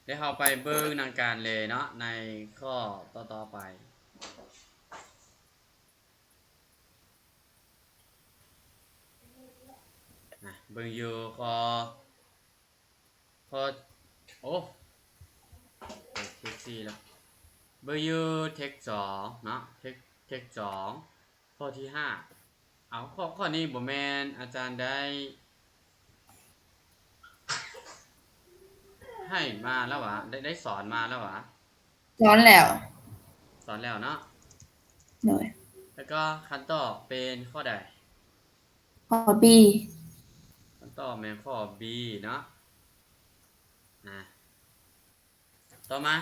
ແລ້ວເຮົາໄປເບິ່ງນຳກັນເລີຍເນາະ ໃນຂໍ້ຕໍ່ໆໄປ. ອ່ະ ເບິ່ງຢູ່ຂໍ້ ຂໍ້ ໂອ້ ເທກສີ່ແລ້ວ ເບິ່ງຢູ່ເທກສອງເນາະ ເທກ ເທກສອງ ຂໍ້ທີຫ້າ. ເອົາ ຂໍ້ ຂໍ້ນີ້ບໍ່ແມ່ນອາຈານໄດ້ໃຫ້ມາແລ້ວຫວາ? ໄດ້ ໄດ້ສອນມາແລ້ວຫວາ? ສອນແລ້ວ ສອນແລ້ວເນາະ. ໂດຍ ແລ້ວກໍຄຳຕອບເປັນຂໍ້ໃດ? ຂໍ້ B. ຄຳຕອບແມ່ນຂໍ້ B ເນາະ. ອ່າ ຕໍ່ມາ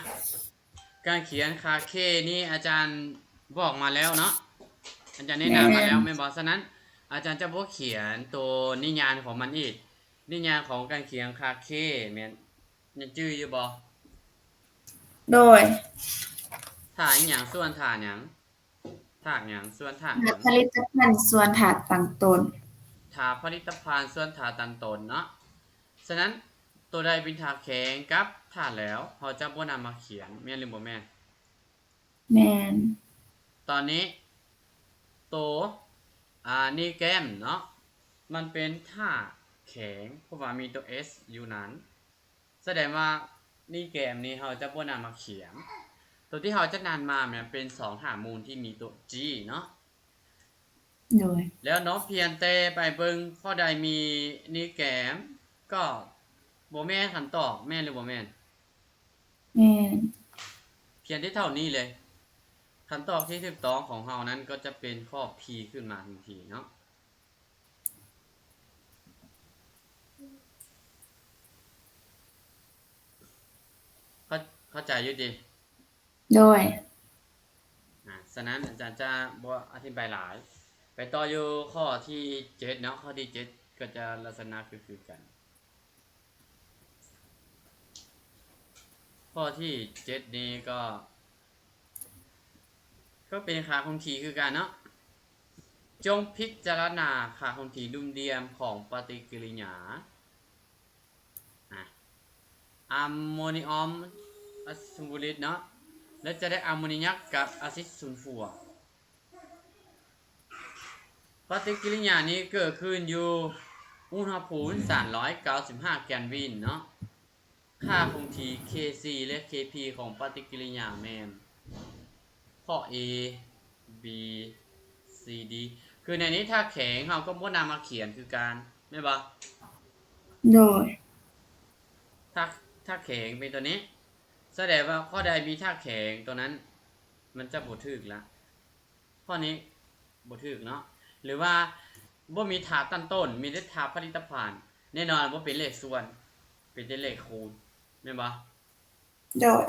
ການຂຽນຄ່າ K ນີ້ອາຈານບອກມາແລ້ວເນາະ ອາຈານແນະນຳມາແລ້ວ ແມ່ນ ແມ່ນບໍ່? ສະນັ້ນ ອາຈານຈະບໍ່ຂຽນໂຕນິຍາມຂອງມັນອີກ. ນິຍາມຂອງການຂຽນຄ່າ K ແມ່ນ ຍັງຈື່ຢູ່ບໍ່? ໂດຍ ຖ້າອີຫຍັງ ສ່ວນຖ້າຫຍັງ? ທາດຫຍັງ ສ່ວນທາດຫຍັງ? ທາດຜະລິດຕະພັນ ສ່ວນທາດຕັ້ງຕົ້ນ. ທາດຜະລິດຕະພັນ ສ່ວນທາດຕັ້ງຕົ້ນເນາະ. ສະນັ້ນ ໂຕໃດເປັນທາດແຂງກັບທາດແຫຼວ ເຮົາຈະບໍ່ນຳມາຂຽນ ແມ່ນຫຼືບໍ່ແມ່ນ? ແມ່ນ. ຕອນນີ້ ໂຕ ອາ ນີແກມເນາະ ມັນເປັນທາດແຂງ ເພາະວ່າມີໂຕ S ຢູ່ນັ້ນ. ສະແດງວ່ານີແກມນີ້ເຮົາຈະບໍ່ນຳມາຂຽນ. ໂຕທີ່ເຮົາຈະນຳມາແມ່ນເປັນສອງທາດມູນທີ່ມີໂຕ G ເນາະ. ໂດຍ ແລ້ວນ້ອງພຽງແຕ່ໄປເບິ່ງຂໍ້ໃດມີນີແກມ ກໍບໍ່ແມ່ນຄຳຕອບ ແມ່ນຫຼືບໍ່ແມ່ນ? ແມ່ນ. ພຽງແຕ່ເທົ່ານີ້ເລີຍ. ຄຳຕອບທີ່ຖືກຕ້ອງຂອງເຮົານັ້ນກໍຈະເປັນຂໍ້ P ຂຶ້ນມາທັນທີເນາະ. ເຂົ້າ ເຂົ້າໃຈຢູ່ຕິ? ໂດຍ ອາ ສະນັ້ນອາຈານຈະບໍ່ອະທິບາຍຫຼາຍ. ໄປຕໍ່ຢູ່ຂໍ້ທີເຈັດເນາະ. ຂໍ້ທີເຈັດກໍຈະລັກສະນະຄື ຄືກັນ. ຂໍ້ທີເຈັດນີ້ກໍ ກໍເປັນຄ່າຄົງທີ່ຄືກັນເນາະ. ຈົ່ງພິຈາລະນາຄ່າຄົງທີ່ລຸ່ມຫຼ່ຽມຂອງປະຕິກິລິຍາ ອາ ອາໂມນີອອມອາຊິດຊູນຟູຣິກເນາະ ແລະ ຈະໄດ້ອາໂມນີຍັກກັບອາຊິດຊູນຟູ. ປະຕິກິລິຍານີ້ເກີດຂຶ້ນຢູ່ອຸນຫະພູມສາມຮ້ອຍເກົ້າສິບຫ້າແກນວິນເນາະ. ຄ່າຄົງທີ່ Kc ແລະ Kp ຂອງປະຕິກິລິຍາແມ່ນຂໍ້ A B C D. ຄືໃນນີ້ທາດແຂງເຮົາກໍບໍ່ນຳມາຂຽນຄືກັນ ແມ່ນບໍ່? ໂດຍ ທາດ ທາດແຂງເປັນຕົວນີ້ ສະແດງວ່າຂໍ້ໃດມີທາດແຂງຕົວນັ້ນ ມັນຈະບໍ່ຖືກລະ. ຂໍ້ນີ້ບໍ່ຖືກເນາະ. ຫຼືວ່າບໍ່ມີທາດຕັ້ງຕົ້ນ ມີແຕ່ທາດຜະລິດຕະພັນ ແນ່ນອນບໍ່ເປັນເລກສ່ວນ ເປັນແຕ່ເລກຄູນ ແມ່ນບໍ່? ໂດຍ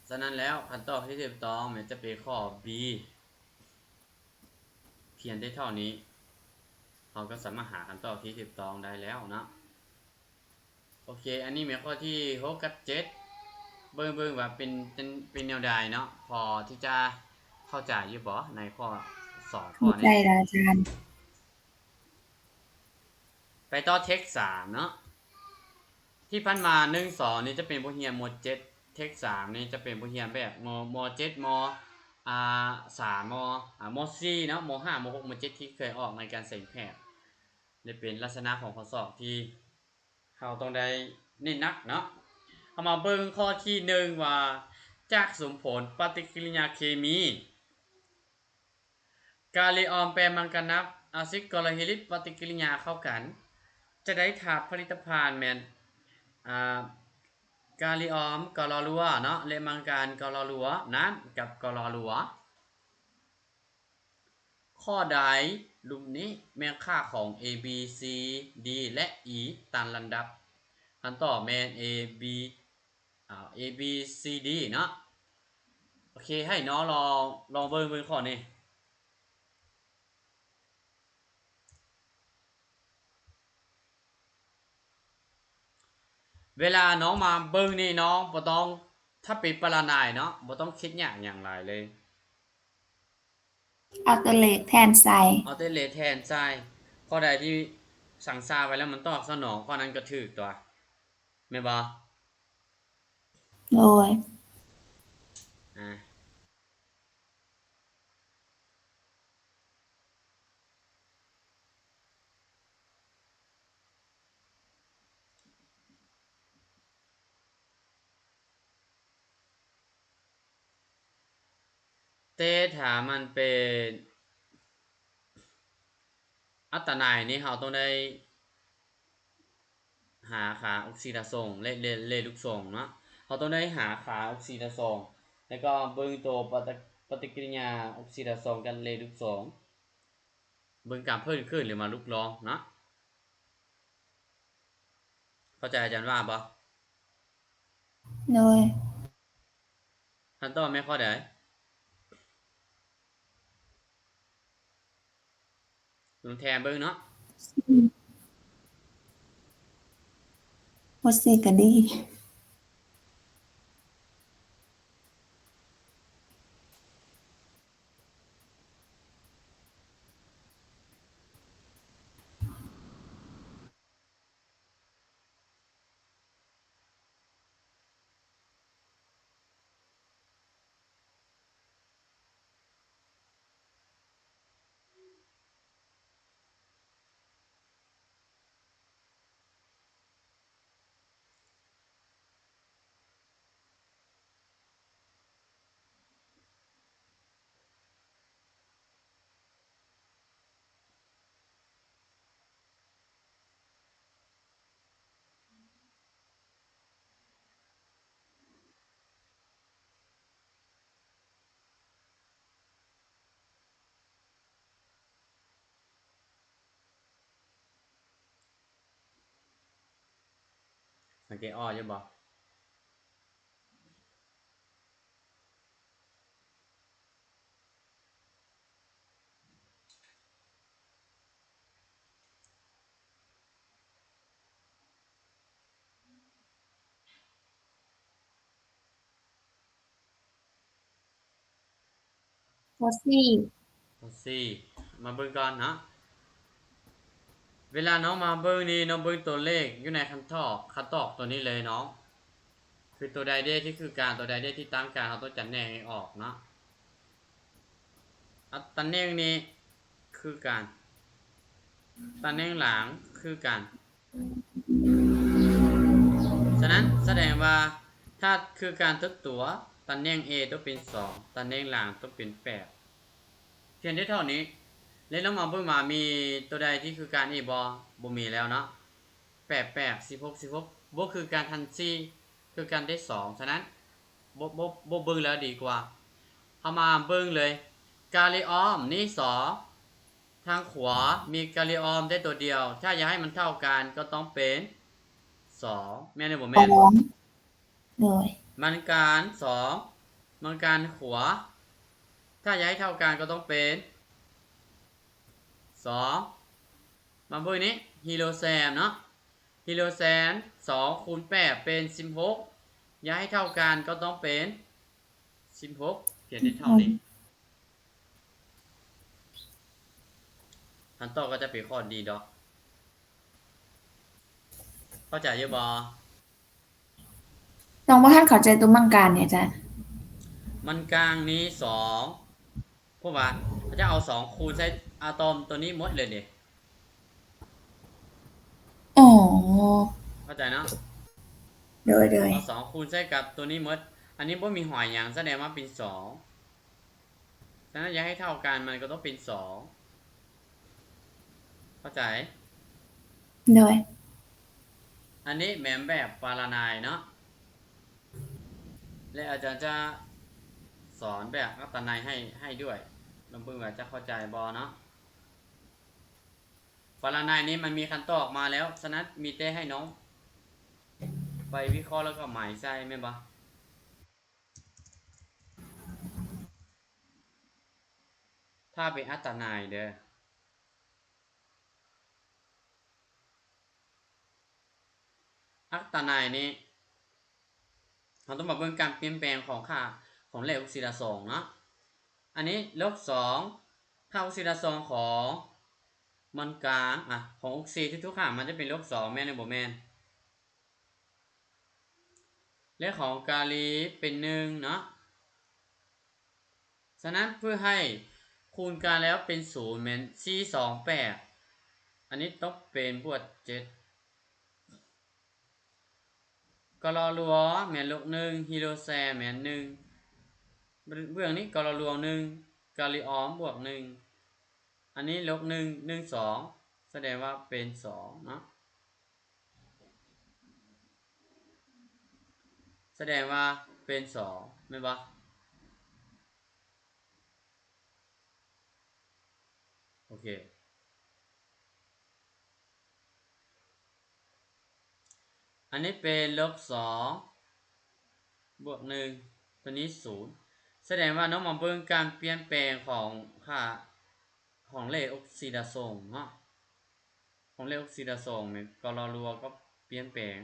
ສະນັ້ນແລ້ວ ຄຳຕອບທີ່ຖືກຕ້ອງແມ່ນຈະເປັນຂໍ້ B. ພຽງແຕ່ເທົ່ານີ້ ເຮົາກໍສາມາດຫາຄຳຕອບທີ່ຖືກຕ້ອງໄດ້ແລ້ວເນາະ. ໂອເຄ ອັນນີ້ແມ່ນຂໍ້ທີຫົກກັບເຈັດ ເບິ່ງ ເບິ່ງວ່າເປັນ ເປັນ ເປັນແນວໃດເນາະ ພໍທີ່ຈະເຂົ້າໃຈຢູ່ບໍ່ໃນຂໍ້ສອງຂໍ້ນີ້? ເຂົ້າໃຈແລ້ວອາຈານ. ໄປຕໍ່ເທັກສາມເນາະ ທີ່ຜ່ານມາ ໜຶ່ງ ສອງ ນີ້ຈະເປັນບົດຮຽນມໍເຈັດ ເທັກສາມນີ້ຈະເປັນບົດຮຽນແບບ ມໍ ມໍເຈັດ ມໍ ອ່າ ສາມ ມໍ ອ່າ ມໍສີ່ເນາະ ມໍຫ້າ ມໍຫົກ ມໍເຈັດ ທີ່ເຄີຍອອກໃນການເສັງແພດ ແລະ ເປັນລັກສະນະຂອງຂໍ້ສອບທີ່ ເຮົາຕ້ອງໄດ້ເນັ້ນໜັກເນາະ. ເຮົາມາເບິ່ງຂໍ້ທີໜຶ່ງວ່າ ຈາກສົມຜົນປະຕິກິລິຍາເຄມີ ກາລີອອມແປມັງການອາຊິດຄລໍໂຣຮິລິກປະຕິກິລິຍາເຂົ້າກັນ ຈະໄດ້ທາດຜະລິດຕະພັນແມ່ນ ອ່າ ກາລີອອມ ກຣ ຫຼວງ ເນາະ ແລະ ມັງການ ກຣ ຫຼວງ ນ້ຳກັບ ກຣ ຫຼວງ. ຂໍ້ໃດລຸ່ມນີ້ແມ່ນຄ່າຂອງ A B C D ແລະ E ຕາມລຳດັບ? ຄຳຕອບແມ່ນ A B ອ່າ A B C D ເນາະ. ໂອເຄ ໃຫ້ນ້ອງລອງ ລອງເບິ່ງ ເບິ່ງຂໍ້ນີ້. ເວລານ້ອງມາເບິ່ງນີ້ ນ້ອງບໍ່ຕ້ອງ ຖ້າເປັນປະລະນາຍເນາະ ບໍ່ຕ້ອງຄິດຍາກຫຍັງຫຼາຍເລີຍ. ເອົາຕົວເລກແທນໃສ່ ເອົາຕົວເລກແທນໃສ່. ຂໍ້ໃດທີ່ ສັງຊາໄວ້ແລ້ວມັນຕອບສະໜອງ ຂໍ້ນັ້ນກໍຖືກຕົວະ ແມ່ນບໍ່? ໂດຍ ອາ. ແຕ່ຖ້າມັນເປັນອັດຕະນາຍນີ້ ເຮົາຕ້ອງໄດ້ຫາຄ່າອົກຊີດາຊົງ ເລ ເລ ເລລູກໂສ້ງເນາະ, ເຮົາຕ້ອງໄດ້ຫາຄ່າອົກຊີດາຊົງ ແລ້ວກໍເບິ່ງໂຕປະຕິ ປະຕິກິລິຍາອົກຊີດາຊົງກັບເລລູກໂສ້ງ ເບິ່ງການເພີ່ມຂຶ້ນ ຫຼືວ່າຫຼຸດລົງເນາະ. ເຂົ້າໃຈອາຈານວ່າບໍ່? ໂດຍ. ຄຳຕອບແມ່ນຂໍ້ໃດ? ລອງແທນເບິ່ງເນາະ. ຂໍ້ C ກໍດີ. ສັງເກດອອກຢູ່ບໍ່? ຂໍ້ C ຂໍ້ C ມາເບິ່ງກ່ອນເນາະ. ເວລານ້ອງມາເບິ່ງນີ້ ນ້ອງເບິ່ງຕົວເລກຢູ່ໃນຄຳຕອບ ຄຳຕອບຕົວນີ້ເລີຍເນາະ. ຄືຕົວໃດເດທີ່ຄືການ ຕົວໃດເດທີ່ຕ່າງກັນ ເຮົາຕ້ອງຈະແຍກໃຫ້ອອກເນາະ. ອາ ຕຳແໜ່ງນີ້ຄືກັນ ຕຳແໜ່ງຫຼາງຄືກັນ. ສະນັ້ນສະແດງວ່າ ຖ້າຄືກັນທຸກຕົວ ຕຳແໜ່ງ A ຕ້ອງເປັນສອງ ຕຳແໜ່ງຫຼາງຕ້ອງເປັນແປດ. ພຽງແຕ່ເທົ່ານີ້ ແລ້ວເຮົາມາເບິ່ງວ່າມີຕົວໃດທີ່ຄືກັນອີກບໍ່? ບໍ່ມີແລ້ວເນາະ. ແປດ ແປດ ສິບຫົກ ສິບຫົກ ບໍ່ຄືກັນທັງສີ່ ຄືກັນແຕ່ສອງ. ສະນັ້ນ ບໍ່ ບໍ່ ບໍ່ເບິ່ງແລ້ວດີກວ່າ. ເຮົາມາເບິ່ງເລີຍ ກາລິອອມນີ້ສອງ ທາງຂວາມີກາລິອອມໄດ້ຕົວດຽວ ຖ້າຢາກໃຫ້ມັນເທົ່າກັນກໍຕ້ອງເປັນສອງ ແມ່ນຫຼືບໍ່ແມ່ນ? ສອງ ໂດຍ ມັນການສອງ ມັນການຂວາ ຖ້າຢາກໃຫ້ເທົ່າກັນກໍຕ້ອງເປັນສອງ. ມາເບິ່ງນີ້ ຮີໂຣແຊມເນາະ ຮີໂຣແຊມ ສອງຄູນແປດເປັນສິບຫົກ ຢາກໃຫ້ເທົ່າກັນກໍຕ້ອງເປັນສິບຫົກ ພຽງແຕ່ເທົ່ານີ້ ຄຳຕອບກໍຈະເປັນຂໍ້ D ດອກ. ເຂົ້າໃຈຢູ່ບໍ່? ນ້ອງບໍ່ທັນເຂົ້າໃຈຕົວມັນກາງນີ້ອາຈານ. ມັນກາງນີ້ສອງ ເພາະວ່າເຂົາຈະເອົາສອງຄູນໃສ່ອາຕອມຕົວນີ້ໝົດເລີຍເດ. ອໍ ເຂົ້າໃຈເນາະ? ໂດຍ ໂດຍ. ເອົາສອງຄູນໃສ່ກັບຕົວນີ້ໝົດ ອັນນີ້ບໍ່ມີຫອຍຫຍັງ ສະແດງວ່າເປັນສອງ. ສະນັ້ນຢາກໃຫ້ເທົ່າກັນ ມັນກໍຕ້ອງເປັນສອງ. ເຂົ້າໃຈ? ໂດຍ. ອັນນີ້ແມ່ນແບບປາລານາຍເນາະ ແລະ ອາຈານຈະສອນແບບອັດຕະນາຍໃຫ້ ໃຫ້ດ້ວຍ. ລອງເບິ່ງວ່າຈະເຂົ້າໃຈບໍ່ເນາະ. ປາລານາຍນີ້ມັນມີຄຳຕອບມາແລ້ວ ສະນັ້ນມີແຕ່ໃຫ້ນ້ອງໄປວິເຄາະ ແລ້ວກໍໝາຍໃສ່ ແມ່ນບໍ່? ຖ້າເປັນອັດຕະນາຍເດີ ອັດຕະນາຍນີ້ ເຮົາຕ້ອງມາເບິ່ງການປ່ຽນແປງຂອງຄ່າຂອງເລກອົກຊີດາຊົງເນາະ. ອັນນີ້ລົບສອງ ຄ່າອົກຊີດາຊົງຂອງ ມັນກາງ ອາ ຂອງອົກຊີທຸກໆຄັ້ງມັນຈະເປັນລົບສອງ ແມ່ນຫຼືບໍ່ແມ່ນ? ແລະ ຂອງກາລີເປັນໜຶ່ງເນາະ. ສະນັ້ນເພື່ອໃຫ້ຄູນກັນແລ້ວເປັນສູນ ແມ່ນສີ່ສອງແປດ ອັນນີ້ຕ້ອງເປັນບວກເຈັດ. ກລລວງແມ່ນລົບໜຶ່ງ ຮີໂຣແຊແມ່ນໜຶ່ງ ເບື້ອງນີ້ ກລລວງໜຶ່ງ ກາລີອອມບວກໜຶ່ງ ອັນນີ້ລົບໜຶ່ງ ໜຶ່ງສອງ ສະແດງວ່າເປັນສອງເນາະ ສະແດງວ່າເປັນສອງ ແມ່ນບໍ່? ໂອເຄ ອັນນີ້ເປັນລົບສອງ ບວກໜຶ່ງ ຕົວນີ້ສູນ ສະແດງວ່ານ້ອງມາເບິ່ງການປ່ຽນແປງຂອງຄ່າຂອງເລກອົກຊີດາສົງເນາະ ຂອງເລກອົກຊີດາສົງແມ່ນ ກລລວງກໍປ່ຽນແປງ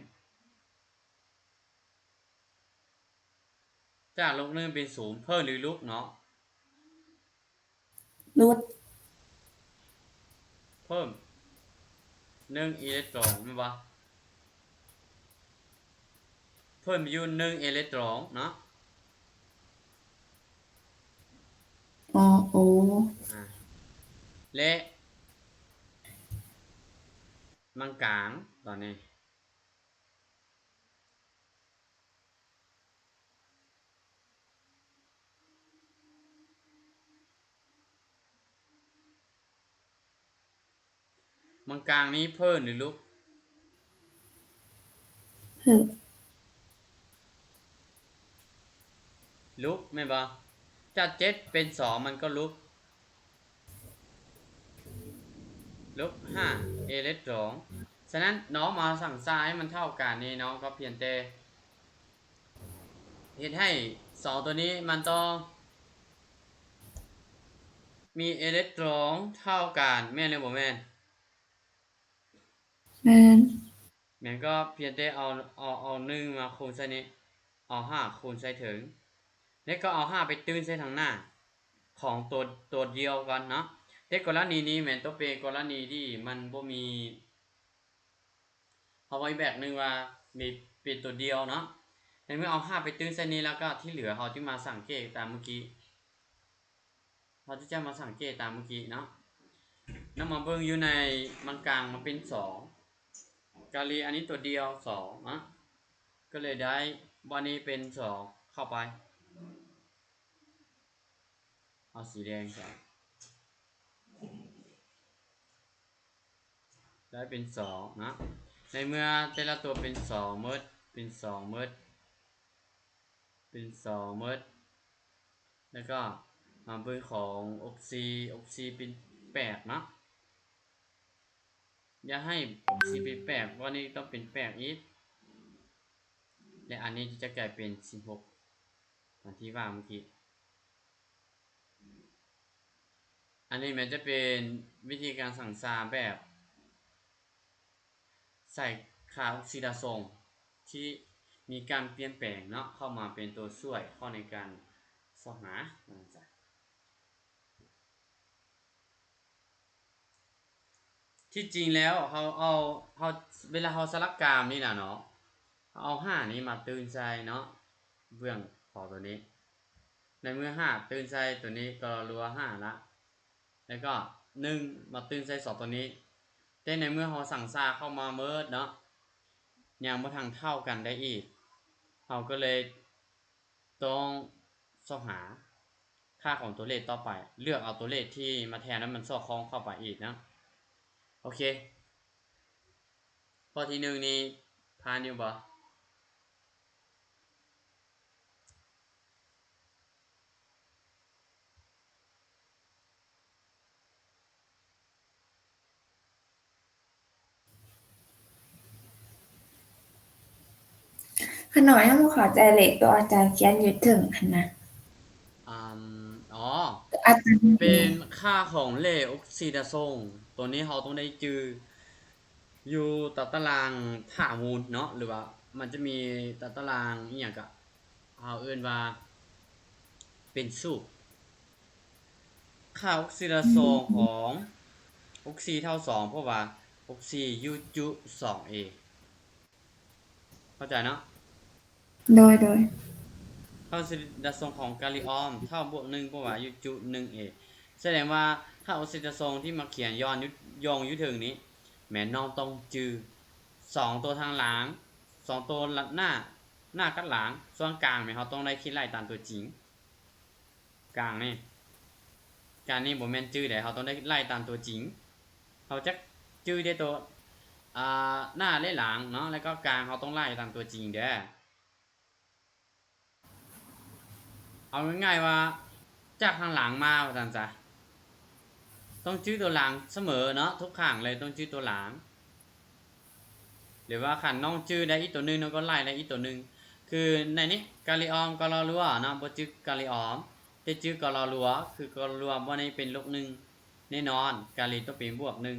ຈາກລົບໜຶ່ງເປັນສູນ ເພີ່ມຫຼືຫຼຸດເນາະ? ຫຼຸດ. ເພີ່ມໜຶ່ງອີເລັກຕຣອນແມ່ນບໍ່? ເພີ່ມຢູ່ໜຶ່ງເອເລັກຕຣອນເນາະ. ອໍ ໂອ ອາ ແລະ ມັນກາງຕອນນີ້ ມັນກາງນີ້ເພີ່ມຫຼືຫຼຸດ? ເພີ່ມ. ຫຼຸດແມ່ນບໍ່? ຈາກເຈັດເປັນສອງ ມັນກໍຫຼຸດ ລົບຫ້າເອເລັກຕຣອນ. ສະນັ້ນນ້ອງມາສັງສາໃຫ້ມັນເທົ່າກັນນີ້ ນ້ອງກໍພຽງແຕ່ເຮັດໃຫ້ສອງຕົວນີ້ມັນຕ້ອງມີເອເລັກຕຣອນເທົ່າກັນ ແມ່ນຫຼືບໍ່ແມ່ນ? ແມ່ນ. ແມ່ນກໍພຽງແຕ່ເອົາ ເອົາ ເອົາໜຶ່ງມາຄູນໃສ່ນີ້ ເອົາຫ້າຄູນໃສ່ເທິງ ແລ້ວກໍເອົາຫ້າໄປຕື່ນໃສ່ທາງໜ້າຂອງຕົວ ຕົວດຽວກ່ອນເນາະ. ແຕ່ກໍລະນີນີ້ແມ່ນຕ້ອງເປັນກໍລະນີທີ່ມັນບໍ່ມີ ເຮົາເວົ້າອີກແບບໜຶ່ງວ່າມີ ເປັນຕົວດຽວເນາະ. ໃນເມື່ອເອົາຫ້າໄປຕື່ນໃສ່ນີ້ແລ້ວ ກໍທີ່ເຫຼືອເຮົາຈຶ່ງມາສັງເກດຕາມມື້ກີ້ ເຮົາຈະມາສັງເກດຕາມມື້ກີ້ເນາະ. ນຳມາເບິ່ງຢູ່ໃນມັນກາງມາເປັນສອງ ກາລີອັນນີ້ຕົວດຽວສອງເນາະ ກໍເລີຍໄດ້ບ່ອນນີ້ເປັນສອງເຂົ້າໄປ ເອົາສີແດງໃສ່ ໄດ້ເປັນສອງເນາະ. ໃນເມື່ອແຕ່ລະຕົວເປັນສອງໝົດ ເປັນສອງໝົດ ເປັນສອງໝົດ ແລ້ວກໍມາເບິ່ງຂອງອົກຊີ ອົກຊີເປັນແປດເນາະ. ຢ່າໃຫ້ອົກຊີເປັນແປດ ເພາະວ່ານີ້ຕ້ອງເປັນແປດອີກ ແລະ ອັນນີ້ຈະກາຍເປັນສິບຫົກ ຕາມທີ່ວ່າເມື່ອກີ້. ອັນນີ້ແມ່ນຈະເປັນວິທີການສັງສາແບບໃສ່ຄ່າອົກຊີດາຊົງທີ່ມີການປ່ຽນແປງເນາະ ເຂົ້າມາເປັນຕົວຊ່ວຍເຂົ້າໃນການຊອກຫາວ່າຊັ້ນຊະ. ທີ່ຈິງແລ້ວເຮົາເອົາ ເຮົາ ເວລາເຮົາສະຫຼັບກາມນີ້ນະເນາະ ເຮົາເອົາຫ້ານີ້ມາຕື່ນໃສ່ເນາະ ເບື້ອງຂອງຕົວນີ້ ໃນເມື່ອຫ້າຕື່ນໃສ່ຕົວນີ້ກໍລວມຫ້າລະ ແລ້ວກໍໜຶ່ງມາຕື່ນໃສ່ສອງຕົວນີ້ ແຕ່ໃນເມື່ອເຮົາສັງສາເຂົ້າມາໝົດເນາະ ຍັງບໍ່ທັນເທົ່າກັນໄດ້ອີກ ເຮົາກໍເລີຍ ຕ້ອງຊອກຫາຄ່າຂອງຕົວເລກຕໍ່ໄປ ເລືອກເອົາຕົວເລກທີ່ມາແທນໃຫ້ມັນສອດຄ່ອງເຂົ້າໄປອີກນະ. ໂອເຄ ຂໍ້ທີໜຶ່ງນີ້ຜ່ານຢູ່ບໍ່? ຂ້ານ້ອຍຍັງບໍ່ເຂົ້າໃຈເລກໂຕອາຈານຂຽນຢູ່ເທິງຫັ້ນນະ. ອາ ອໍ ອາຈານ ເປັນຄ່າຂອງເລກອົກຊີດາຊົງ ໂຕນີ້ເຮົາຕ້ອງໄດ້ຈື່ ຢູ່ຕາຕະລາງຖາວອນເນາະ ຫຼືວ່າມັນຈະມີຕາຕະລາງອີ່ຫຍັງກະ ເຮົາເອີ້ນວ່າເປັນສູດ ຄ່າອົກຊີດາຊົງຂອງ ອົກຊີເທົ່າສອງ ເພາະວ່າອົກຊີຢູ່ຈຸສອງເອ ເຂົ້າໃຈເນາະ? ໂດຍ ໂດຍ. ທາດອອກຊີຕະຊົງຂອງກາລີອອມເທົ່າບວກໜຶ່ງ ເພາະວ່າຢູ່ຈຸໜຶ່ງເອ ສະແດງວ່າທາດອອກຊີຕະຊົງທີ່ມາຂຽນຍ້ອນຢູ່ ຢ່ອງຢູ່ເທິງນີ້ ແມ່ນນ້ອງຕ້ອງຈື່ສອງຕົວທາງຫຼັງ ສອງຕົວໜ້າ ໜ້າກັບຫຼັງ ສ່ວນກາງແມ່ນເຮົາຕ້ອງໄດ້ຄິດໄລ່ຕາມຕົວຈິງ. ກາງນີ້ ກາງນີ້ບໍ່ແມ່ນຈື່ເດ້ ເຮົາຕ້ອງໄດ້ໄລ່ຕາມຕົວຈິງ. ເຮົາຈັກຈື່ໄດ້ຕົວ ອ່າ ໜ້າ ແລະ ຫຼັງເນາະ ແລ້ວກໍກາງ ເຮົາຕ້ອງໄລ່ຕາມຕົວຈິງເດ້. ເອົາງ່າຍໆວ່າ ຈາກທາງຫຼັງມາວ່າຊັ້ນຊະ ຕ້ອງຈື່ຕົວຫຼັງສະເໝີເນາະ ທຸກຄັ້ງເລີຍຕ້ອງຈື່ຕົວຫຼັງ. ຫຼືວ່າຄັນນ້ອງຈື່ໄດ້ອີກຕົວໜຶ່ງ ນ້ອງກໍໄລ່ໄດ້ອີກຕົວໜຶ່ງ. ຄືໃນນີ້ ກາລີອອມ ກໍລໍລົວເນາະ ບໍ່ຈື່ກາລີອອມ ແຕ່ຈື່ກໍລໍລົວ ຄືກໍລໍລົວບໍ່ໄດ້ເປັນລົບໜຶ່ງແນ່ນອນ ກາລີຕ້ອງເປັນບວກໜຶ່ງ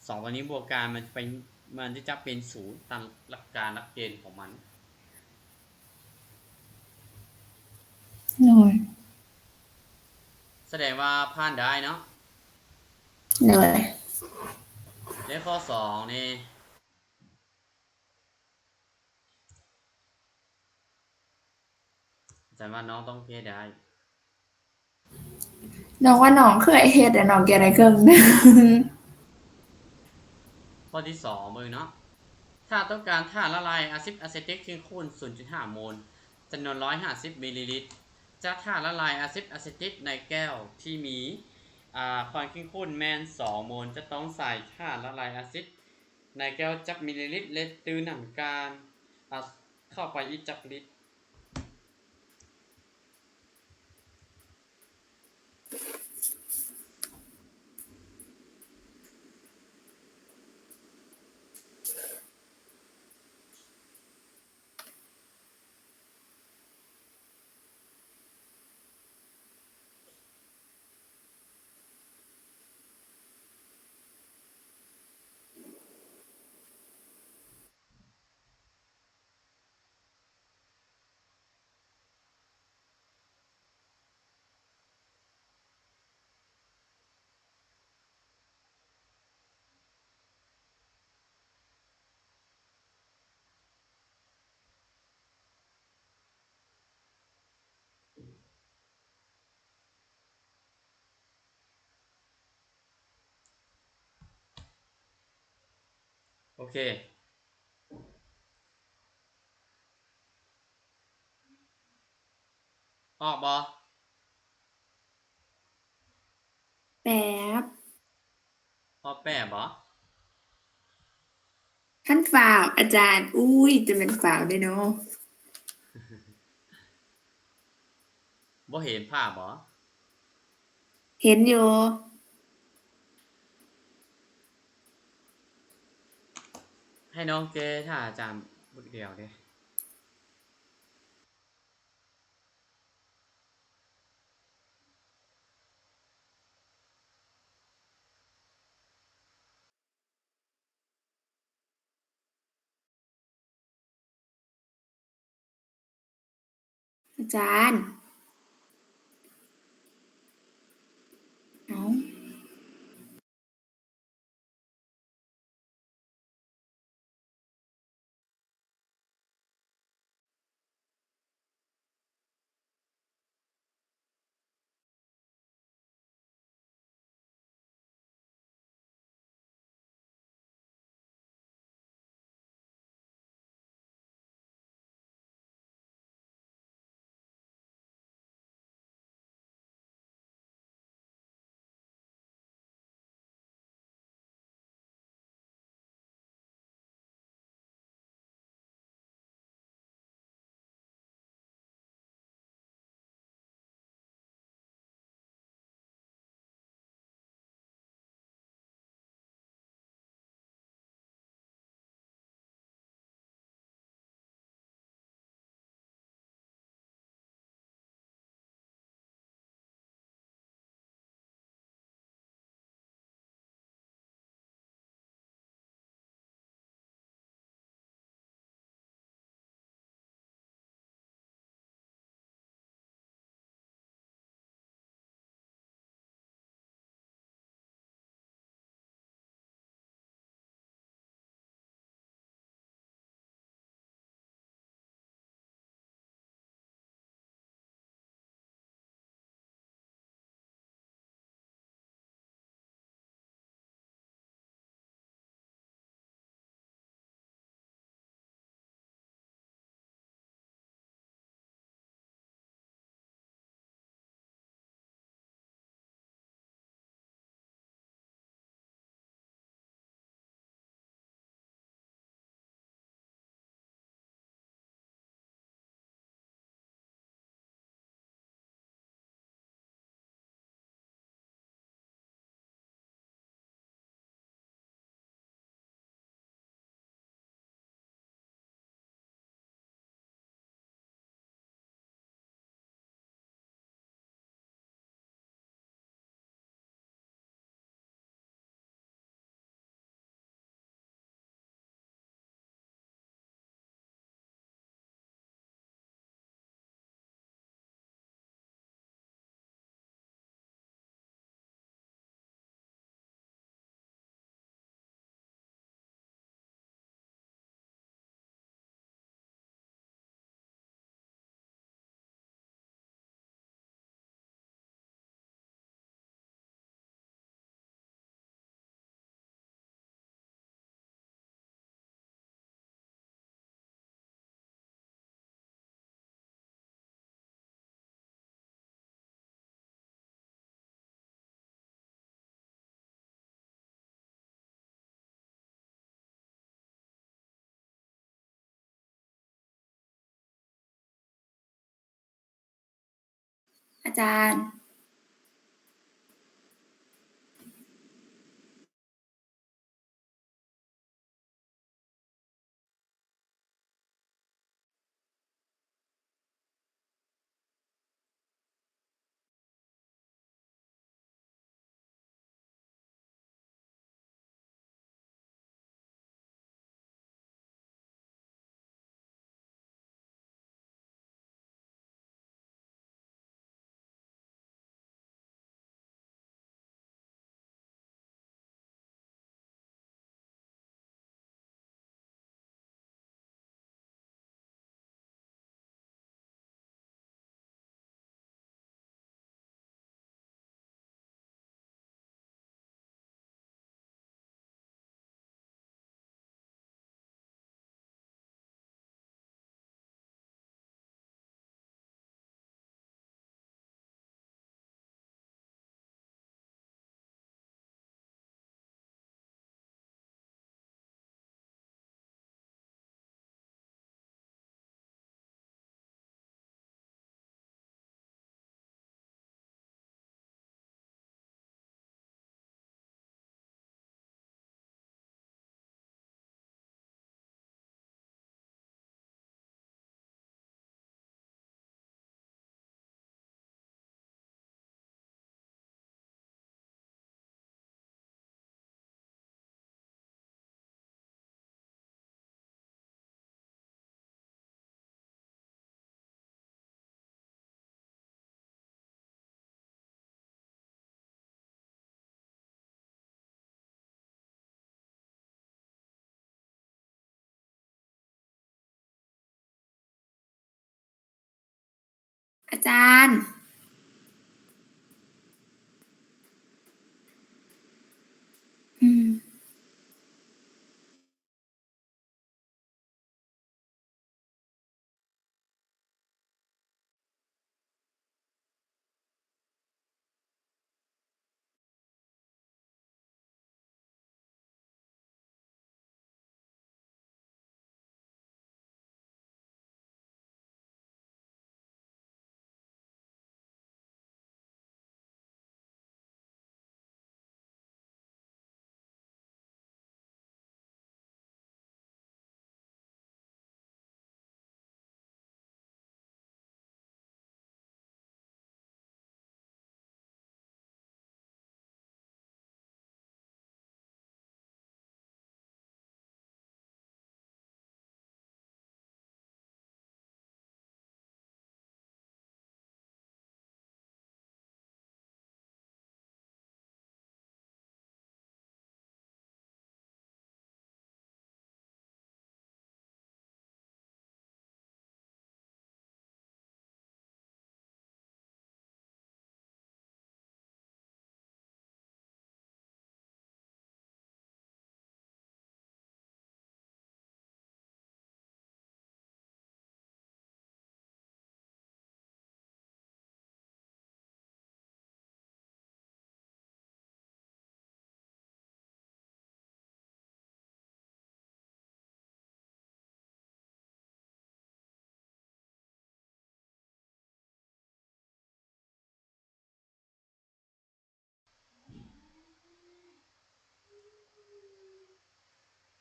ສອງຕົວນີ້ບວກກັນ ມັນຈະເປັນ ມັນຈະຈັບເປັນສູນ ຕາມຫຼັກການຫຼັກເກນຂອງມັນ. ໂດຍ. ສະແດງວ່າຜ່ານໄດ້ເນາະ. ໂດຍ. ແລະ ຂໍ້ສອງນີ້ ອາຈານວ່ານ້ອງຕ້ອງແກ້ໄດ້. ນ້ອງວ່ານ້ອງເຄີຍເຮັດ ແລະ ນ້ອງແກ້ໄດ້ເຄິ່ງໜຶ່ງ. ຂໍ້ທີສອງເບິ່ງເນາະ. ຖ້າຕ້ອງການທາດລະລາຍອາຊິດອາເຊຕິກເຄັ່ງຄູນສູນຈຸດຫ້າໂມນ ຈຳນວນຮ້ອຍຫ້າສິບມິນລີລິດ ຈາກທາດລະລາຍອາຊິດອາເຊຕິກໃນແກ້ວທີ່ມີ ອາ ຄວາມເຄັ່ງຄູນແມ່ນສອງໂມນ ຈະຕ້ອງໃສ່ທາດລະລາຍອາຊິດໃນແກ້ວຈັກມິນລີລິດ ແລະ ຕື່ມນ້ຳກາງ ອາ ເຂົ້າໄປອີກຈັກລິດ. ໂອເຄ ອອກບໍ່? ແປບ. ພໍແປບໍ່? ຄັນຟ້າວ ອາຈານ. ອຸ້ຍ ຈະແມ່ນຟ້າວເດ້ເນາະ. ບໍ່ເຫັນພາບບໍ? ເຫັນຢູ່. ໃຫ້ນ້ອງແກ້ຖ້າອາຈານບຶກດຽວເດ້. ອາຈານ ເອົ້າ. ອາຈານ. ອາຈານ ອືມ.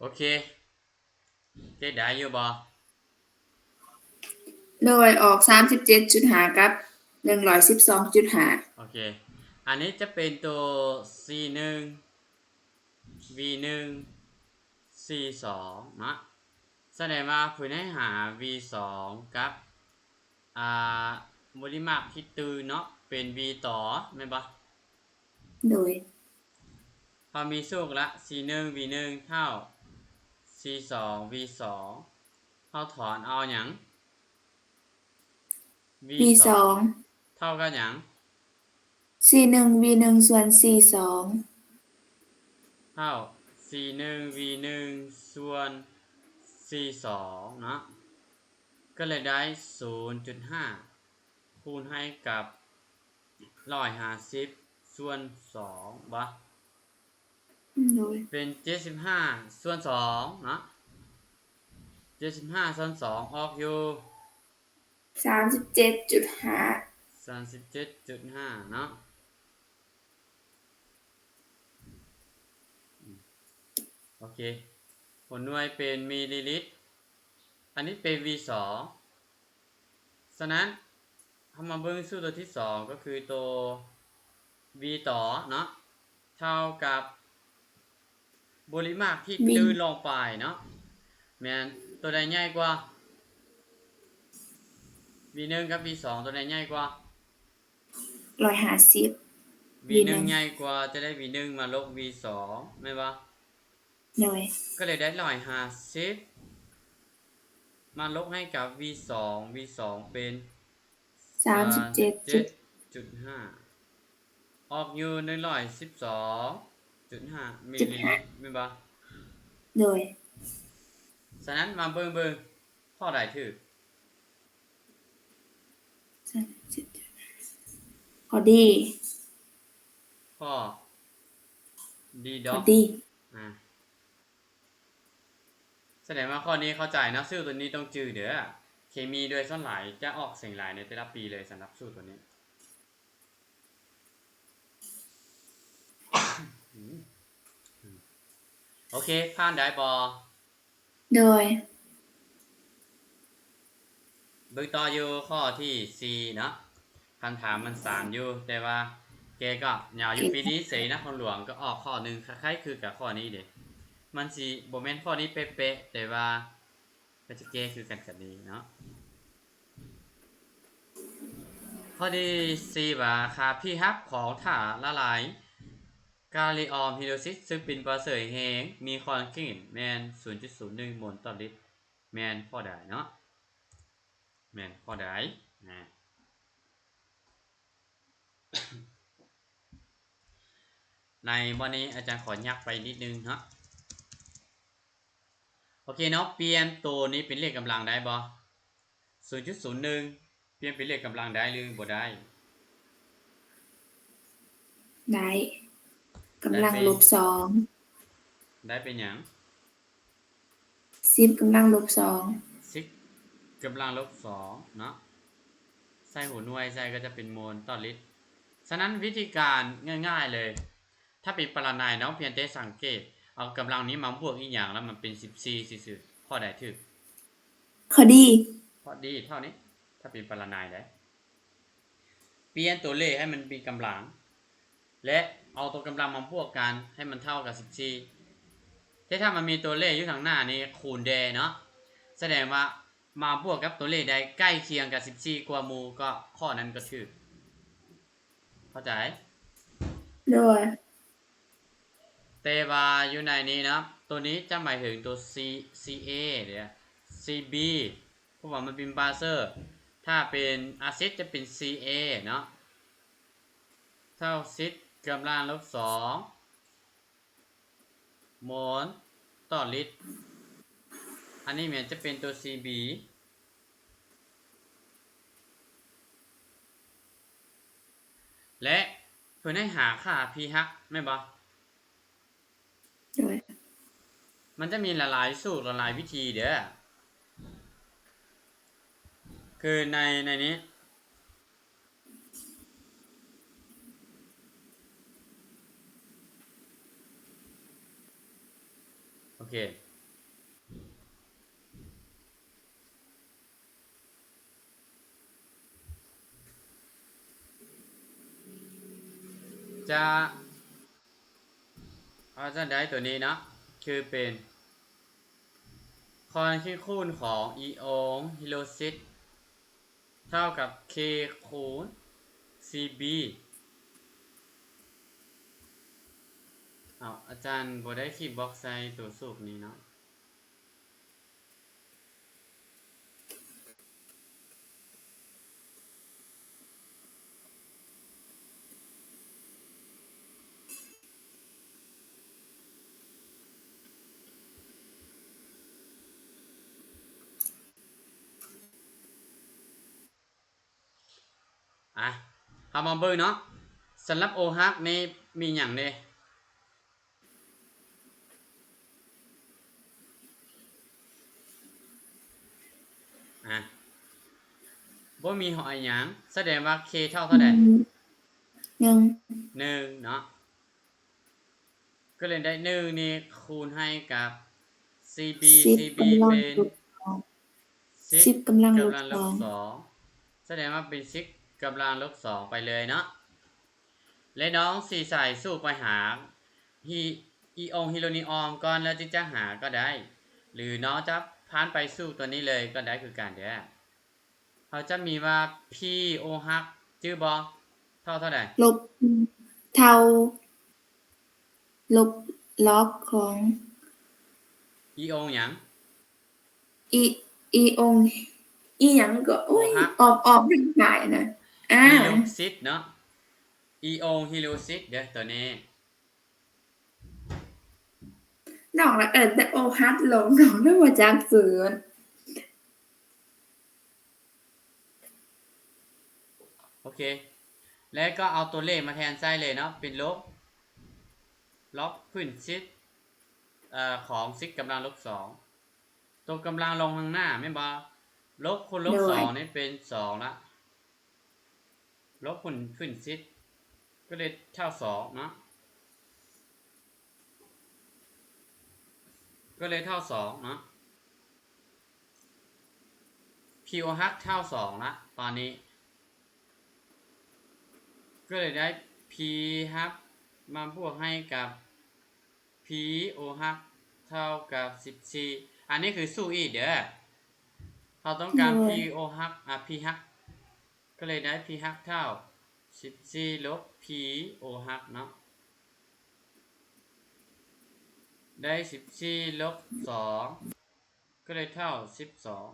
ໂອເຄ ເຈັດໄດ້ຢູ່ບໍ່? ໂດຍ ອອກສາມສິບເຈັດຈຸດຫ້າ ກັບ ໜຶ່ງຮ້ອຍສິບສອງຈຸດຫ້າ. ໂອເຄ ອັນນີ້ຈະເປັນໂຕ ຊີ ໜຶ່ງ ວີ ໜຶ່ງ ຊີ ສອງ ເນາະ. ສະແດງວ່າເພິ່ນໃຫ້ຫາ ວີ ສອງ ກັບ ອ່າ ບໍລິມາກທີ່ຕື່ນເນາະ ເປັນ ວີ ຕໍ່ ແມ່ນບໍ່? ໂດຍ ເຮົາມີສູດລະ ຊີ ໜຶ່ງ ວີ ໜຶ່ງ ເທົ່າ ຊີ ສອງ ວີ ສອງ ເຮົາຖອນເອົາຫຍັງ? ວີ ສອງ ເທົ່າກັບຫຍັງ? ຊີ ໜຶ່ງ ວີ ໜຶ່ງ ສ່ວນ ຊີ ສອງ ເທົ່າ ຊີ ໜຶ່ງ ວີ ໜຶ່ງ ສ່ວນ ຊີ ສອງ ເນາະ ກໍເລີຍໄດ້ ສູນຈຸດຫ້າ ຄູນໃຫ້ກັບ ຮ້ອຍຫ້າສິບ ສ່ວນ ສອງ ບໍ່? ໂດຍ ເປັນ ເຈັດສິບຫ້າ ສ່ວນ ສອງ ເນາະ ເຈັດສິບຫ້າ ສ່ວນ ສອງ ອອກຢູ່ ສາມສິບເຈັດຈຸດຫ້າ ສ າມສິບເຈັດຈຸດຫ້າເນາະ. ໂອເຄ ຫົວໜ່ວຍເປັນມິລລີລິດ ອັນນີ້ເປັນ V ສອງ. ສະນັ້ນ ເຮົາມາເບິ່ງສູດຕົວທີສອງ ກໍຄືໂຕ V ຕໍ່ເນາະ ເທົ່າກັບ ບໍລິມາກທີ່ V ຕື່ນລົງໄປເນາະ. ແມ່ນ ໂຕໃດໃຫຍ່ກວ່າ? V ໜຶ່ງກັບ V ສອງ ໂຕໃດໃຫຍ່ກວ່າ? ຮ້ອຍຫ້າສິບ V ໜຶ່ງ V ໜຶ່ງ ໃຫຍ່ກວ່າ ຈະໄດ້ V ໜຶ່ງ ມາລົບ V ສອງ ແມ່ນບໍ່? ໂດຍ ກໍເລີຍໄດ້ຮ້ອຍຫ້າສິບ ມາລົບໃຫ້ກັບ V ສອງ V ສອງ ເປັນ ສາມສິບເຈັດ ສາມສິບເຈັດຈຸດຫ້າ ອອກຢູ່ ໜຶ່ງຮ້ອຍສິບສອງຈຸດຫ້າ ມິລລີລິດ ແມ່ນບໍ່? ໂດຍ ສະນັ້ນມາເບິ່ງເບິ່ງ ຂໍ້ໃດຖືກ? ຂໍ້ດີ ຂໍ້ດີດອກ ຂໍ້ດີ ອາ ສະແດງວ່າຂໍ້ນີ້ເຂົ້າໃຈເນາະ. ສູດຕົວນີ້ຕ້ອງຈື່ເດີ້ ເຄມີໂດຍສ່ວນຫຼາຍຈະອອກເສັງຫຼາຍໃນແຕ່ລະປີເລີຍ ສຳລັບສູດຕົວນີ້. ໂອເຄ ຜ່ານໄດ້ບໍ່? ໂດຍ ເບິ່ງຕໍ່ຢູ່ຂໍ້ທີສີ່ເນາະ. ຄຳຖາມມັນສາມຢູ່ ແຕ່ວ່າແກກໍຍາວຢູ່ ປີນີ້ເສນະຄອນຫຼວງກໍອອກຂໍ້ໜຶ່ງຄ້າຍໆຄືກັບຂໍ້ນີ້ເດ. ມັນຊິບໍ່ແມ່ນຂໍ້ນີ້ເປະໆ ແຕ່ວ່າກໍຈະແກ້ຄືກັນກັບນີ້ເນາະ. ຂໍ້ທີສີ່ວ່າ ຄ່າພີຮັບຂອງຖ້າລະລາຍ ກາລີອອມຮີໂດຊິດ ຊຶ່ງເປັນປະເສີດແຮງ ມີຄອນເກຣດແມ່ນ ສູນຈຸດສູນໜຶ່ງໂມນຕໍ່ລິດ ແມ່ນຂໍ້ໃດເນາະ? ແມ່ນຂໍ້ໃດ? ນະ ໃນບ່ອນນີ້ອາຈານຂໍຍັກໄປນິດໜຶ່ງເນາະ. ໂອເຄເນາະ ປ່ຽນໂຕນີ້ເປັນເລກກຳລັງໄດ້ບໍ່? ສູນຈຸດສູນໜຶ່ງ ປ່ຽນເປັນເລກກຳລັງໄດ້ຫຼືບໍ່ໄດ້? ໄດ້ ກຳລັງລົບສອງ ໄດ້ເປັນຫຍັງ? ສິບກຳລັງລົບສອງ ສິບກຳລັງລົບສອງເນາະ ໃສ່ຫົວໜ່ວຍໃສ່ກໍຈະເປັນໂມນຕໍ່ລິດ. ສະນັ້ນວິທີການງ່າຍໆເລີຍ ຖ້າເປັນປະລະໄນເນາະ ພຽງແຕ່ສັງເກດເອົາກຳລັງນີ້ມາບວກອີກຫຍັງ ແລ້ວມັນເປັນສິບສີ່ຊື່ໆ ຂໍ້ໃດຖືກ? ຂໍ້ດີ ຂໍ້ດີເທົ່ານີ້ ຖ້າເປັນປະລະໄນເດ້. ປ່ຽນຕົວເລກໃຫ້ມັນມີກຳລັງ ແລະ ເອົາຕົວກຳລັງມາບວກກັນໃຫ້ມັນເທົ່າກັບສິບສີ່ ແຕ່ຖ້າມັນມີຕົວເລກຢູ່ທາງໜ້ານີ້ຄູນແດ່ເນາະ ສະແດງວ່າມາບວກກັບຕົວເລກໃດໃກ້ຄຽງກັບສິບສີ່ກວ່າໝູ່ ກໍຂໍ້ນັ້ນກໍຖືກ. ເຂົ້າໃຈ? ໂດຍ ແຕ່ວ່າຢູ່ໃນນີ້ເນາະ ໂຕນີ້ຈະໝາຍເຖິງໂຕ C C A ເດ້ C B ເພາະວ່າມັນເປັນບາເຊີ ຖ້າເປັນອາຊິດຈະເປັນ C A ເນາະ ເທົ່າສິບກຳລັງລົບສອງໂມນຕໍ່ລິດ. ອັນນີ້ແມ່ນຈະເປັນໂຕ C B ແລະ ເພິ່ນໃຫ້ຫາຄ່າ pH ແມ່ນບໍ່? ໂດຍ ມັນຈະມີຫຼາຍໆສູດ ຫຼາຍໆວິທີເດີ້ ຄືໃນ ໃນນີ້ ໂອເຄ ຈະ ເອົາຈັ່ງໃດ ຕົວນີ້ເນາະ ຄືເປັນຄອນເຄຄູນຂອງອີອອນຮີໂດຊິດ ເທົ່າກັບ K ຄູນ C B. ເອົາ ອາຈານບໍ່ໄດ້ຂີດບລັອກໃສ່ຕົວສູດນີ້ເນາະ. ອ່ະ ເຮົາມາເບິ່ງເນາະ ສຳລັບໂອຮັກນີ້ມີຫຍັງແດ່? ອ່ະ ບໍ່ມີຫອຍຫຍັງ ສະແດງວ່າ K ເທົ່າເທົ່າໃດ? ໜຶ່ງ ໜຶ່ງເນາະ ກໍເລີຍໄດ້ໜຶ່ງນີ້ຄູນໃຫ້ກັບ CB ສິບ CB ກຳລັງ ເປັນ ລົບສອງ ສິບ ສິບກຳລັງ ກຳລັງລົບສອງ ສອງ ສະແດງວ່າເປັນສິບກຳລັງລົບສອງໄປເລີຍເນາະ ແລະ ນ້ອງຊິໃສ່ສູດໄປຫາ ຮີ ອີອົງຮີໂຣນີອອມກ່ອນ ແລ້ວຈຶ່ງຈະຫາກໍໄດ້ ຫຼື ນ້ອງຈະຜ່ານໄປສູດຕົວນີ້ເລີຍກໍໄດ້ຄືກັນເດີ້. ເຮົາຈະມີວ່າ P ໂອຮັກ ຈື່ບໍ່? ເທົ່າເທົ່າໃດ? ລົບ ເທົ່າ ລົບລັອກຂອງ ອີອົງຫຍັງ? ອີ ອີອົງ ອີຫຍັງກໍ ໂອ້ຍ ໂອຮັກ ອອກ ອອກທາງທ້າຍນະ ອ່າ ຮີໂຣຊິດເນາະ ອີອົງຮີໂຣຊິດເດີ້ ຕົວນີ້. ນ້ອງລະເອີ້ນແຕ່ໂອຮັກລົງ ນ້ອງລະບໍ່ຈັກຊື່. ໂອເຄ ແລ້ວກໍເອົາຕົວເລກມາແທນໃສ່ເລີຍເນາະ ເປັນລົບ ລັອກພື້ນສິບ ເອີ ຂອງສິບກຳລັງລົບສອງ ຕົວກຳລັງລົງທາງໜ້າແມ່ນບໍ່? ລົບຄູນລົບ ໂດຍ ສອງນີ້ເປັນສອງລະ ລົບຄູນ ຄູນສິບ ກໍເລີຍເທົ່າສອງເນາະ ກໍເລີຍເທົ່າສອງເນາະ P ໂອຮັກເທົ່າສອງລະ ຕອນນີ້ ກໍເລີຍໄດ້ P ຮັກ ມາບວກໃຫ້ກັບ P ໂອຮັກ ເທົ່າກັບສິບສີ່ ອັນນີ້ຄືສູດອີກເດີ້ ເຮົາຕ້ອງການ ໂດຍ P ໂອຮັກ ອາ P ຮັກ ກໍເລີຍໄດ້ P ຮັກເທົ່າສິບສີ່ລົບ P ໂອຮັກເນາະ ໄດ້ສິບສີ່ລົບສອງ ກໍເລີຍເທົ່າສິບສອງ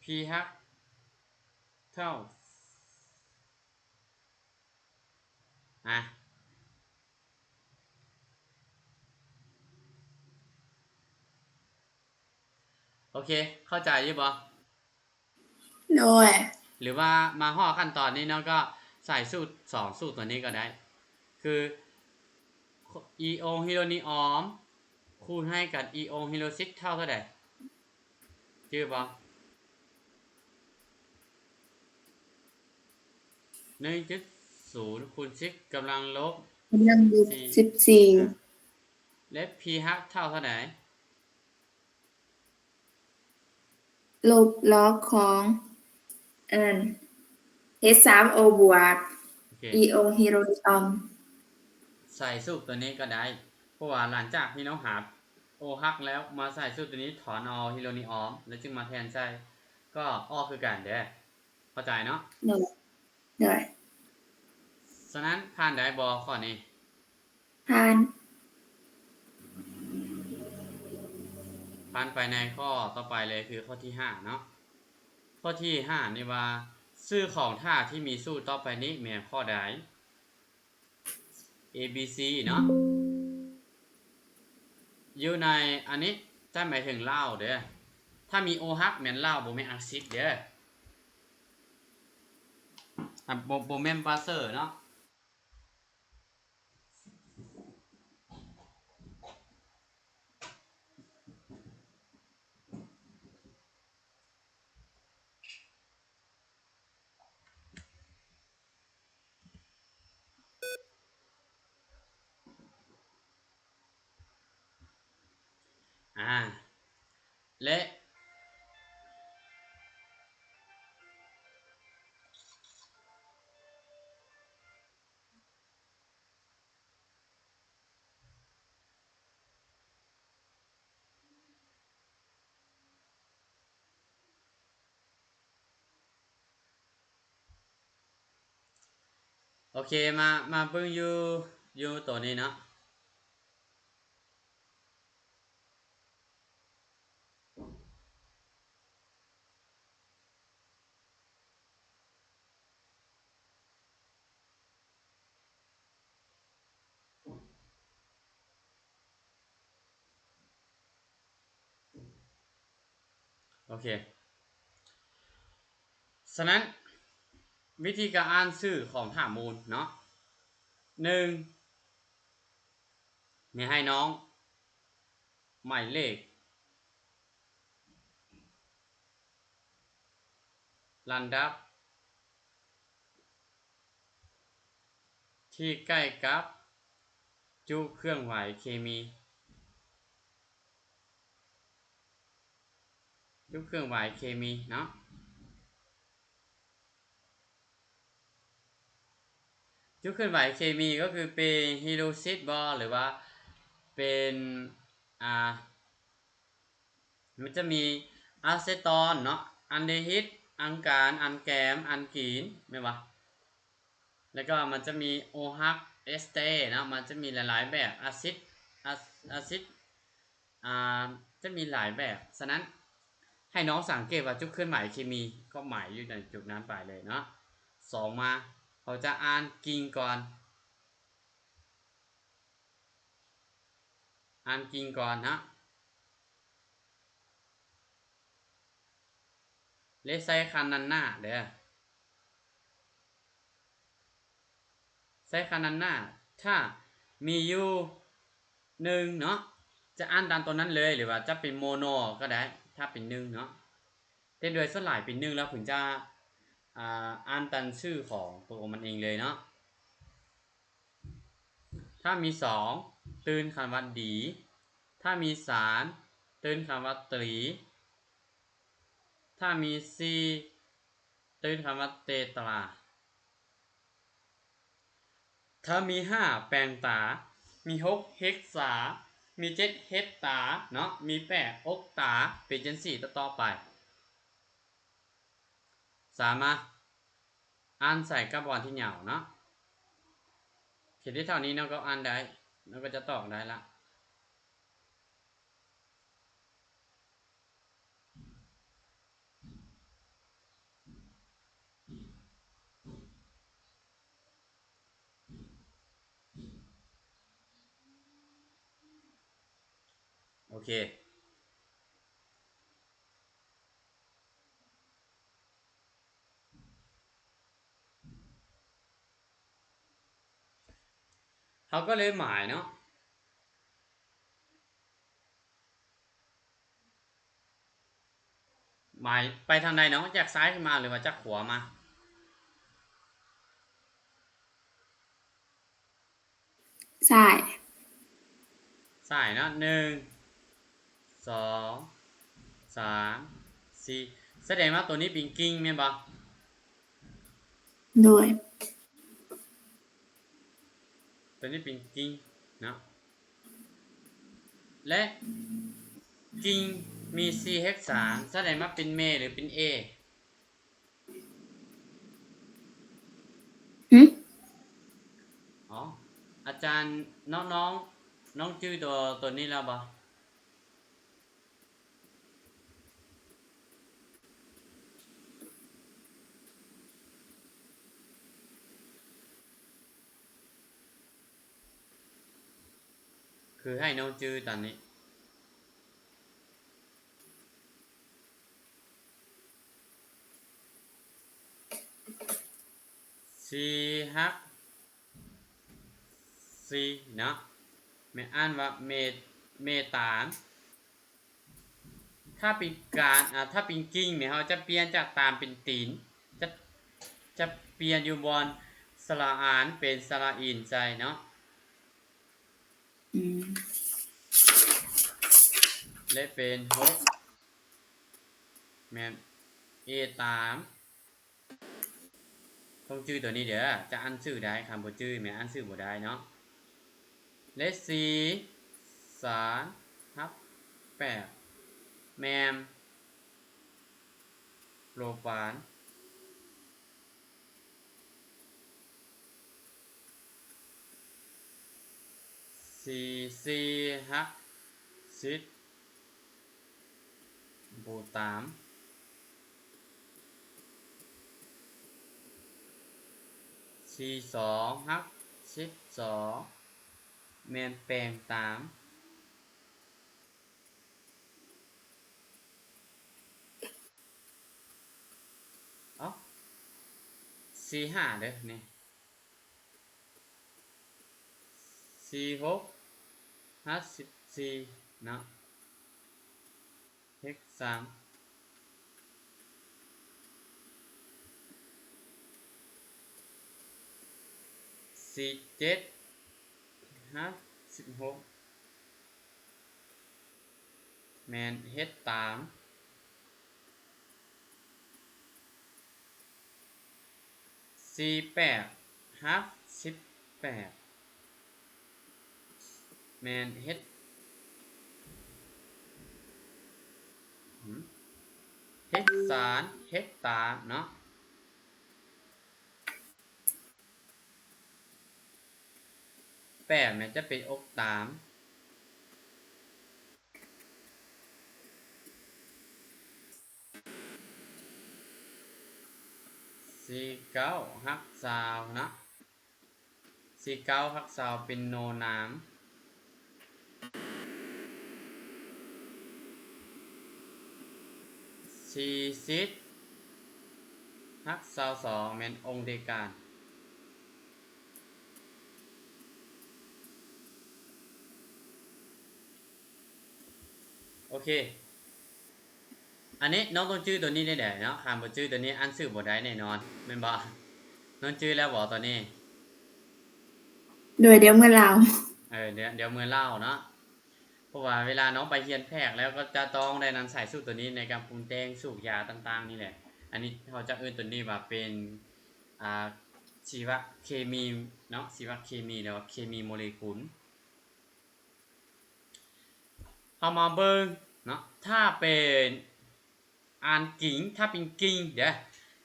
P ຮັກເທົ່າ ອາ ໂອເຄ ເຂົ້າໃຈຢູ່ບໍ່? ໂດຍ ຫຼືວ່າມາຮອດຂັ້ນຕອນນີ້ເນາະ ກໍໃສ່ສູດ ສອງສູດຕົວນີ້ກໍໄດ້ ຄື ອີອົງຮີໂຣນີອອມ ຄູນໃຫ້ກັບ ອີອົງຮີໂຣຊິດ ເທົ່າເທົ່າໃດ? ຈື່ບໍ່? ໜຶ່ງຈຸດສູນ ຄູນສິບກຳລັງລົບ ກຳລັງລົບສິບສີ່ ສິບສີ່ ອາ ແລະ P ຮັກເທົ່າເທົ່າໃດ? ລົບລັອກຂອງ ອັນນັ້ນ ເອັດສາມໂອບວກ ໂອເຄ ອີອົງຮີໂຣນີອອມ ໃສ່ສູດຕົວນີ້ກໍໄດ້ ເພາະວ່າຫຼັງຈາກທີ່ເຮົາຫາໂອຮັກແລ້ວ ມາໃສ່ສູດຕົວນີ້ ຖອນເອົາຮີໂຣນີອອມ ແລ້ວຈຶ່ງມາແທນໃສ່ ກໍອອກຄືກັນເດີ້ ເຂົ້າໃຈເນາະ? ໂດຍ ໂດຍ ສະນັ້ນ ຜ່ານໄດ້ບໍ່ຂໍ້ນີ້? ຜ່ານ ຜ່ານໄປໃນຂໍ້ຕໍ່ໄປເລີຍ ຄືຂໍ້ທີຫ້າເນາະ ຂໍ້ທີຫ້ານີ້ວ່າ ຊື່ຂອງຖ້າທີ່ມີສູດຕໍ່ໄປນີ້ແມ່ນຂໍ້ໃດ? A B C ເນາະ ຢູ່ໃນອັນນີ້ຈະໝາຍເຖິງເຫຼົ້າເດີ້ ຖ້າມີໂອຮັກແມ່ນເຫຼົ້າ ບໍ່ແມ່ນອາຊິດເດີ້ ອາ ບໍ່ ບໍ່ແມ່ນວາເຊີເນາະ. ອາ ແລະ ໂອເຄ ມາ ມາເບິ່ງຢູ່ ຢູ່ໂຕນີ້ເນາະ. ໂອເຄ ສະນັ້ນ ວິທີການອ່ານຊື່ຂອງຖ້າມູນເນາະ ໜຶ່ງ ແມ່ໃຫ້ນ້ອງໝາຍເລກລຳດັບທີ່ໃກ້ກັບຈຸເຄື່ອງໄຫວເຄມີ. ຈຸເຄື່ອງໄຫວເຄມີເນາະ. ຈຸເຄື່ອນໄຫວເຄມີກໍຄືເປັນຮີໂດຊິດບໍ ຫຼືວ່າເປັນ ອ່າ ມັນຈະມີອາເຊຕອນເນາະ, ອັນເດຮິດ, ອັງການ, ອັນແກມ, ອັນກີນ ແມ່ນບໍ່? ແລ້ວກໍມັນຈະມີໂອຮັກເອສເຕເນາະ, ມັນຈະມີຫຼາຍໆແບບ ອາຊິດ ອາ ອາຊິດ ອ່າ ຈະມີຫຼາຍແບບ. ສະນັ້ນ ໃຫ້ນ້ອງສັງເກດວ່າຈຸເຄື່ອນໄຫວເຄມີກໍໝາຍຢູ່ໃນຈຸດນັ້ນໄປເລີຍເນາະ. ສອງມາ ເຮົາຈະອ່ານກິ່ງກ່ອນ ອ່ານກິ່ງກ່ອນເນາະ. ແລະ ໃສ່ຄັນນານາເດີ ໃສ່ຄັນນານາ ຖ້າມີຢູ່ໜຶ່ງເນາະ ຈະອ່ານຕາມຕົວນັ້ນເລີຍ ຫຼືວ່າຈະເປັນໂມໂນກໍໄດ້ ຖ້າເປັນໜຶ່ງເນາະ. ແຕ່ໂດຍສ່ວນຫຼາຍເປັນໜຶ່ງແລ້ວເພິ່ນຈະ ອ່າ ອ່ານຕາມຊື່ຂອງໂຕມັນເອງເລີຍເນາະ. ຖ້າມີສອງ ຕື່ມຄຳວ່າດີ, ຖ້າມີສາມ ຕື່ມຄຳວ່າຕີ, ຖ້າມີສີ່ ຕື່ມຄຳວ່າເຕຕຣາ, ຖ້າມີຫ້າ ແປງຕາ, ມີຫົກ ເຮັກຊາ, ມີເຈັດ ເຮັກຕາເນາະ, ມີແປດ ອົກຕາ, ເປັນຈັ່ງຊີ້ຕໍ່ໆໄປ. ສາມາດອ່ານໃສ່ກັບບ່ອນທີ່ຍາວເນາະ. ເຂດທີ່ເທົ່ານີ້ເນາະ ກໍອ່ານໄດ້ ເນາະ ກໍຈະຕອກໄດ້ລະ. ໂອເຄ. ເຮົາກໍເລີຍໝາຍເນາະ ໝາຍໄປທາງໃດເນາະ ຈາກຊ້າຍຂຶ້ນມາ ຫຼືວ່າຈາກຂວາມາ? ຊ້າຍ ຊ້າຍເນາະ ໜຶ່ງ ສອງ ສາມ ສີ່ ສະແດງວ່າໂຕນີ້ເປັນກິ່ງແມ່ນບໍ່? ໂດຍ ໂຕນີ້ເປັນກິ່ງເນາະ ແລະ ກິ່ງມີສີ່ເຮັກສານ ສະແດງວ່າເປັນເມ ຫຼື ເປັນເອ? ຫື? ອໍ ອາຈານ ນ້ອງ ນ້ອງ ນ້ອງຈື່ຕົວ ຕົວນີ້ແລ້ວບໍ່? ຄືໃຫ້ນ້ອງຈື່ຕາມນີ້ ສີ່ຮັກສີ່ເນາະ ແມ່ນອ່ານວ່າເມ ເມຕານ. ຖ້າເປັນການ ອ່າ ຖ້າເປັນກິ່ງນີ້ ເຮົາຈະປ່ຽນຈາກຕານເປັນຕີນ ຈະ ຈະປ່ຽນຢູ່ບ່ອນສະຫຼະອານເປັນສະຫຼະອິນໃສ່ເນາະ ອືມ ແລະ ເປັນຫົກ ແມ່ນເອຕານ. ຕ້ອງຈື່ຕົວນີ້ເດີ ຈະອ່ານຊື່ໄດ້ ຄັນບໍ່ຈື່ແມ່ນອ່ານຊື່ບໍ່ໄດ້ເນາະ ເລກສີ່ ສາມ ຮັບ ແປດ ແມ່ນໂປຣປານ. ສີ່ ສີ່ ຮັກ ສິບ ບູຕານ. ສີ່ ສອງ ຮັກ ສິບສອງ ແມ່ນແປງຕານ. ເອົ້າ ສີ່ ຫ້າເດີນີ້ ສີ່ ຫົກ ຮາກສິບສີ່ເນາະ ເຮັກສາມ ສີ່ເຈັດ ຮາກສິບຫົກ ແມ່ນເຮັດຕາມ ສີ່ແປດ ຮາກສິບແປດ ແມ່ນເຮັດ ຫືມ ເຮັດສານ ເຮັດຕາມເນາະ. ແປດແມ່ນຈະເປັນອົກຕາມ ສີ່ເກົ້າ ຮາກຊາວເນາະ ສີ່ເກົ້າ ຮາກຊາວເປັນໂນນາມ. ສີ່ສິບ ຮາກຊາວສອງ ແມ່ນອົງເດການ. ໂອເຄ ອັນນີ້ນ້ອງຕ້ອງຈື່ຕົວນີ້ແດ່ເນາະ ຄັນບໍ່ຈື່ຕົວນີ້ອ່ານຊື່ບໍ່ໄດ້ແນ່ນອນ ແມ່ນບໍ່? ນ້ອງຈື່ແລ້ວບໍ່ຕົວນີ້? ໂດຍ ດຽວເມືອລາວ ເອີ ດຽວ ດຽວເມືອລາວເນາະ ເພາະວ່າເວລານ້ອງໄປຮຽນແພດແລ້ວ ກໍຈະຕ້ອງໄດ້ນຳໃຊ້ສູດຕົວນີ້ໃນການປຸງແຕ່ງສູບຢາຕ່າງໆນີ້ແຫຼະ. ອັນນີ້ເຮົາຈະເອີ້ນຕົວນີ້ວ່າເປັນ ອ່າ ຊີວະເຄມີເນາະ ຊີວະເຄມີ ຫຼືວ່າເຄມີໂມເລກຸນ. ເຮົາມາເບິ່ງເນາະ ຖ້າເປັນອ່ານກິງ ຖ້າເປັນກິງເດີ້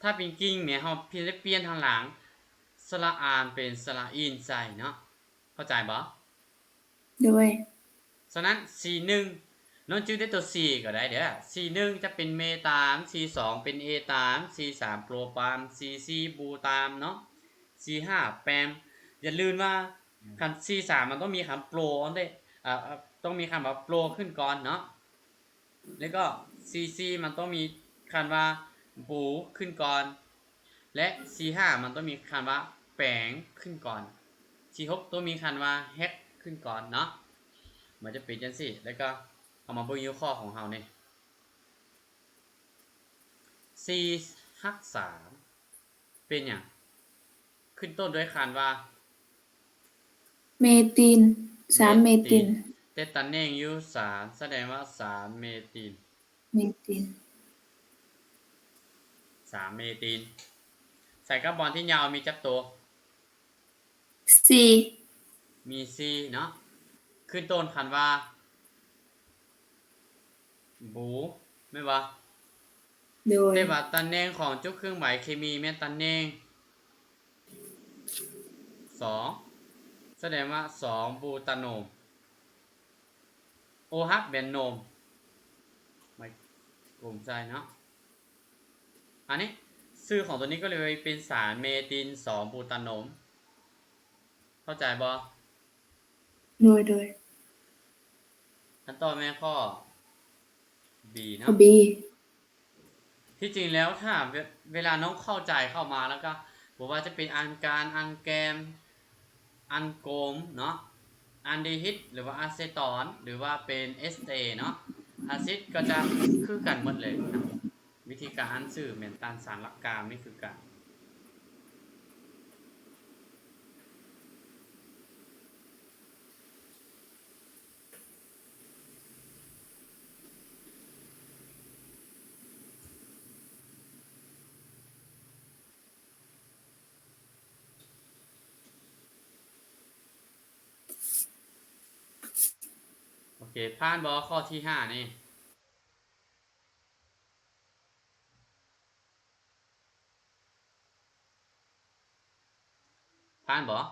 ຖ້າເປັນກິງແມ່ນເຮົາປ່ຽນ ປ່ຽນທາງຫຼັງ ສະຫຼະອານເປັນສະຫຼະອີນໃສ່ເນາະ ເຂົ້າໃຈບໍ່? ໂດຍ ສະນັ້ນ ຊີໜຶ່ງ ນ້ອງຈື່ແຕ່ຕົວຊີກໍໄດ້ເດີ້ ຊີໜຶ່ງຈະເປັນເມຕາມ ຊີສອງເປັນເອຕາມ ຊີສາມໂປຣປາມ ຊີສີ່ບູຕາມເນາະ ຊີຫ້າແປມ. ຢ່າລືມວ່າ ຄັນຊີສາມມັນຕ້ອງມີຄຳໂປຣເດ້ ເອີ ເອີ ຕ້ອງມີຄຳວ່າໂປຣຂຶ້ນກ່ອນເນາະ ແລ້ວກໍຊີສີ່ມັນຕ້ອງມີຄຳວ່າບູຂຶ້ນກ່ອນ ແລະ ຊີຫ້າມັນຕ້ອງມີຄຳວ່າແປງຂຶ້ນກ່ອນ ຊີຫົກຕ້ອງມີຄຳວ່າແຮັກຂຶ້ນກ່ອນເນາະ. ມັນຈະເປັນຈັ່ງຊີ້ ແລ້ວກໍເຮົາມາເບິ່ງຢູ່ຂໍ້ຂອງເຮົານີ້ ຊີຮັກສາມ ເປັນຫຍັງ? ຂຶ້ນຕົ້ນດ້ວຍຄຳວ່າ ເມຕິນ ສານເມຕິນ ເມຕິນ ແຕ່ຕຳແໜ່ງຢູ່ສານ ສະແດງວ່າສານເມຕິນ ເມຕິນ ສານເມຕິນ. ສາຍກາບອນທີ່ຍາວມີຈັກໂຕ? ສີ່ ມີສີ່ເນາະ ຂຶ້ນຕົ້ນຄຳວ່າ ບູ ແມ່ນບໍ່? ໂດຍ ແຕ່ວ່າຕຳແໜ່ງຂອງຈຸເຄື່ອງໝາຍເຄມີແມ່ນຕຳແໜ່ງສອງ ສະແດງວ່າສອງບູຕາໂນມ ໂອຮັບແມ່ນໂນມ ໄມ້ກົມໃສ່ເນາະ. ອັນນີ້ຊື່ຂອງຕົວນີ້ກໍເລີຍເປັນສານເມຕິນສອງບູຕາໂນມ ເຂົ້າໃຈບໍ່? ໂດຍ ໂດຍ ຄຳຕອບແມ່ນຂໍ້ B ເນາະ B. ທີ່ຈິງແລ້ວຖ້າເວ ເວລານ້ອງເຂົ້າໃຈເຂົ້າມາແລ້ວກໍ ບໍ່ວ່າຈະເປັນອານການ ອານແກນ ອານໂກມເນາະ ອານດີຮິດ ຫຼືວ່າອາເຊຕອນ ຫຼືວ່າເປັນເອສເຕເນາະ ອາຊິດກໍຈະຄືກັນໝົດເລີຍເນາະ. ວິທີການອ່ານຊື່ແມ່ນຕາມສານຫຼັກການນີ້ຄືກັນ. ໂອເຄ ຜ່ານບໍ່ ຂໍ້ທີຫ້ານີ້? ຜ່ານບໍ່?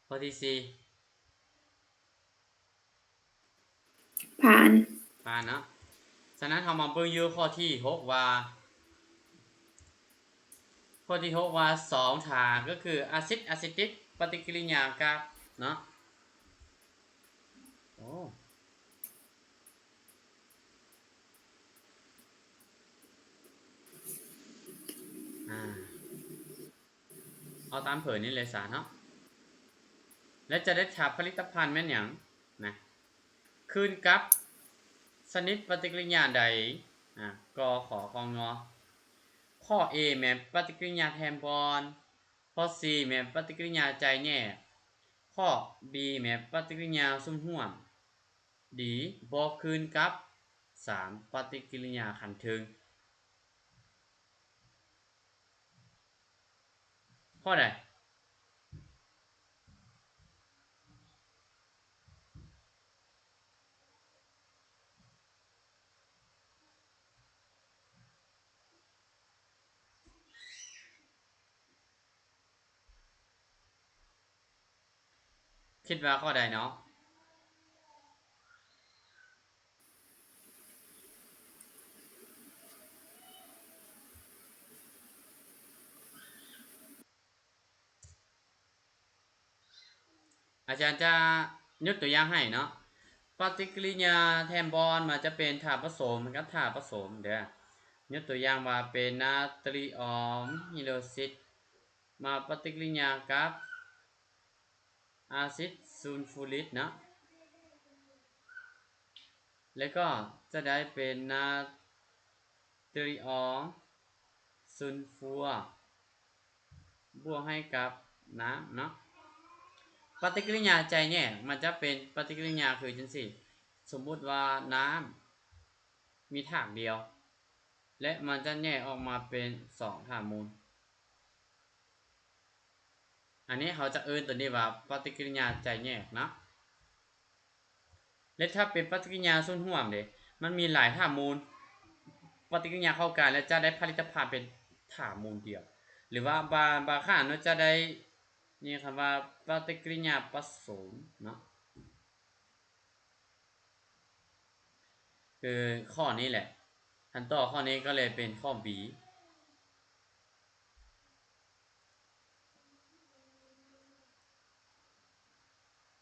ຂໍ້ທີສີ່ ຜ່ານ ຜ່ານເນາະ. ສະນັ້ນເຮົາມາເບິ່ງຢູ່ຂໍ້ທີຫົກວ່າ ຂໍ້ທີຫົກວ່າ ສອງຖານກໍຄືອາຊິດອາຊິຕິກປະຕິກິລິຍາກັບເນາະ. ໂອ້ ອາ ເອົາຕາມເຜີຍນີ້ເລີຍສາເນາະ. ໃນ ແລະ ຈະໄດ້ຖ້າຜະລິດຕະພັນແມ່ນຫຍັງນະ? ຄືນກັບຊະນິດປະຕິກິລິຍາໃດ? ອາ ກ ຂ ຄ ງ. ຂໍ້ A ແມ່ນປະຕິກິລິຍາແທນບອນ, ຂໍ້ C ແມ່ນປະຕິກິລິຍາໄຈແຍກ, ຂໍ້ B ແມ່ນປະຕິກິລິຍາຊຸມຮ່ວມ, D ບໍ່ຄືນກັບສາມປະຕິກິລິຍາຂັ້ນເທິງ. ຂໍ້ໃດ? ຄິດວ່າຂໍ້ໃດເນາະ? ອາຈານຈະຍົກຕົວຢ່າງໃຫ້ເນາະ, ປະຕິກິລິຍາແທນບອນມັນຈະເປັນທາດປະສົມກັບທາດປະສົມເດີ້. ຍົກຕົວຢ່າງວ່າເປັນນາຕຣີອອມຮີໂດຣຊິດ ມາປະຕິກິລິຍາກັບອາຊິດຊູນຟູຣິກເນາະ, ແລ້ວກໍຈະໄດ້ເປັນນາຕຣີອອມຊູນຟູ ບວກໃຫ້ກັບນ້ຳເນາະ. ປະຕິກິລິຍາໄຈແຍກມັນຈະເປັນປະຕິກິລິຍາຄືຈັ່ງຊີ້, ສົມມຸດວ່ານ້ຳມີທາດດຽວ ແລະ ມັນຈະແຍກອອກມາເປັນສອງທາດມູນ. ອັນນີ້ເຮົາຈະເອີ້ນຕົວນີ້ວ່າປະຕິກິລິຍາໄຈແຍກເນາະ. ແລະ ຖ້າເປັນປະຕິກິລິຍາສ່ວນຮ່ວມເດ ມັນມີຫຼາຍທາດມູນປະຕິກິລິຍາເຂົ້າກັນ ແລະ ຈະໄດ້ຜະລິດຕະພັນເປັນທາດມູນດຽວ ຫຼືວ່າບາງ ບາງຄັ້ງເນາະ ຈະໄດ້ ນີ້ຄຳວ່າປະຕິກິລິຍາປະສົມເນາະ. ຄືຂໍ້ນີ້ແຫຼະ, ຄັນຕອບຂໍ້ນີ້ກໍເລີຍເປັນຂໍ້ B.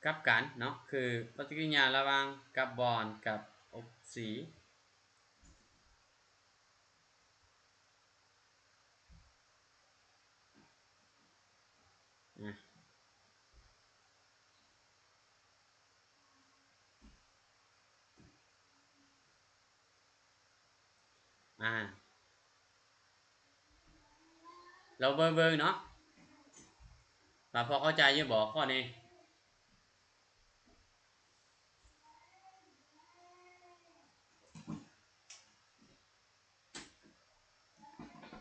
ກັບກັນເນາະ ຄືປະຕິກິລິຍາລະຫວ່າງກາບອນກັບອົກຊີ. ອາ ລອງເບິ່ງເບິ່ງເນາະ ວ່າພໍເຂົ້າໃຈຢູ່ບໍ່ຂໍ້ນີ້?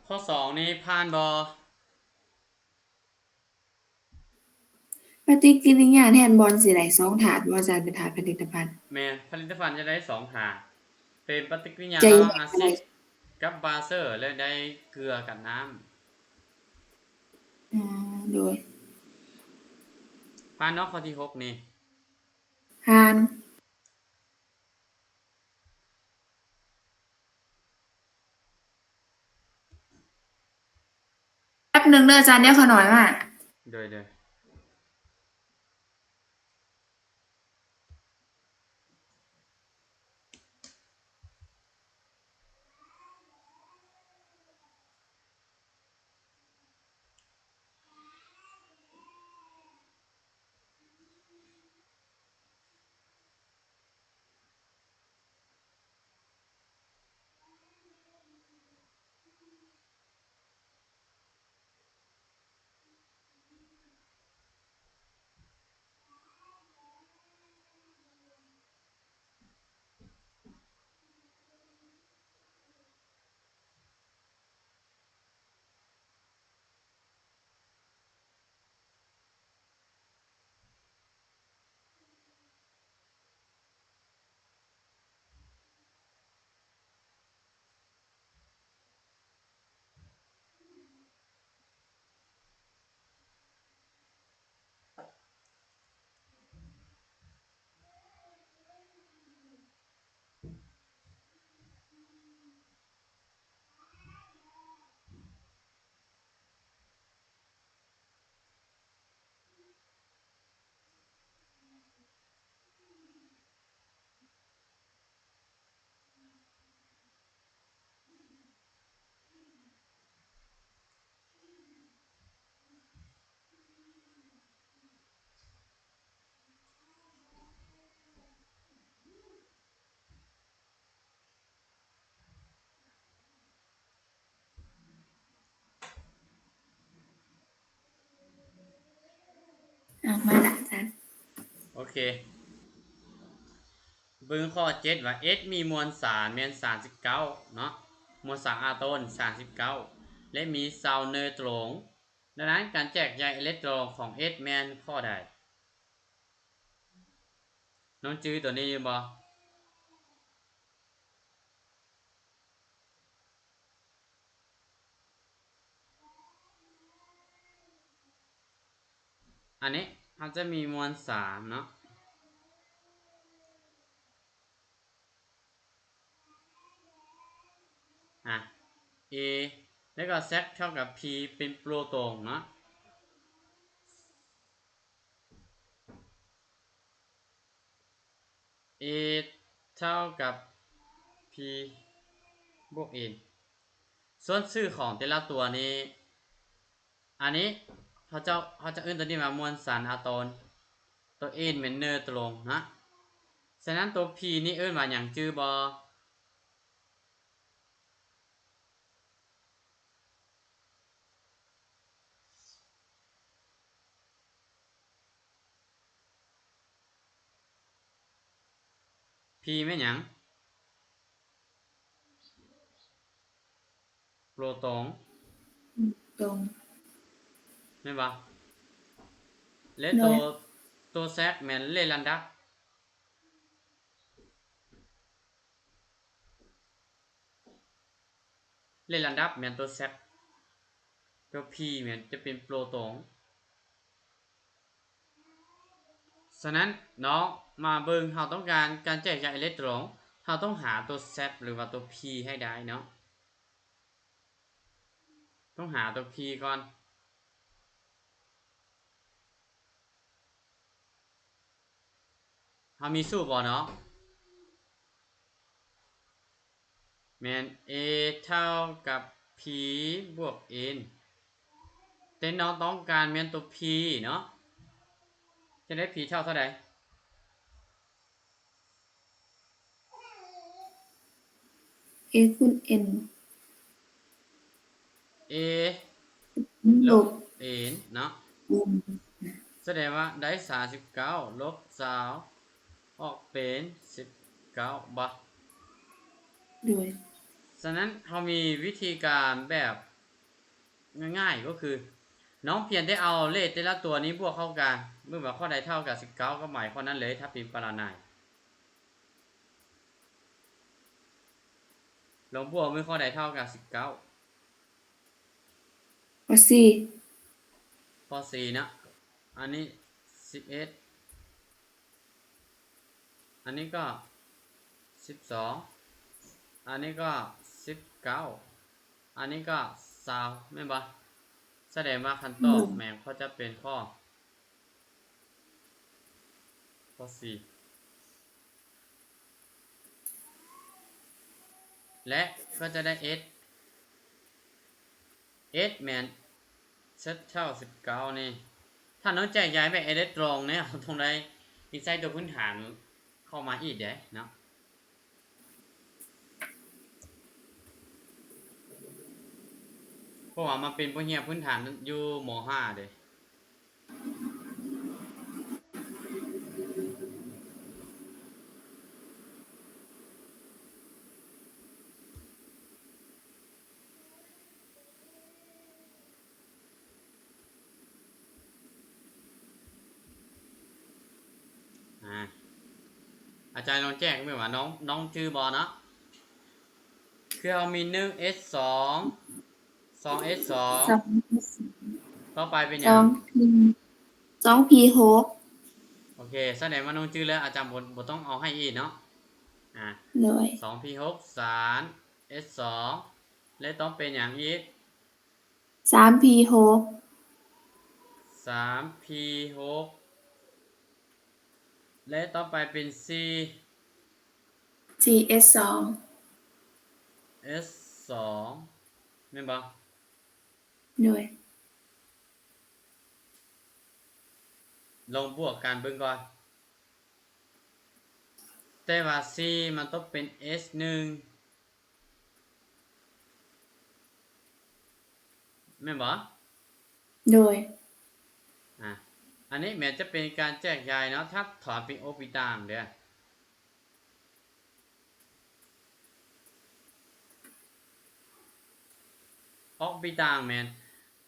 ຂໍ້ສອງນີ້ຜ່ານບໍ່? ປະຕິກິລິຍາແທນບອນຊິໄດ້ສອງທາດບໍ່ອາຈານ? ເປັນທາດຜະລິດຕະພັນ. ແມ່ນ, ຜະລິດຕະພັນຈະໄດ້ສອງທາດ, ເປັນປະຕິກິລິຍາລະຫວ່າງອາຊິດກັບບາເຊີ ແລະ ໄດ້ເກືອກັບນ້ຳ. ອາ ໂດຍ. ຜ່ານເນາະ ຂໍ້ທີຫົກນີ້. ຜ່ານ. ແປັບໜຶ່ງເດີອາຈານ, ດຽວຂ້ານ້ອຍມາ. ໂດຍ ໂດຍ. ມາລະອາຈານ. ໂອເຄ ເບິ່ງຂໍ້ເຈັດວ່າ H ມີມວນສານແມ່ນສາມສິບເກົ້າເນາະ, ມວນສານອາໂຕນສາມສິບເກົ້າ ແລະ ມີຊາວເນີໂຕຣງ. ດັ່ງນັ້ນ ການແຈກຢາຍເອເລັກໂຕຣນຂອງ H ແມ່ນຂໍ້ໃດ? ນ້ອງຈື່ຕົວນີ້ຢູ່ບໍ່? ອັນນີ້ເຮົາຈະມີມວນສາມເນາະ ອາ A ແລ້ວກໍ Z ເທົ່າກັບ P ເປັນໂປຣຕອນເນາະ. A ເທົ່າກັບ P ບວກ N. ສ່ວນຊື່ຂອງແຕ່ລະຕົວນີ້ ອັນນີ້ເຂົາເຈົ້າ ເຂົາຈະເອີ້ນຕົວນີ້ວ່າມວນສານອາໂຕນ, ຕົວ N ແມ່ນເນີໂຕຣງນະ. ສະນັ້ນຕົວ P ນີ້ເອີ້ນວ່າຫຍັງຈື່ບໍ່? P ແມ່ນຫຍັງ? ໂປຣຕອນ ຕອນ ແມ່ນບໍ່? ແລະ ໂຕ ໂຕ Z ແມ່ນເລກລຳດັບ. ເລກລຳດັບແມ່ນໂຕ Z, ໂຕ P ແມ່ນຈະເປັນໂປຣຕອນ. ສະນັ້ນເນາະ ມາເບິ່ງ ເຮົາຕ້ອງການການແຈກຢາຍເອເລັກຕຣອນ, ເຮົາຕ້ອງຫາໂຕ Z ຫຼືວ່າໂຕ P ໃຫ້ໄດ້ເນາະ, ຕ້ອງຫາໂຕ P ກ່ອນ. ເຮົາມີສູດບໍ່ເນາະ? ແມ່ນ A ເທົ່າກັບ P ບວກ N, ແຕ່ນ້ອງຕ້ອງການແມ່ນໂຕ P ເນາະ. ຈະໄດ້ P ເທົ່າເທົ່າໃດ? A ຄູນ N, A ລົບ N ເນາະ. ອືມ ສະແດງວ່າໄດ້ສາມສິບເກົ້າລົບຊາວ ອອກເປັນສິບເກົ້າບໍ່? ໂດຍ. ສະນັ້ນເຮົາມີວິທີການແບບງ່າຍໆ ກໍຄື ນ້ອງພຽງແຕ່ເອົາເລກແຕ່ລະຕົວນີ້ບວກເຂົ້າກັນ, ເມື່ອວ່າຂໍ້ໃດເທົ່າກັບສິບເກົ້າ ກໍໝາຍຂໍ້ນັ້ນເລີຍ ຖ້າເປັນປະລະໄນ. ລອງບວກເບິ່ງ ຂໍ້ໃດເທົ່າກັບສິບເກົ້າ? ຂໍ້ສີ່ ຂໍ້ສີ່ເນາະ. ອັນນີ້ສິບເອັດ, ອັນນີ້ກໍສິບສອງ, ອັນນີ້ກໍສິບເກົ້າ, ອັນນີ້ກໍຊາວ ແມ່ນບໍ່? ສະແດງວ່າຄຳຕອບ ແມ່ນ ແມ່ນ ກໍຈະເປັນຂໍ້ ຂໍ້ສີ່ ແລະ ກໍຈະໄດ້ S, S ແມ່ນ Z ເທົ່າສິບເກົ້ານີ້. ຖ້ານ້ອງແຈກຢາຍແບບເອເລັກຕຣອນນີ້ ເຮົາຕ້ອງໄດ້ໃຊ້ຕົວພື້ນຖານເຂົ້າມາອີກເດ້ເນາະ. ເພາະວ່າມາເປັນບົດຮຽນພື້ນຖານຢູ່ ມໍຫ້າ ເດ້. ອາ ອາຈານລອງແຈກເບິ່ງວ່ານ້ອງ ນ້ອງຈື່ບໍ່ເນາະ? ຄືເຮົາມີ ໜຶ່ງ S ສອງ ສອງ S ສອງ ສອງ S ສອງ ຕໍ່ໄປເປັນຫຍັງ? ສອງ P ສອງ P ຫົກ. ໂອເຄ ສະແດງວ່ານ້ອງຈື່ແລ້ວ ອາຈານບໍ່ ບໍ່ຕ້ອງເອົາໃຫ້ອີກເນາະ. ອາ ໂດຍ ສອງ P ຫົກ ສາມ S ສອງ ແລະ ຕ້ອງເປັນຫຍັງອີກ? ສາມ P ຫົກ ສາມ P ຫົກ ແລະ ຕໍ່ໄປເປັນ ສີ່ ສີ່ S ສອງ S ສອງ ແມ່ນບໍ່? ໂດຍ ລອງບວກກັນເບິ່ງກ່ອນ. ແຕ່ວ່າ ສີ່ ມັນຕ້ອງເປັນ S ໜຶ່ງ ແມ່ນບໍ່? ໂດຍ ອາ ອັນນີ້ແມ່ນຈະເປັນການແຈກຢາຍເນາະ, ຖັດຖອນເປັນອອກເປັນຕ່າງເດີ້. ອອກເປັນຕ່າງແມ່ນ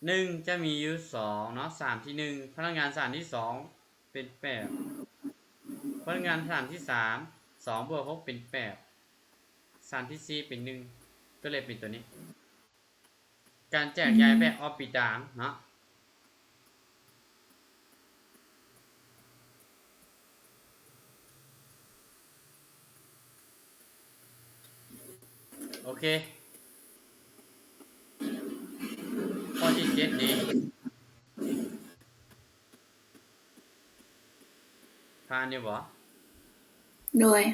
ໜຶ່ງ ຈະມີຢູ່ສອງເນາະ, ສານທີໜຶ່ງ ພະລັງງານສານທີສອງເປັນແປດ, ພະລັງງານສານທີສາມ ສອງບວກຫົກເປັນແປດ, ສານທີສີ່ເປັນໜຶ່ງ ກໍເລີຍເປັນຕົວນີ້. ການແຈກຢາຍແບບອອກເປັນຕ່າງເນາະ. ໂອເຄ ຂໍ້ທີເຈັດນີ້ ຜ່ານຢູ່ບໍ່? ໂດຍ.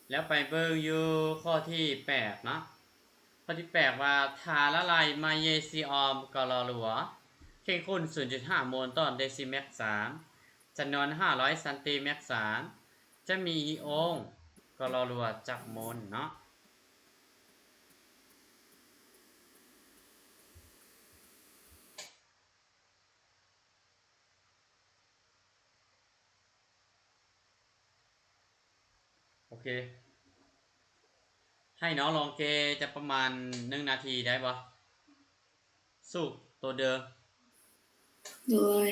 ແລ້ວໄປເບິ່ງຢູ່ຂໍ້ທີແປດເນາະ. ຂໍ້ທີແປດວ່າ ຖ້າລະລາຍມາເຍຊີອອມ ກລ ຫຼວງ ເຄັ່ງຄູນ ສູນຈຸດຫ້າ ໂມນຕໍ່ເດຊິແມັກສາມ ຈຳນວນ ຫ້າຮ້ອຍ ຊັນຕີແມັກສາມ ຈະມີອີອົງ ກລ ຫຼວງ ຈັກໂມນເນາະ. ໂອເຄ ໃຫ້ນ້ອງລອງແກ້ຈັກປະມານໜຶ່ງນາທີໄດ້ບໍ່? ສູດໂຕເດີມ. ໂດຍ.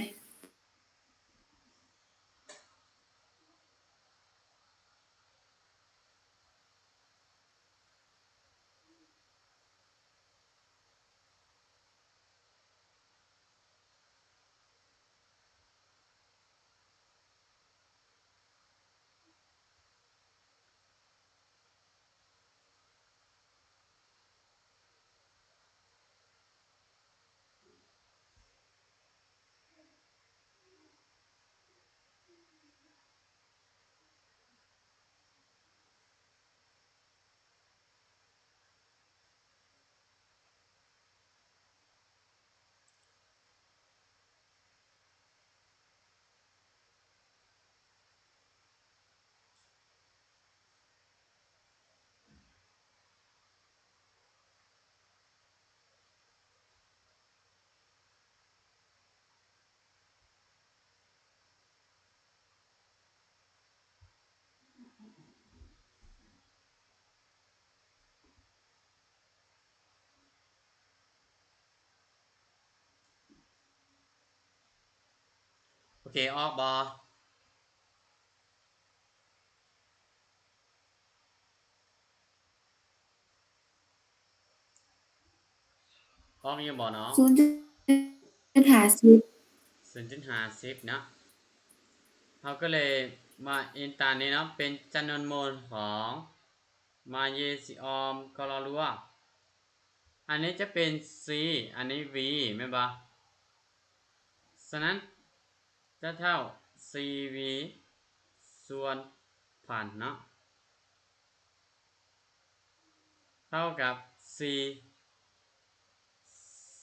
ໂອເຄ ອອກບໍ່? ອອກຢູ່ບໍ່ເນາະ? ສູນຈຸດຫ້າສິບ ສູນຈຸດຫ້າສິບເນາະ. ເຮົາກໍເລີຍມາເອັນຕານີ້ເນາະ ເປັນຈຳນວນໂມນຂອງມາເຍຊີອອມ ກລ ຫຼວງ. ອັນນີ້ຈະເປັນ C ອັນນີ້ V ແມ່ນບໍ່? ສະນັ້ນ ຈະເທົ່າ C V ສ່ວນພັນເນາະ ເທົ່າກັບ C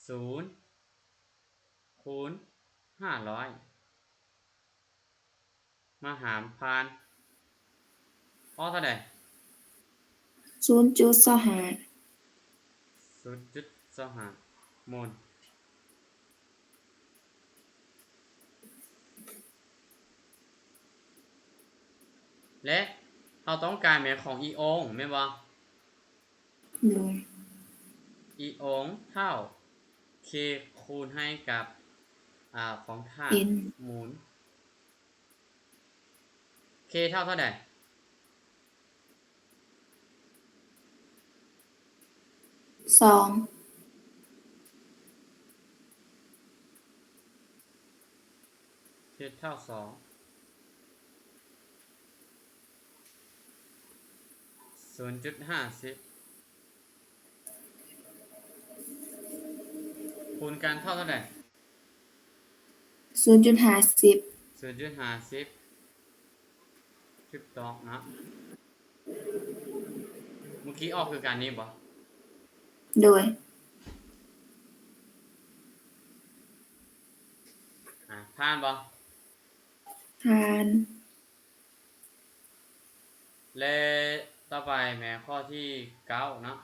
ສູນ ຄູນ ຫ້າຮ້ອຍ ມາຫານພັນ ອອກເທົ່າໃດ? ສູນຈຸດສອງຫ້າ ສູນຈຸດສອງຫ້າໂມນ. ແລະ ເຮົາຕ້ອງການແມ່ນຂອງອີອົງແມ່ນບໍ່? ໂດຍ. ອີອົງເທົ່າ K ຄູນໃຫ້ກັບ ອາ ຂອງທາດ N ມູນ. K ເທົ່າເທົ່າໃດ? ສອງ. K ເທົ່າສອງ ສູນຈຸດຫ້າສິບ ຄູນກັນເທົ່າເທົ່າໃດ? ສູນຈຸດຫ້າສິບ. ສູນຈຸດຫ້າສິບ ຖືກຕ້ອງເນາະ. ເມື່ອກີ້ອອກຄືກັນນີ້ບໍ່? ໂດຍ. ອາ ຜ່ານບໍ່? ຜ່ານ. ແລະ ຕໍ່ໄປແມ່ນຂໍ້ທີເກົ້າເນາະ.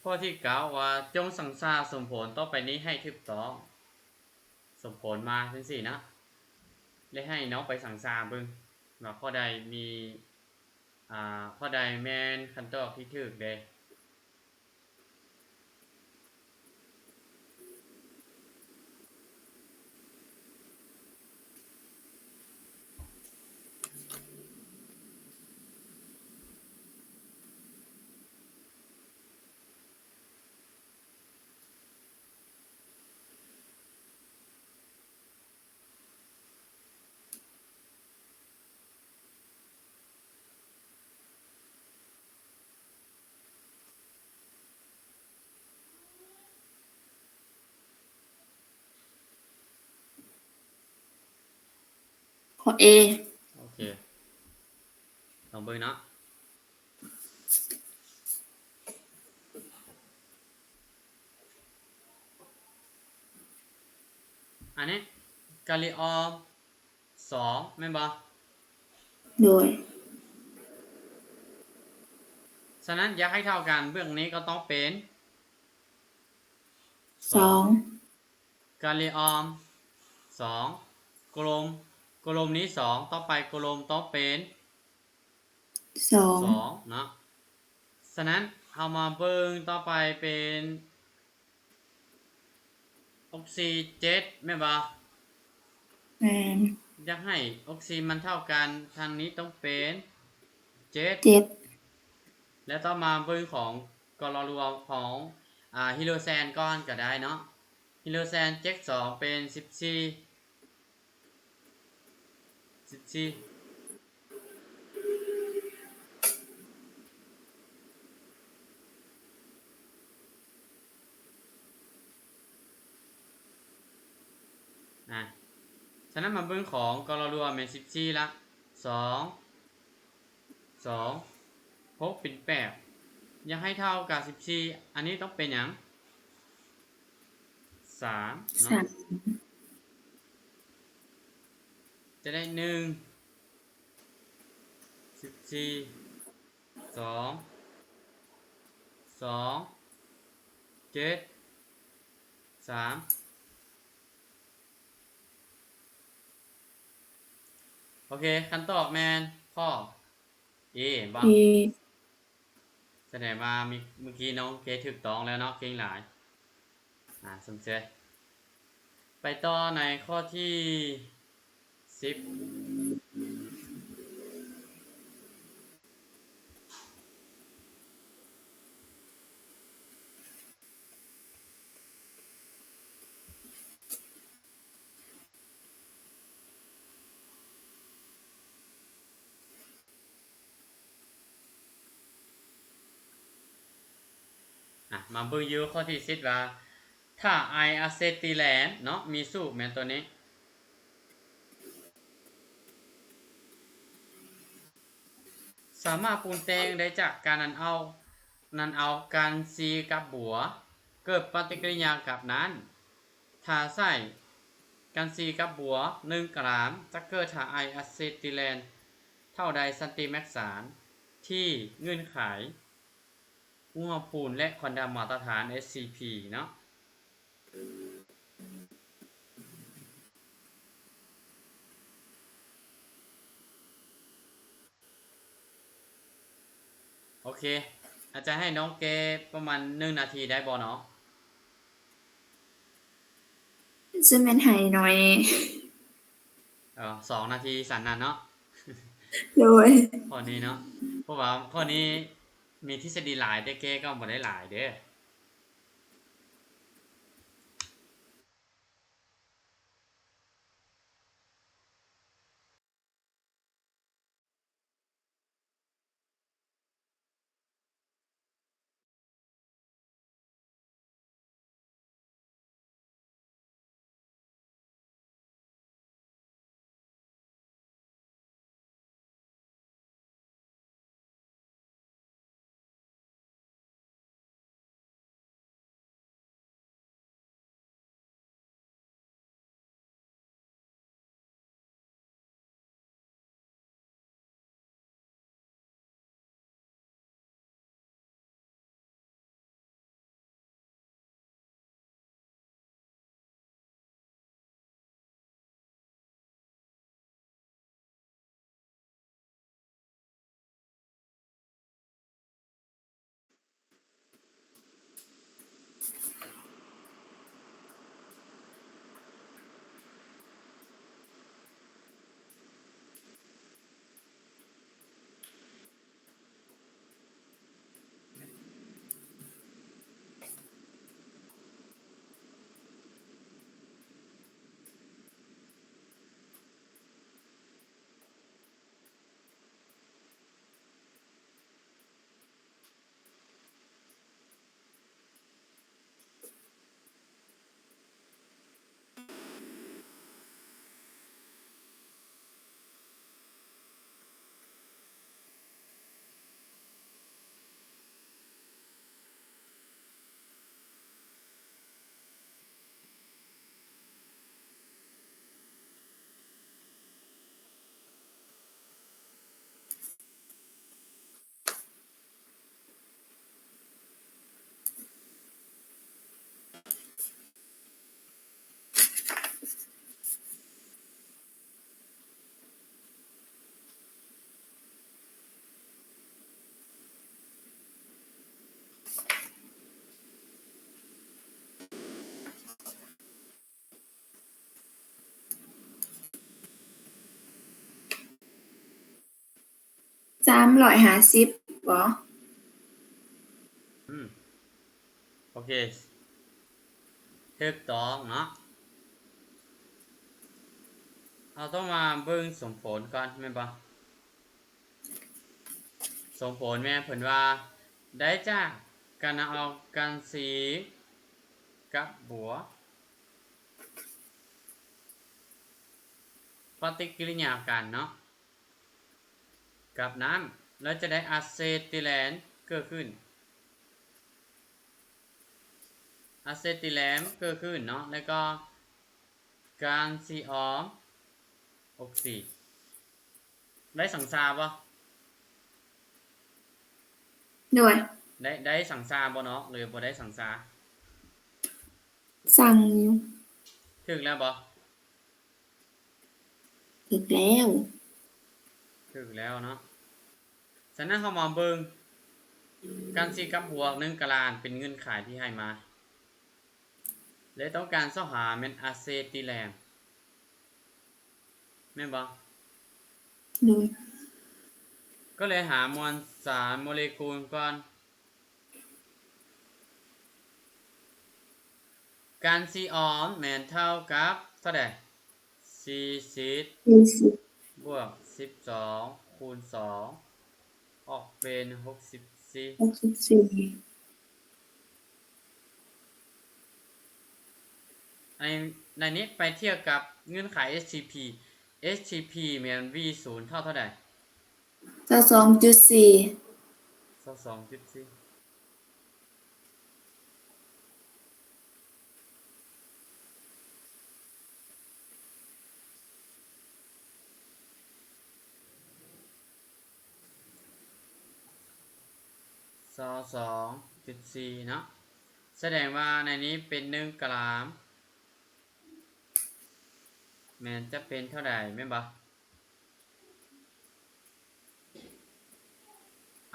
ຂໍ້ທີເກົ້າວ່າ ຈົ່ງສັງຊາສົມຜົນຕໍ່ໄປນີ້ໃຫ້ຖືກຕ້ອງ. ສົມຜົນມາຈັ່ງຊີ້ນະ ແລະ ໃຫ້ນ້ອງໄປສັງຊາເບິ່ງວ່າຂໍ້ໃດມີ ອາ ຂໍ້ໃດແມ່ນຄຳຕອບທີ່ຖືກເດ້. ຂໍ້ A. ໂອເຄ ລອງເບິ່ງເນາະ. ອັນນີ້ກາລີອອມສອງແມ່ນບໍ່? ໂດຍ. ສະນັ້ນຢາກໃຫ້ເທົ່າກັນ ເບື້ອງນີ້ກໍຕ້ອງເປັນ ສອງ ສອງ ກາລີອອມສອງ ໂຄຣມ ໂຄຣມນີ້ສອງ ຕໍ່ໄປໂຄຣມຕ້ອງເປັນ ສອງ ສອງເນາະ. ສະນັ້ນເຮົາມາເບິ່ງຕໍ່ໄປເປັນ ອົກຊີເຈັດແມ່ນບໍ່? ແມ່ນ. ຢາກໃຫ້ອົກຊີມັນເທົ່າກັນ ທາງນີ້ຕ້ອງເປັນເຈັດ ເຈັດ ແລ້ວຕໍ່ມາເບິ່ງຂອງ ກໍລະລວມຂອງ ອາ ຮີໂດຣແຊນກ່ອນກໍໄດ້ເນາະ. ຮີໂດຣແຊນເຈັດສອງເປັນສິບສີ່ ສິບສີ່ ອາ ສະນັ້ນມາເບິ່ງຂອງກໍລະລວມແມ່ນສິບສີ່ລະ ສອງ ສອງ ຫົກເປັນແປດ ຢາກໃຫ້ເທົ່າກັບສິບສີ່ ອັນນີ້ຕ້ອງເປັນຫຍັງ? ສາມເນາະ ສາມ ຈະໄດ້ໜຶ່ງ ສິບສີ່ ສອງ ສອງ ເຈັດ ສາມ. ໂອເຄ ຄຳຕອບແມ່ນຂໍ້ A ເຫັນບໍ່? A. ສະແດງວ່າມີ ເມື່ອກີ້ນ້ອງເກດຖືກຕ້ອງແລ້ວເນາະ ເກັ່ງຫຼາຍ ອາ ຊົມເຊີຍ. ໄປຕໍ່ໃນຂໍ້ທີສິບ. ອາ ມາເບິ່ງຢູ່ຂໍ້ທີສິບວ່າ ຖ້າໄອອາເຊຕິແລນເນາະ ມີສູດແມ່ນຕົວນີ້ ສາມາດປຸງແຕ່ງໄດ້ຈາກການນັ້ນເອົາ ນັ້ນເອົາກັນຊີກັບບົວ ເກີດປະຕິກິລິຍາກັບນັ້ນ. ຖ້າໃຊ້ກັນຊີກັບບົວໜຶ່ງກຣາມ ຈະເກີດຖ້າໄອອາເຊຕິແລນເທົ່າໃດຊັນຕີແມັກສານ ທີ່ເງື່ອນໄຂອຸນຫະພູມ ແລະ ຄວັນດຳມາດຕະຖານ ເອັສຊີພີ ເນາະ. ໂອເຄ ອາຈານໃຫ້ນ້ອງແກ້ປະມານໜຶ່ງນາທີໄດ້ບໍ່ເນາະ? ຊິແມ່ນໃຫ້ໜ້ອຍ ເອີ ສອງນາທີຊັ້ນນະເນາະ. ໂດຍ. ຂໍ້ນີ້ເນາະ ເພາະວ່າຂໍ້ນີ້ມີທິດສະດີຫຼາຍ ແຕ່ແກ້ກໍບໍ່ໄດ້ຫຼາຍເດ້. ສາມຮ້ອຍຫ້າສິບບໍ? ອືມ ໂອເຄ ຖືກຕ້ອງເນາະ. ເຮົາຕ້ອງມາເບິ່ງສົມຜົນກ່ອນແມ່ນບໍ່? ສົມຜົນແມ່ນເພິ່ນວ່າ ໄດ້ຈາກການນຳເອົາການຊີກັບບົວ ປະຕິກິລິຍາກັນເນາະ ກັບນ້ຳ ແລ້ວຈະໄດ້ອາເຊຕິແລນເກີດຂຶ້ນ ອາເຊຕິແລນເກີດຂຶ້ນເນາະ ແລ້ວກໍການຊີອອມອົກຊີ ໄດ້ສັງຊາບໍ່? ໂດຍ ໄດ້ ໄດ້ສັງຊາບໍ່ເນາະ ຫຼືບໍ່ໄດ້ສັງຊາ? ສັງຢູ່. ຖືກແລ້ວບໍ່? ຖືກແລ້ວ ຖືກແລ້ວເນາະ. ສະນັ້ນເຮົາມາເບິ່ງ ການຊີກັບບົວໜຶ່ງກາລານເປັນເງື່ອນໄຂທີ່ໃຫ້ມາ ແລະ ຕ້ອງການຊອກຫາແມ່ນອາເຊຕິແລນ ແມ່ນບໍ່? ໂດຍ ກໍເລີຍຫາມວນສານໂມເລກຸນກ່ອນ. ການຊີອອມແມ່ນເທົ່າກັບເທົ່າໃດ? ສີ່ສິບ ສີ່ສິບ ບວກສິບສອງ ຄູນສອງ ອອກເປັນຫົກສິບສີ່ ຫົກສິບສີ່. ໃນ ໃນນີ້ໄປທຽບກັບເງື່ອນໄຂເອັດທີພີ ເອັດທີພີແມ່ນ V ສູນເທົ່າເທົ່າໃດ? ຊາວສອງຈຸດສີ່ ຊາວສອງຈຸດສີ່. ຊາວສອງຈຸດສີ່ເນາະ ສະແດງວ່າໃນນີ້ເປັນໜຶ່ງກຣາມ ແມ່ນຈະເປັນເທົ່າໃດ ແມ່ນບໍ່?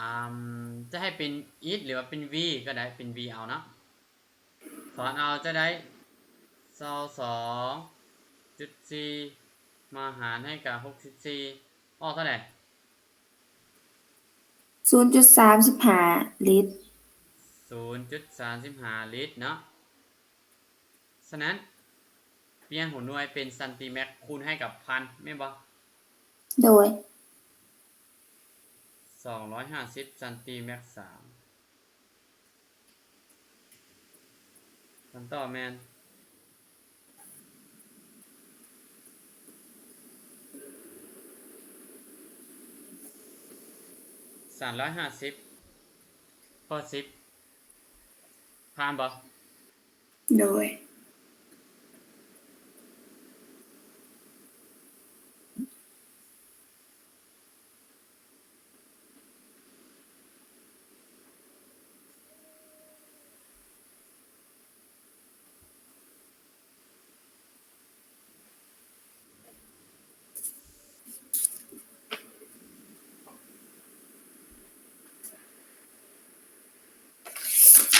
ອາ ຈະໃຫ້ເປັນ it ຫຼືວ່າເປັນ v ກໍໄດ້ ເປັນ v ເອົາເນາະ. ຖອນເອົາຈະໄດ້ຊາວສອງຈຸດສີ່ ມາຫານໃຫ້ກັບຫົກສິບສີ່ ອອກເທົ່າໃດ? ສູນຈຸດສາມສິບຫ້າລິດ ສູນຈຸດສາມສິບຫ້າລິດເນາະ. ສະນັ້ນ ປ່ຽນຫົວໜ່ວຍເປັນຊັນຕີແມັດຄູນໃຫ້ກັບພັນ ແມ່ນບໍ່? ໂດຍ ສອງຮ້ອຍຫ້າສິບຊັນຕີແມັດສາມ. ຄຳຕອບແມ່ນ ສາມຮ້ອຍຫ້າສິບ ຂໍ້ສິບ ຜ່ານບໍ່? ໂດຍ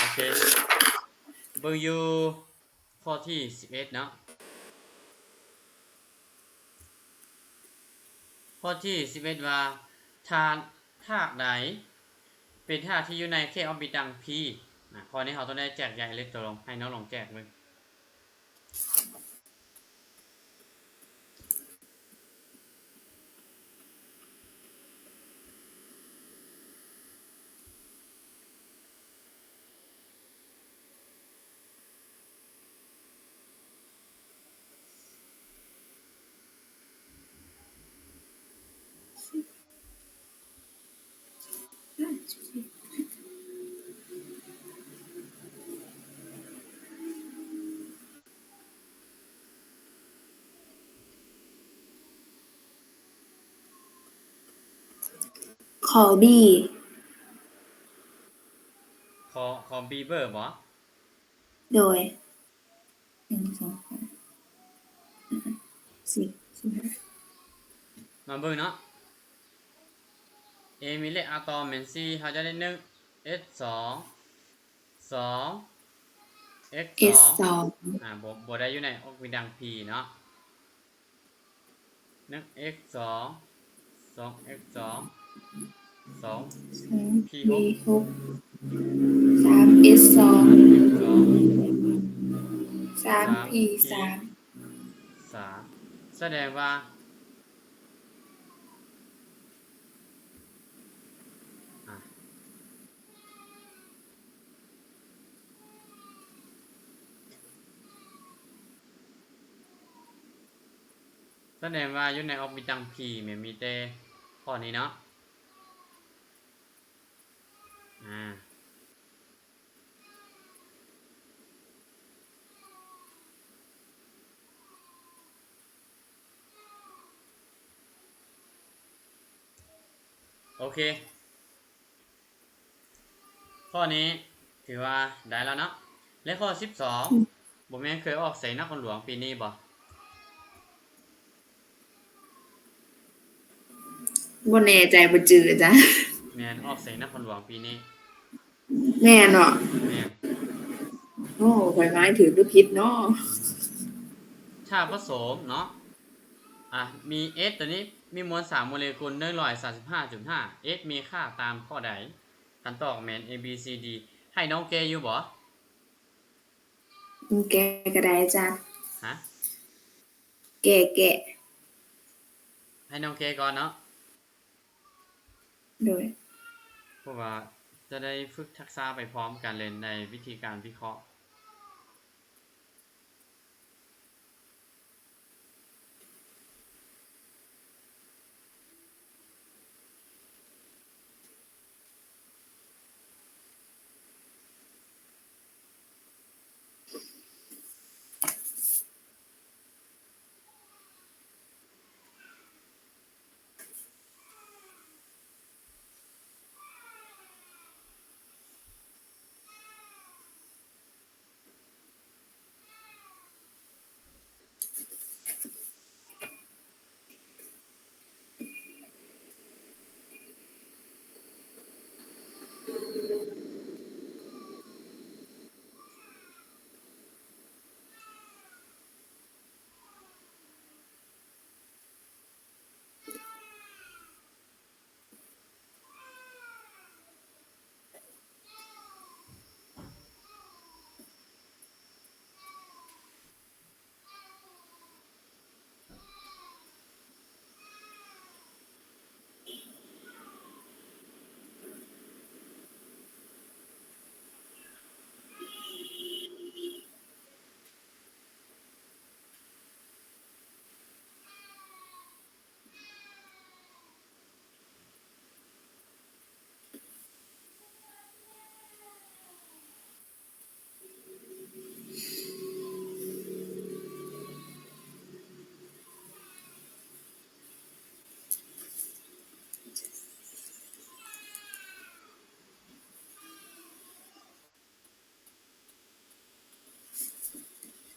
ໂອເຄ ເບິ່ງຢູ່ຂໍ້ທີສິບເອັດເນາະ. ຂໍ້ທີສິບເອັດວ່າ ທາດ ທາດໃດເປັນທາດທີ່ຢູ່ໃນເຂດອອບບິດດັ່ງພີ? ນະ ຂໍ້ນີ້ເຮົາຕ້ອງໄດ້ແຈກໃຍເລັກຕົວລົງ ໃຫ້ນ້ອງລອງແຈກເບິ່ງ. ຂໍ້ບີ ຂໍ້ ຂໍ້ບີເບີບໍ່? ໂດຍ ໜຶ່ງ ສອງ ສາມ ສິບ ສິບຫ້າ ມາເບິ່ງເນາະ A ມີເລກອາຕອມແມ່ນສີ່ ເຮົາຈະໄດ້ໜຶ່ງ S ສອງ ສອງ X ສອງ ອາ ບໍ່ ບໍ່ໄດ້ຢູ່ໃນອອບບິດດັງພີເນາະ ໜຶ່ງ X ສອງ ສອງເອັກສອງ ສອງ ສອງພີຫົກ ສາມເອັກສອງ ສາມພີສາມ ສາມ ສະແດງວ່າ ສະແດງວ່າຢູ່ໃນອອບບິດດັ່ງພີແມ່ນມີແຕ່ຂໍ້ນີ້ເນາະ. ອາ ໂອເຄ ຂໍ້ນີ້ຖືວ່າໄດ້ແລ້ວເນາະ. ແລະ ຂໍ້ສິບສອງ ບໍ່ແມ່ນເຄີຍອອກໃສ່ນະຄອນຫຼວງປີນີ້ບໍ່? ບໍ່ແນ່ໃຈ ບໍ່ຈື່ອາຈານ. ແມ່ນ ອອກໃສ່ນະຄອນຫຼວງປີນີ້. ແມ່ນເນາະ. ແມ່ນ. ໂອ້ ຂ້ອຍໝາຍຖືກຫຼືຜິດເນາະ? ຖ້າປະສົມເນາະ ອາ ມີ S ໂຕນີ້ມີມວນສາມໂມເລກຸນ ໜຶ່ງຮ້ອຍສາມສິບຫ້າຈຸດຫ້າ S ມີຄ່າຕາມຂໍ້ໃດ? ຄຳຕອບແມ່ນ A B C D. ໃຫ້ນ້ອງແກ້ຢູ່ບໍ່? ແກ້ກໍໄດ້ອາຈານ. ຮະ? ແກ້ ແກ້. ໃຫ້ນ້ອງແກ້ກ່ອນເນາະ. ໂດຍ. ເພາະວ່າຈະໄດ້ຝຶກທັກສະໄປພ້ອມກັນເລີຍໃນວິທີການວິເຄາະ.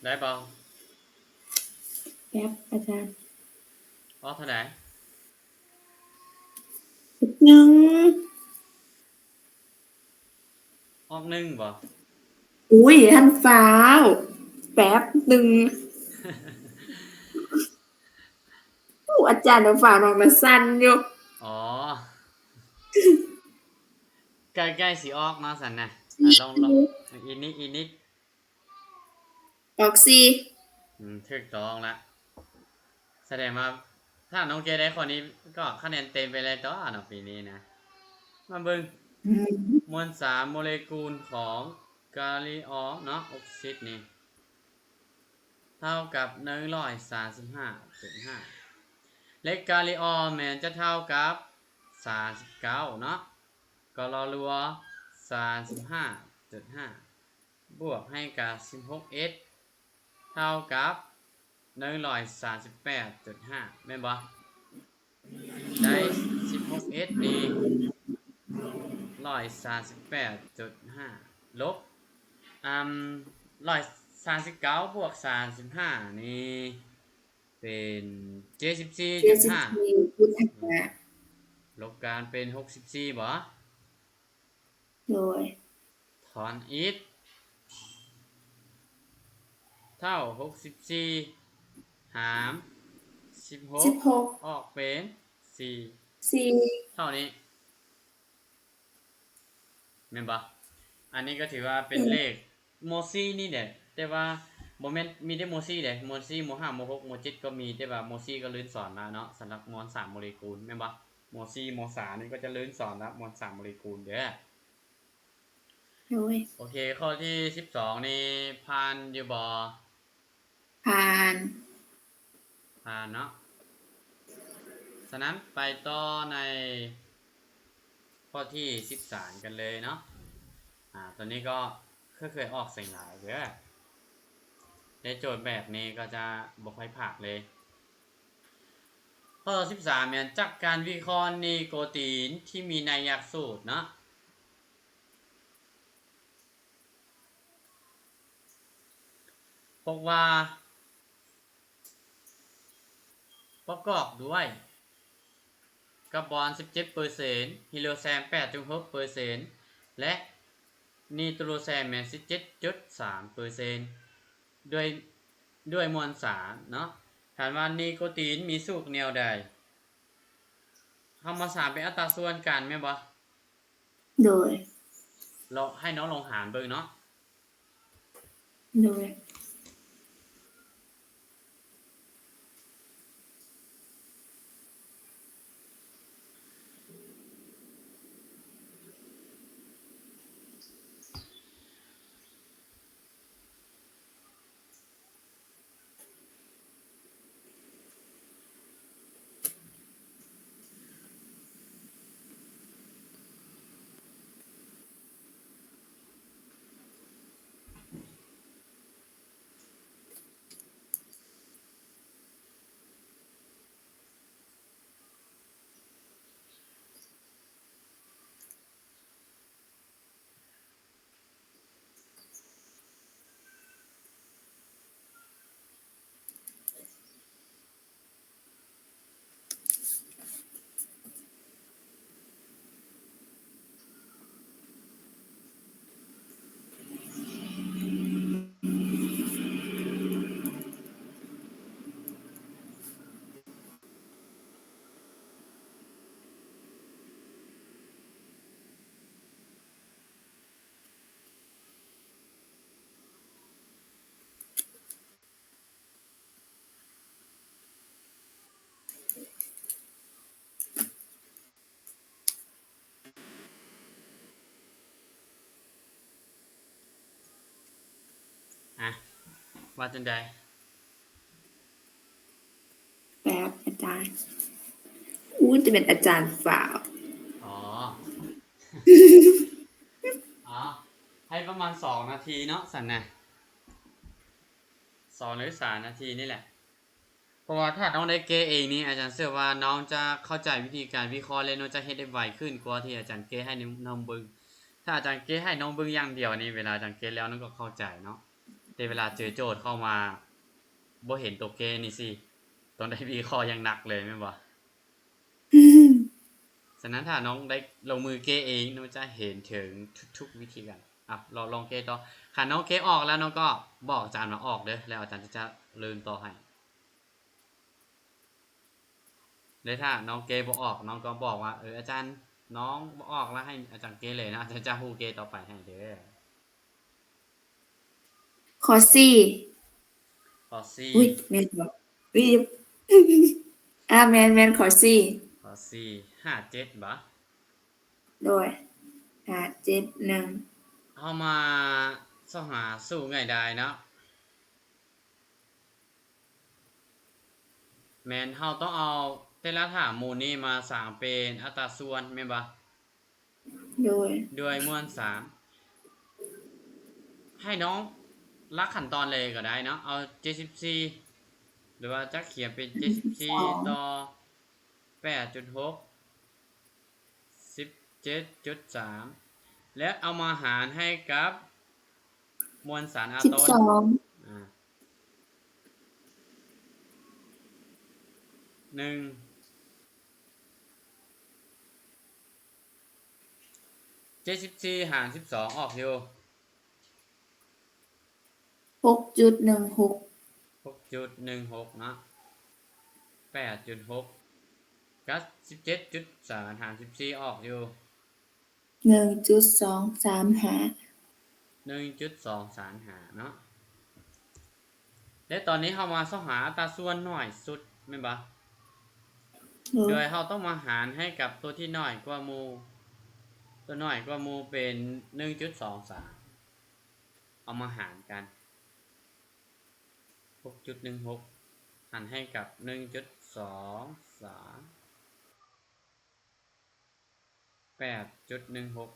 ໄດ້ບໍ່? ແປັບອາຈານ. ອອກເທົ່າໃດ? ໜຶ່ງ. ອອກໜຶ່ງບໍ່? ອຸ້ຍ ທັນຟ້າວ ແປັບໜຶ່ງ. ໂອ້ ອາຈານ ຟ້າວນ້ອງນະສັ່ນຢູ່. ອໍ ໃກ້ໆຊິອອກເນາະ ຊັ້ນນະ. ອາ ລອງ ລອງ ອີກນິດ ອີກນິດ. ອອກສີ່. ອືມ ຖືກຕ້ອງລະ. ສະແດງວ່າຖ້ານ້ອງເກໄດ້ຂໍ້ນີ້ກໍຄະແນນເຕັມໄປເລີຍຕົວະເນາະ ປີນີ້ນະ. ມາເບິ່ງ ອືມ ມວນສາມໂມເລກຸນຂອງກາລີອອນເນາະ ອົກຊິດນີ້ ເທົ່າກັບໜຶ່ງຮ້ອຍສາມສິບຫ້າຈຸດຫ້າ ແລະ ກາລີອອນແມ່ນຈະເທົ່າກັບສາມສິບເກົ້າເນາະ ກໍລໍລົວ ສາມສິບຫ້າຈຸດຫ້າ ບວກໃຫ້ກັບສິບຫົກ S ເທົ່າກັບໜຶ່ງຮ້ອຍສາມສິບແປດຈຸດຫ້າ ແມ່ນບໍ່? ໄດ້ສິບຫົກ S ນີ້ ໜຶ່ງຮ້ອຍສາມສິບແປດຈຸດຫ້າ ລົບ ອາ ໜຶ່ງຮ້ອຍສາມສິບເກົ້າບວກສາມສິບຫ້ານີ້ ເປັນເຈັດສິບສີ່ຈຸດຫ້າ ເຈັດສິບສີ່ຈຸດຫ້າ ລົບກັນເປັນຫົກສິບສີ່ບໍ່? ໂດຍ ຖອນອິດ ເທົ່າຫົກສິບສີ່ຫານສິບຫົກ ສິບຫົກ ອອກເປັນສີ່ ສີ່ ເທົ່ານີ້ ແມ່ນບໍ່? ອັນນີ້ກໍຖືວ່າເປັນເລກ ມ.ສີ່ ນີ້ແຫຼະ ແຕ່ວ່າບໍ່ແມ່ນມີແຕ່ ມ.ສີ່ ເດ້ ມ.ສີ່ ມ.ຫ້າ ມ.ຫົກ ມ.ເຈັດ ກໍມີ ແຕ່ວ່າ ມ.ສີ່ ກໍລື່ນສອນລະເນາະ ສຳລັບມວນສາມໂມເລກຸນ ແມ່ນບໍ່? ມ.ສີ່ ມ.ສາມ ນີ້ກໍຈະລື່ນສອນລະ ມວນສາມໂມເລກຸນເດີ້. ໂດຍ ໂອເຄ ຂໍ້ທີສິບສອງນີ້ຜ່ານຢູ່ບໍ່? ຜ່ານ ຜ່ານເນາະ. ສະນັ້ນໄປຕໍ່ໃນຂໍ້ທີສິບສາມກັນເລີຍເນາະ. ອາ ຕົວນີ້ກໍເຄີຍໆອອກເສັງຫຼາຍເດີ້ ແລະ ໂຈດແບບນີ້ກໍຈະບໍ່ຄ່ອຍພາດເລີຍ. ຂໍ້ທີສິບສາມແມ່ນ ຈາກການວິເຄາະນິໂກຕີນທີ່ມີໄນຍະສູດເນາະ ພົບວ່າປະກອບດ້ວຍກາບອນສິບເຈັດເປີເຊັນ, ຮີໂຣແຊມແປດຈຸດຫົກເປີເຊັນ ແລະ ນີໂຕຣແຊມແມ່ນສິບເຈັດຈຸດສາມເປີເຊັນ ດ້ວຍ ດ້ວຍມວນສານເນາະ. ຖາມວ່ານິໂກຕີນມີສູດແນວໃດ? ເຮົາມາສາມເປັນອັດຕາສ່ວນກັນແມ່ນບໍ່? ໂດຍ ລອງ ໃຫ້ນ້ອງລອງຫານເບິ່ງເນາະ. ໂດຍ. ອະ ວ່າຈັ່ງໃດ? ແປັບ ອາຈານ. ອູ້ ຈະເປັນອາຈານຟ້າວ. ອໍ ອໍ ໃຫ້ປະມານສອງນາທີເນາະ ຊັ້ນນະ ສອງຫຼືສາມນາທີນີ້ແຫຼະ. ເພາະວ່າຖ້ານ້ອງໄດ້ແກ້ເອງນີ້ ອາຈານເຊື່ອວ່ານ້ອງຈະເຂົ້າໃຈວິທີການວິເຄາະ ແລະ ນ້ອງຈະເຮັດໄດ້ໄວຂຶ້ນກວ່າທີ່ອາຈານແກ້ໃຫ້ນ້ອງເບິ່ງ. ຖ້າອາຈານແກ້ໃຫ້ນ້ອງເບິ່ງຢ່າງດຽວນີ້ ເວລາອາຈານແກ້ແລ້ວນ້ອງກໍເຂົ້າໃຈເນາະ ແຕ່ເວລາເຈີໂຈດເຂົ້າມາບໍ່ເຫັນໂຕແກ້ນີ້ຊິ ຕ້ອງໄດ້ວິເຄາະຢ່າງໜັກເລີຍແມ່ນບໍ່? ສະນັ້ນຖ້ານ້ອງໄດ້ລົງມືແກ້ເອງ ນ້ອງຈະເຫັນເຖິງທຸກໆວິທີການ. ອ່ະ ລອງ ລອງແກ້ຕໍ່. ຄັນນ້ອງແກ້ອອກແລ້ວ ນ້ອງກໍບອກອາຈານວ່າອອກເດີ້ ແລ້ວອາຈານຈະເລີ່ມຕໍ່ໃຫ້. ແລະ ຖ້ານ້ອງແກ້ບໍ່ອອກ ນ້ອງກໍບອກວ່າ ເອີ ອາຈານ ນ້ອງບໍ່ອອກ ແລ້ວໃຫ້ອາຈານແກ້ເລີຍນະ ອາຈານຈະຮູ້ແກ້ຕໍ່ໄປໃຫ້ເດີ້. ຂໍ້ສີ່ ຂໍ້ສີ່ ອຸ້ຍ ແມ່ນບໍ່? ອຸ້ຍ ອາ ແມ່ນ ແມ່ນ ຂໍ້ສີ່ ຂໍ້ສີ່ ຫ້າເຈັດບໍ? ໂດຍ ຫ້າເຈັດໜຶ່ງ ເຮົາມາຊອກຫາສູດງ່າຍດາຍເນາະ ແມ່ນເຮົາຕ້ອງເອົາແຕ່ລະຖານມູນນີ້ມາສ້າງເປັນອັດຕາສ່ວນແມ່ນບໍ່? ໂດຍ ດ້ວຍມວນສາມ ໃຫ້ນ້ອງລັກຂັ້ນຕອນເລີຍກໍໄດ້ເນາະ ເອົາເຈັດສິບສີ່ ຫຼືວ່າຈະຂຽນເປັນເຈັດສິບສີ່ຕໍ່ແປດຈຸດຫົກ ສິບເຈັດຈຸດສາມ ແລ້ວເອົາມາຫານໃຫ້ກັບມວນສານອາໂຕນ ສິບສອງ ອາ ໜຶ່ງ ເຈັດສິບສີ່ຫານສິບສອງອອກຢູ່ ຫົກຈຸດໜຶ່ງຫົກ ຫົກຈຸດໜຶ່ງຫົກເນາະ ແປດຈຸດຫົກ ກັບສິບເຈັດຈຸດສາມຫານສິບສີ່ອອກຢູ່ ໜຶ່ງຈຸດສອງສາມຫ້າ ໜຶ່ງຈຸດສອງສາມຫ້າເນາະ. ແລະຕອນນີ້ເຮົາມາຊອກຫາອັດຕາສ່ວນໜ້ອຍສຸດແມ່ນບໍ່? ໂດຍ ໂດຍເຮົາຕ້ອງມາຫານໃຫ້ກັບຕົວທີ່ໜ້ອຍກວ່າໝູ່ ຕົວໜ້ອຍກວ່າໝູ່ເປັນໜຶ່ງຈຸດສອງສາມ ເອົາມາຫານກັນ ຫົກຈຸດໜຶ່ງຫົກ ຫານໃຫ້ກັບໜຶ່ງຈຸດສອງສາມ ແປດຈຸດໜຶ່ງຫົກ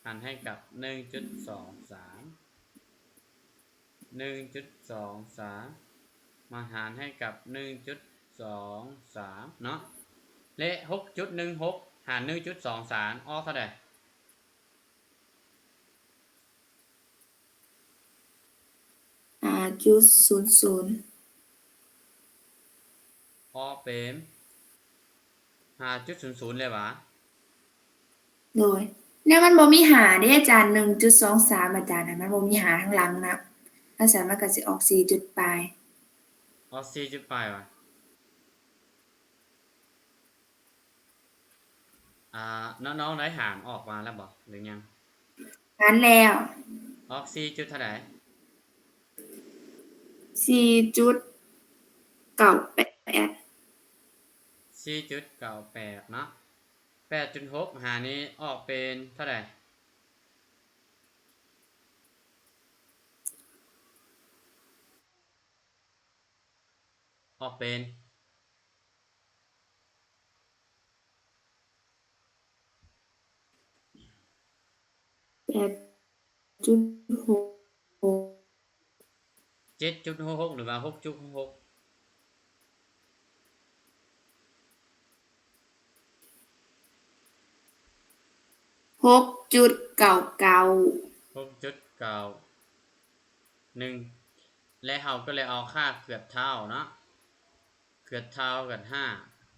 ຫານໃຫ້ກັບໜຶ່ງຈຸດສອງສາມ ໜຶ່ງຈຸດສອງສາມ ມາຫານໃຫ້ກັບໜຶ່ງຈຸດສອງສາມເນາະ ແລະຫົກຈຸດໜຶ່ງຫົກ ຫານໜຶ່ງຈຸດສອງສາມ ອອກເທົ່າໃດ? ຫ້າຈຸດສູນສູນ ອອກເປັນຫ້າຈຸດສູນສູນເລີຍຫວາ? ໂດຍ ແນວມັນບໍ່ມີຫ້າເດ້ອາຈານ ໜຶ່ງຈຸດສອງສາມ ອາຈານ ມັນບໍ່ມີຫ້າທາງຫຼັງນະ ຄັນຊັ້ນມັນກໍຊິອອກສີ່ຈຸດປາຍ ອອກສີ່ຈຸດປາຍຫວາ? ອ່າ ນ້ອງໆ ໄດ້ຫານອອກມາແລ້ວບໍ່ ຫຼືຍັງ? ຫານແລ້ວ ອອກສີ່ຈຸດເທົ່າໃດ? ສີ່ຈຸດເກົ້າແປດ ສີ່ຈຸດເກົ້າແປດເນາະ ແປດຈຸດຫົກຫານີ້ອອກເປັນເທົ່າໃດ? ອອກເປັນ ເຈັດຈຸດຫົກຫົກ ເຈັດຈຸດຫົກຫົກ ຫຼືວ່າຫົກຈຸດຫົກຫົກ? ຫົກຈຸດເກົ້າເກົ້າ ຫົກຈຸດເກົ້າໜຶ່ງ ແລະເຮົາກໍເລີຍເອົາຄ່າເກືອບເທົ່າເນາະ ເກືອບເທົ່າກັບຫ້າ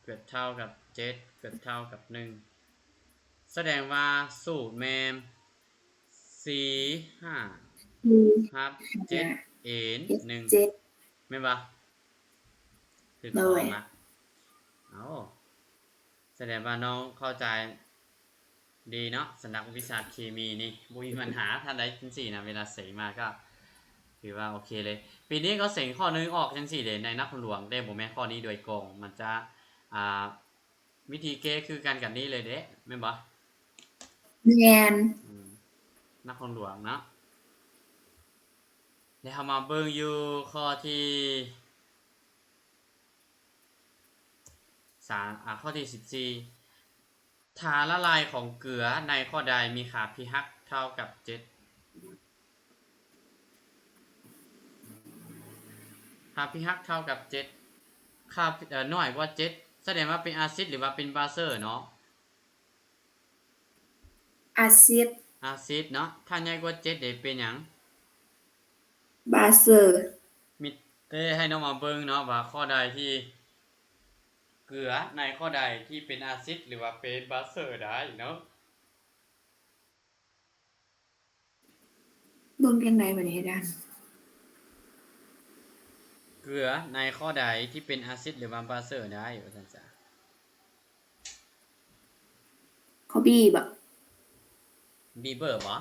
ເກືອບເທົ່າກັບເຈັດ ເກືອບເທົ່າກັບໜຶ່ງ ສະແດງວ່າສູດແມ່ນ ສີ່ຫ້າ ຮັບເຈັດເອັນໜຶ່ງ ແມ່ນບໍ່? ຖືກຕ້ອງລະ ເອົ້າ ສະແດງວ່ານ້ອງເຂົ້າໃຈດີເນາະ ສຳລັບວິຊາເຄມີນີ້ບໍ່ມີບັນຫາ. ຖ້າໄດ້ຈັ່ງຊີ້ນະ ເວລາເສັງມາກໍຖືວ່າໂອເຄເລີຍ. ປີນີ້ກໍເສັງຂໍ້ໜຶ່ງອອກຈັ່ງຊີ້ເດ້ ໃນນະຄອນຫຼວງເດ້ ບໍ່ແມ່ນຂໍ້ນີ້ໂດຍກົງ ມັນຈະ ອ່າ ວິທີແກ້ຄືກັນກັບນີ້ເລີຍເດ້ ແມ່ນບໍ່? ແມ່ນ ອືມ ນະຄອນຫຼວງເນາະ. ແລ້ວເຮົາມາເບິ່ງຢູ່ຂໍ້ທີ ສາມ ອາ ຂໍ້ທີສິບສີ່ ທ່າລະລາຍຂອງເກືອໃນຂໍ້ໃດມີຄ່າ pH ເທົ່າກັບເຈັດ? ຖ້າ pH ເທົ່າກັບເຈັດ ຄ່າ ເອີ ນ້ອຍກວ່າເຈັດ ສະແດງວ່າເປັນອາຊິດ ຫຼືວ່າເປັນບາເຊີເນາະ? ອາຊິດ ອາຊິດເນາະ. ຖ້າໃຫຍ່ກວ່າເຈັດເດ ເປັນຫຍັງ? ບາເຊີ. ມີແຕ່ໃຫ້ນ້ອງມາເບິ່ງເນາະວ່າຂໍ້ໃດທີ່ ເກືອໃນຂໍ້ໃດທີ່ເປັນອາຊິດ ຫຼືວ່າເປັນບາເຊີໄດ້ເນາະ. ເບິ່ງຈັ່ງໃດບັດນີ້ອາຈານ? ເກືອໃນຂໍ້ໃດທີ່ເປັນອາຊິດ ຫຼືວ່າບາເຊີໄດ້ ວ່າຊັ້ນຊະ. ຂໍ້ B ບໍ? B ເບີບໍ?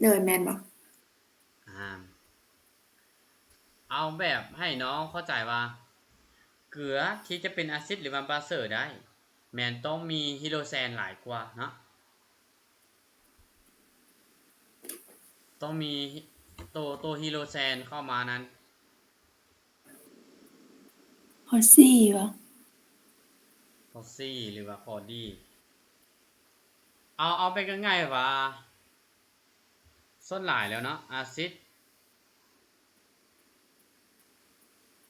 ໂດຍ ແມ່ນບໍ? ອ່າ ເອົາແບບໃຫ້ນ້ອງເຂົ້າໃຈວ່າ ເກືອທີ່ຈະເປັນອາຊິດ ຫຼືວ່າບາເຊີໄດ້ ແມ່ນຕ້ອງມີຮີໂດຣແຊນຫຼາຍກວ່າເນາະ. ຕ້ອງມີໂຕ ໂຕຮີໂດຣແຊນເຂົ້າມານັ້ນ. ຂໍ້ C ບໍ? ຂໍ້ C ຫຼືວ່າຂໍ້ D. ເອົາ ເອົາແບບງ່າຍໆວ່າ ສ່ວນຫຼາຍແລ້ວເນາະ ອາຊິດ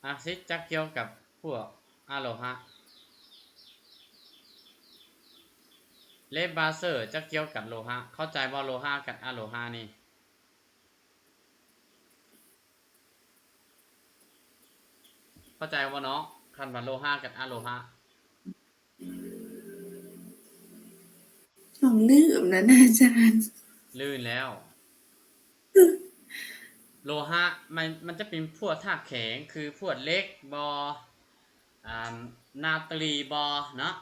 ອາຊິດຈະກ່ຽວກັບພວກອາໂລຫະ ແລະ ບາເຊີຈະກ່ຽວກັບໂລຫະ. ເຂົ້າໃຈບໍ່ ໂລຫະກັບອາໂລຫະນີ້? ເຂົ້າໃຈບໍ່ເນາະ ຄັນວ່າໂລຫະກັບອາໂລຫະ? ນ້ອງລືມແລ້ວນະອາຈານ. ລືມແລ້ວ. ໂລຫະ ມັນ ມັນຈະເປັນພວກທາດແຂງ ຄືພວກເຫຼັກບໍ? ອາ ນາຕຣີບໍ່ເນາະ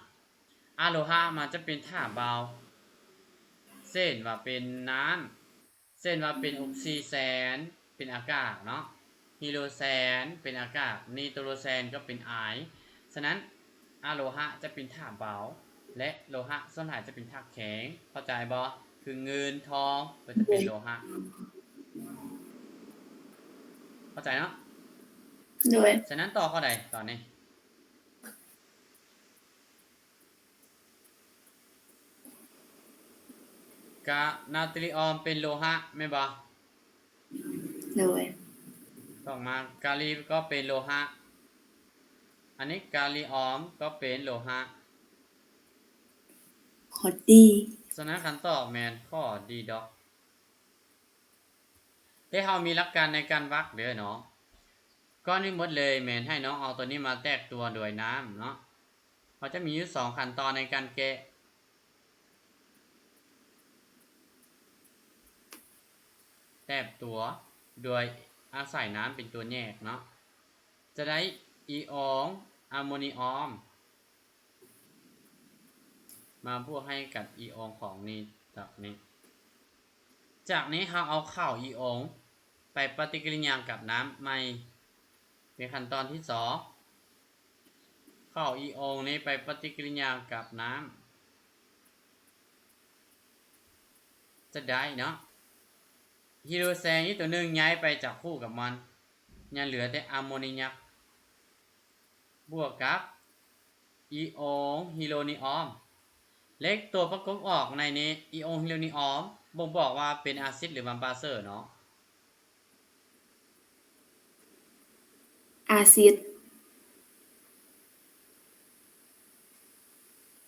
ອະໂລຫະມັນຈະເປັນທາດເບົາ ເຊັ່ນວ່າເປັນນ້ຳ ເຊັ່ນວ່າເປັນອົກຊີແຊນ ເປັນອາກາດເນາະ ຮີໂດຣແຊນເປັນອາກາດ ນີໂຕໂຣແຊນກໍເປັນອາຍ. ສະນັ້ນ ອະໂລຫະຈະເປັນທາດເບົາ ແລະ ໂລຫະສ່ວນຫຼາຍຈະເປັນທາດແຂງ ເຂົ້າໃຈບໍ່? ຄືເງິນ ທອງ ກໍຈະເປັນໂລຫະ ເຂົ້າໃຈເນາະ? ໂດຍ. ສະນັ້ນ ຕອບຂໍ້ໃດຕອນນີ້? ກະນາຕຣີອອມເປັນໂລຫະແມ່ນບໍ່? ໂດຍ. ຕໍ່ມາກາລີກໍເປັນໂລຫະ ອັນນີ້ກາລີອອມກໍເປັນໂລຫະ ຂໍ້ດີ. ສະນັ້ນຄຳຕອບແມ່ນຂໍ້ດີດອກ. ແຕ່ເຮົາມີຫຼັກການໃນການວັກເດີເນາະ. ກ່ອນອື່ນໝົດເລີຍແມ່ນໃຫ້ນ້ອງເອົາໂຕນີ້ມາແຕກຕົວໂດຍນ້ຳເນາະ. ເຮົາຈະມີຢູ່ສອງຂັ້ນຕອນໃນການແກະ ແຕກຕົວໂດຍອາໄສນ້ຳເປັນຕົວແຍກເນາະ ຈະໄດ້ອີອອງອາໂມນີອອມ ມາບວກໃຫ້ກັບອີອອງຂອງນີ້ ຈາກນີ້ ຈາກນີ້ເຮົາເອົາເຂົ້າອີອອງໄປປະຕິກິລິຍາກັບນ້ຳໃໝ່ ເປັນຂັ້ນຕອນທີສອງ. ເຂົ້າອີອອງນີ້ໄປປະຕິກິລິຍາກັບນ້ຳ ຈະໄດ້ເນາະ ຮີໂດຣແຊນອີກຕົວໜຶ່ງຍ້າຍໄປຈັບຄູ່ກັບມັນ ຍັງເຫຼືອແຕ່ອາໂມນີຍັກ ບວກກັບອີອອງຮີໂຣນີອອມ ເລກຕົວປະກົບອອກໃນນີ້ ອີອອງຮີໂຣນີອອມບົ່ງບອກວ່າເປັນອາຊິດ ຫຼືວ່າບາເຊີເນາະ. ອາຊິດ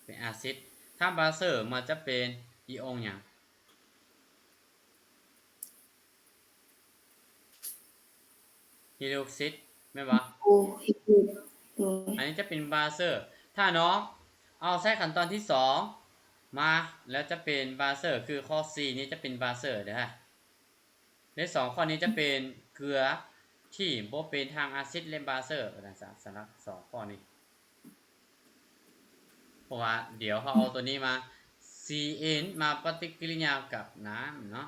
ເປັນອາຊິດ ຖ້າບາເຊີມັນຈະເປັນອີອອງຫຍັງ? ຮີໂດຣອອກຊິດແມ່ນບໍ່? ໂອ້ ຮີໂດຣ ໂດຍ ອັນນີ້ຈະເປັນບາເຊີ ຖ້ານ້ອງເອົາໃຊ້ຂັ້ນຕອນທີສອງມາ ແລ້ວຈະເປັນບາເຊີ ຄືຂໍ້ສີ່ນີ້ຈະເປັນບາເຊີເດີ ແລະ ສອງຂໍ້ນີ້ຈະເປັນເກືອທີ່ບໍ່ເປັນທັງອາຊິດ ແລະ ບາເຊີ ວ່າຊັ້ນຊະ ສຳລັບສອງຂໍ້ນີ້. ເພາະວ່າດຽວເຮົາເອົາໂຕນີ້ມາ ຊີເອັນ ມາປະຕິກິລິຍາກັບນ້ຳເນາະ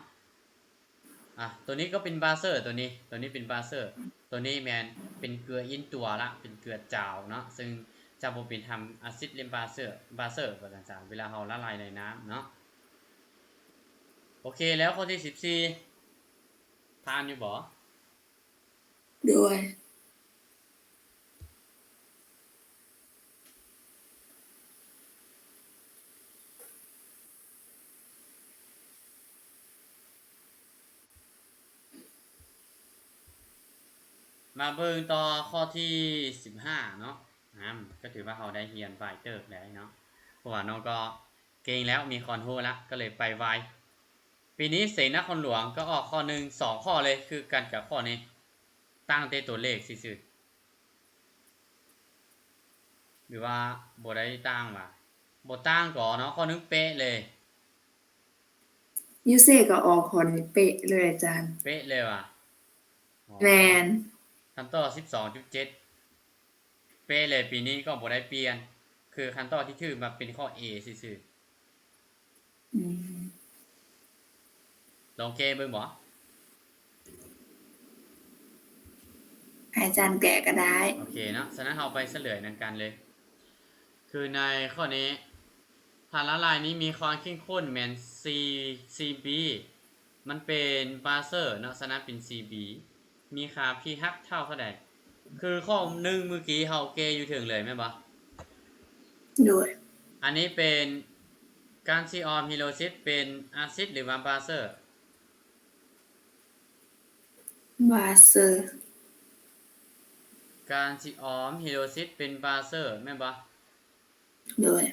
ອາ ໂຕນີ້ກໍເປັນບາເຊີ ໂຕນີ້ ໂຕນີ້ເປັນບາເຊີ ໂຕນີ້ແມ່ນເປັນເກືອອິນຕົວລະ ເປັນເກືອຈາວເນາະ ເຊິ່ງຈະບໍ່ເປັນທັງອາຊິດ ແລະ ບາເຊີ ບາເຊີ ວ່າຊັ້ນຊະ ເວລາເຮົາລະລາຍໃນນ້ຳເນາະ. ໂອເຄ ແລ້ວຂໍ້ທີສິບສີ່ ຜ່ານຢູ່ບໍ່? ໂດຍ. ມາເບິ່ງຕໍ່ຂໍ້ທີສິບຫ້າເນາະ ອາ ກໍຖືວ່າເຮົາໄດ້ຮຽນຫຼາຍເຕີບແລ້ວເນາະ ເພາະວ່ານ້ອງກໍເກັ່ງແລ້ວ ມີຄວາມຮູ້ລະ ກໍເລີຍໄປໄວ. ປີນີ້ເສັງນະຄອນຫຼວງກໍອອກຂໍ້ໜຶ່ງ ສອງຂໍ້ເລີຍ ຄືກັນກັບຂໍ້ນີ້ ຕ່າງແຕ່ຕົວເລກຊື່ໆ ຫຼືວ່າບໍ່ໄດ້ຕ່າງຫວາ? ບໍ່ຕ່າງກໍເນາະ ຂໍ້ໜຶ່ງເປະເລີຍ. ຢູເຊກໍອອກຂໍ້ນີ້ເປະເລີຍອາຈານ. ເປະເລີຍຫວາ? ອໍ ແມ່ນ. ຄຳຕອບສິບສອງຈຸດເຈັດ ເປະເລີຍ ປີນີ້ກໍບໍ່ໄດ້ປ່ຽນ ຄືຄຳຕອບທີ່ຖືກມາເປັນຂໍ້ເອຊື່ໆ. ອືມ ລອງແກ້ເບິ່ງບໍ? ໃຫ້ອາຈານແກ້ກໍໄດ້. ໂອເຄເນາະ ສະນັ້ນເຮົາໄປສະເຫຼີຍນຳກັນເລີຍ. ຄືໃນຂໍ້ນີ້ ຖ້າລະລາຍນີ້ມີຄວາມເຂັ້ມຂຸ້ນແມ່ນ ສີ່ ສີ່ບີ ມັນເປັນບາເຊີເນາະ ສະນັ້ນເປັນ ສີ່ບີ ມີຄ່າ pH ເທົ່າເທົ່າໃດ? ຄືຂໍ້ໜຶ່ງມື້ກີ້ເຮົາແກ້ຢູ່ເທິງເລີຍແມ່ນບໍ່? ໂດຍ. ອັນນີ້ເປັນການຊິອອມຮີໂດຊິດເປັນອາຊິດ ຫຼືວ່າບາເຊີ? ບາເຊີ. ການຊິອອມຮີໂດຊິດເປັນບາເຊີແມ່ນບໍ່? ໂດຍ.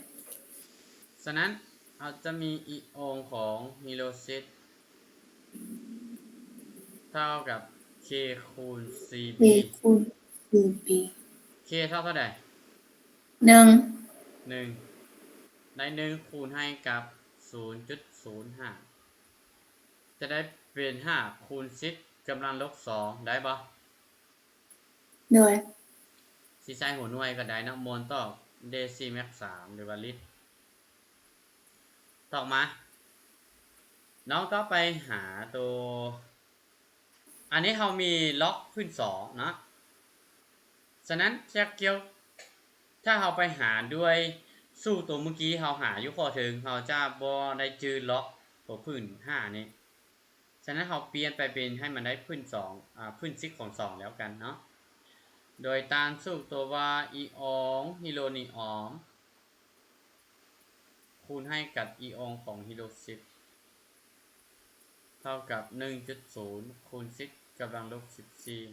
ສະນັ້ນ ເຮົາຈະມີອີອອງຂອງຮີໂດຊິດເທົ່າກັບ K ຄູນ C B. K ຄູນ C B. K ເທົ່າເທົ່າໃດ? ໜຶ່ງ. ໜຶ່ງ ໄດ້ໜຶ່ງຄູນໃຫ້ກັບສູນຈຸດສູນຫ້າ ຈະໄດ້ເປັນຫ້າຄູນສິບກຳລັງລົບສອງ ໄດ້ບໍ່? ໂດຍ. ຊິໃຊ້ຫົວໜ່ວຍກໍໄດ້ເນາະ ໂມນຕໍ່ເດຊີແມັກສາມ ຫຼືວ່າລິດ. ຕໍ່ມາ ນ້ອງກໍໄປຫາໂຕ ອັນນີ້ເຮົາມີລັອກພື້ນສອງເນາະ ສະນັ້ນຈະກ່ຽວ ຖ້າເຮົາໄປຫາດ້ວຍສູດໂຕເມື່ອກີ້ເຮົາຫາຢູ່ຂໍ້ເທິງ ເຮົາຈະບໍ່ໄດ້ຈື່ລັອກໂຕພື້ນຫ້ານີ້. ສະນັ້ນເຮົາປ່ຽນໄປເປັນໃຫ້ມັນໄດ້ພື້ນສອງ ອາ ພື້ນສິບຂອງສອງແລ້ວກັນເນາະ ໂດຍຕາມສູດໂຕວ່າ ອີອອງຮີໂຣນີອອມ ຄູນໃຫ້ກັບອີອອງຂອງຮີໂຣຊິດ ເທົ່າກັບໜຶ່ງຈຸດສູນຄູນສິບກຳລັງລົບສິບສີ່.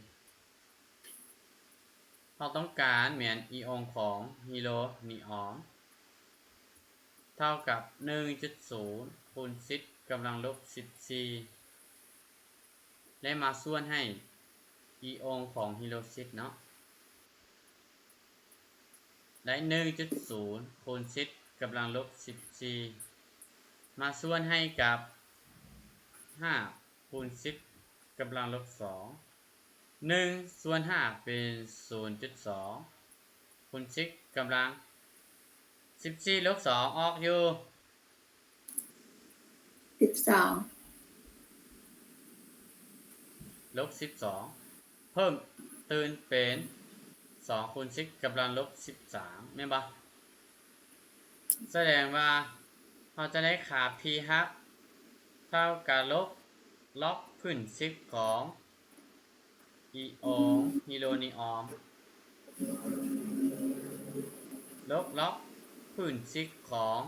ເຮົາຕ້ອງການແມ່ນອີອອງຂອງຮີໂຣນີອອມ ເທົ່າກັບໜຶ່ງຈຸດສູນຄູນສິບກຳລັງລົບສິບສີ່ ແລະ ມາສ່ວນໃຫ້ອີອອງຂອງຮີໂຣຊິດເນາະ ໄດ້ໜຶ່ງຈຸດສູນຄູນສິບກຳລັງລົບສິບສີ່ ມາສ່ວນໃຫ້ກັບຫ້າຄູນສິບກຳລັງລົບສອງ ໜຶ່ງສ່ວນຫ້າເປັນສູນຈຸດສອງຄູນສິບກຳລັງສິບສີ່ລົບສອງ ອອກຢູ່ ສິບສອງ ລົບສິບສອງ ເພີ່ມຕື່ມເປັນສອງຄູນສິບກຳລັງລົບສິບສາມ ແມ່ນບໍ່? ສະແດງວ່າເຮົາຈະໄດ້ຄ່າພີຮັບເທົ່າກັບລົບລັອກພື້ນສິບຂອງ ອີອອງຮີໂຣນີອອມ ລົບລັອກພື້ນສິບຂອງ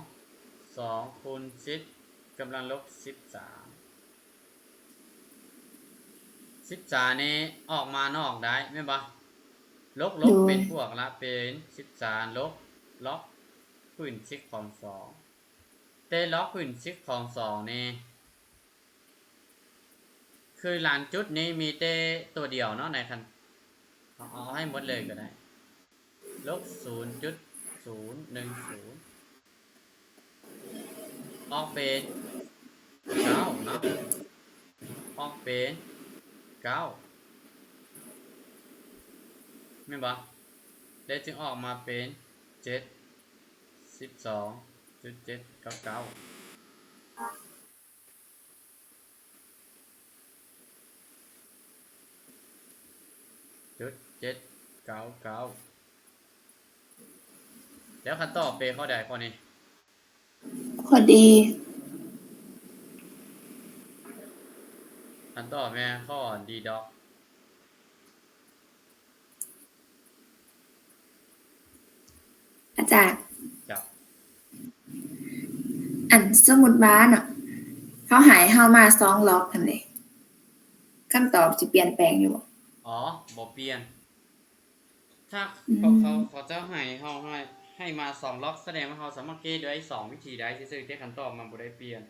ສອງຄູນສິບກຳລັງລົບສິບສາມ ສິບສາມນີ້ອອກມານອກໄດ້ແມ່ນບໍ່? ລົບລົບເປັນບວກລະເປັນສິບສາມລົບລັອກພື້ນສິບຂອງສອງ ແຕ່ລັອກພື້ນສິບຂອງສອງນີ້ ຄືລານຈຸດນີ້ມີແຕ່ຕົວດຽວເນາະ ໃນຄັນ ເອົາ ເອົາໃຫ້ໝົດເລີຍກໍໄດ້ ລົບສູນຈຸດສູນໜຶ່ງສູນ ອອກເປັນເກົ້າເນາະ ອອກເປັນເກົ້າ ແມ່ນບໍ່? ແລະ ຈຶ່ງອອກມາເປັນເຈັດ ສິບສອງຈຸດເຈັດເກົ້າເກົ້າ ຈຸດເຈັດເກົ້າເກົ້າ ແລ້ວຄັນຕອບເປັນຂໍ້ໃດຂໍ້ນີ້? ຂໍ້ດີ ຄັນຕອບແມ່ນຂໍ້ດີດອກ. ອາຈານ ເຈົ້າ ອັນ ສົມມຸດວ່າເນາະ ເຂົາໃຫ້ເຮົາມາສອງລັອກຫັ້ນເດ ຄຳຕອບຊິປ່ຽນແປງຢູ່ບໍ່? ອໍ ບໍ່ປ່ຽນ. ຖ້າ ອືມ ເຂົາ ເຂົາ ເຂົາເຈົ້າໃຫ້ເຮົາ ໃຫ້ ໃຫ້ມາສອງລັອກ ສະແດງວ່າເຮົາສາມາດແກ້ດ້ວຍສອງວິທີໄດ້ຊື່ໆ ແຕ່ຄຳຕອບມັນບໍ່ໄດ້ປ່ຽນ.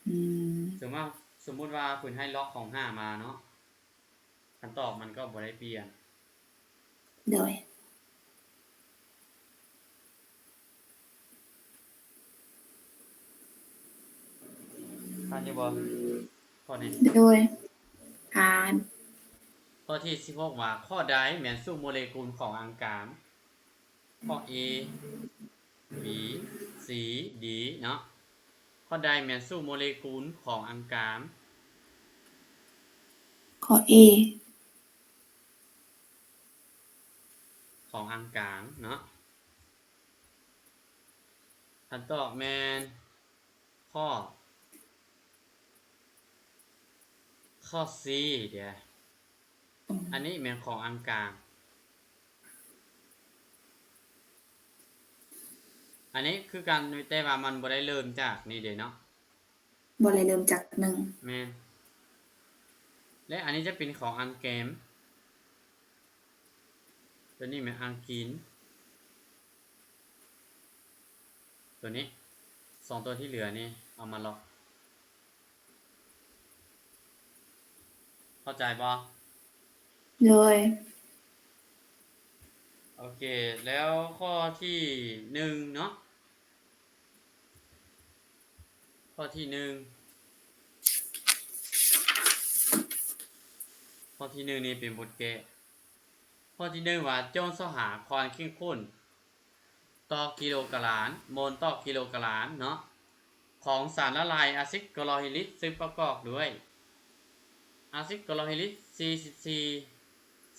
ອືມ ສົມມຸດວ່າ ສົມມຸດວ່າເພິ່ນໃຫ້ລັອກຂອງຫ້າມາເນາະ ຄຳຕອບມັນກໍບໍ່ໄດ້ປ່ຽນ. ໂດຍ ຜ່ານຢູ່ບໍ່ ຂໍ້ນີ້? ໂດຍ ຜ່ານ. ຂໍ້ທີສິບຫົກວ່າ ຂໍ້ໃດແມ່ນສູດໂມເລກຸນຂອງອັງກາມ? ຂໍ້ A B C D ເນາະ ຂໍ້ໃດແມ່ນສູດໂມເລກຸນຂອງອັງກາມ? ຂໍ້ A ຂອງອັງກາມເນາະ ຄຳຕອບແມ່ນຂໍ້ ຂໍ້ C ເດ. ອັນນີ້ແມ່ນຂອງອັງກາມ ອັນນີ້ຄືກັນ ແຕ່ວ່າມັນບໍ່ໄດ້ເລີ່ມຈາກນີ້ເດເນາະ ບໍ່ໄດ້ເລີ່ມຈາກໜຶ່ງ ແມ່ນ ແລະ ອັນນີ້ຈະເປັນຂອງອັງເກມ ຕົວນີ້ແມ່ນອັງກິນ ຕົວນີ້ ສອງຕົວທີ່ເຫຼືອນີ້ເອົາມາລັອກ ເຂົ້າໃຈບໍ່? ໂດຍ ໂອເຄ ແລ້ວຂໍ້ທີໜຶ່ງເນາະ ຂໍ້ທີໜຶ່ງ ຂໍ້ທີໜຶ່ງນີ້ເປັນບົດແກ້ ເພ ຂໍ້ທີໜຶ່ງວ່າ ຈົ່ງຊອກຫາຄວາມເຂັ້ມຂຸ້ນຕໍ່ກິໂລກະລາມ, ໂມນຕໍ່ກິໂລກະລາມເນາະ ຂອງສານລະລາຍອາຊິດຄລໍໂຣຮາລິກ ຊຶ່ງປະກອບດ້ວຍອາຊິດຄລໍໂຣຮາລິກ ສີ່ສິບສີ່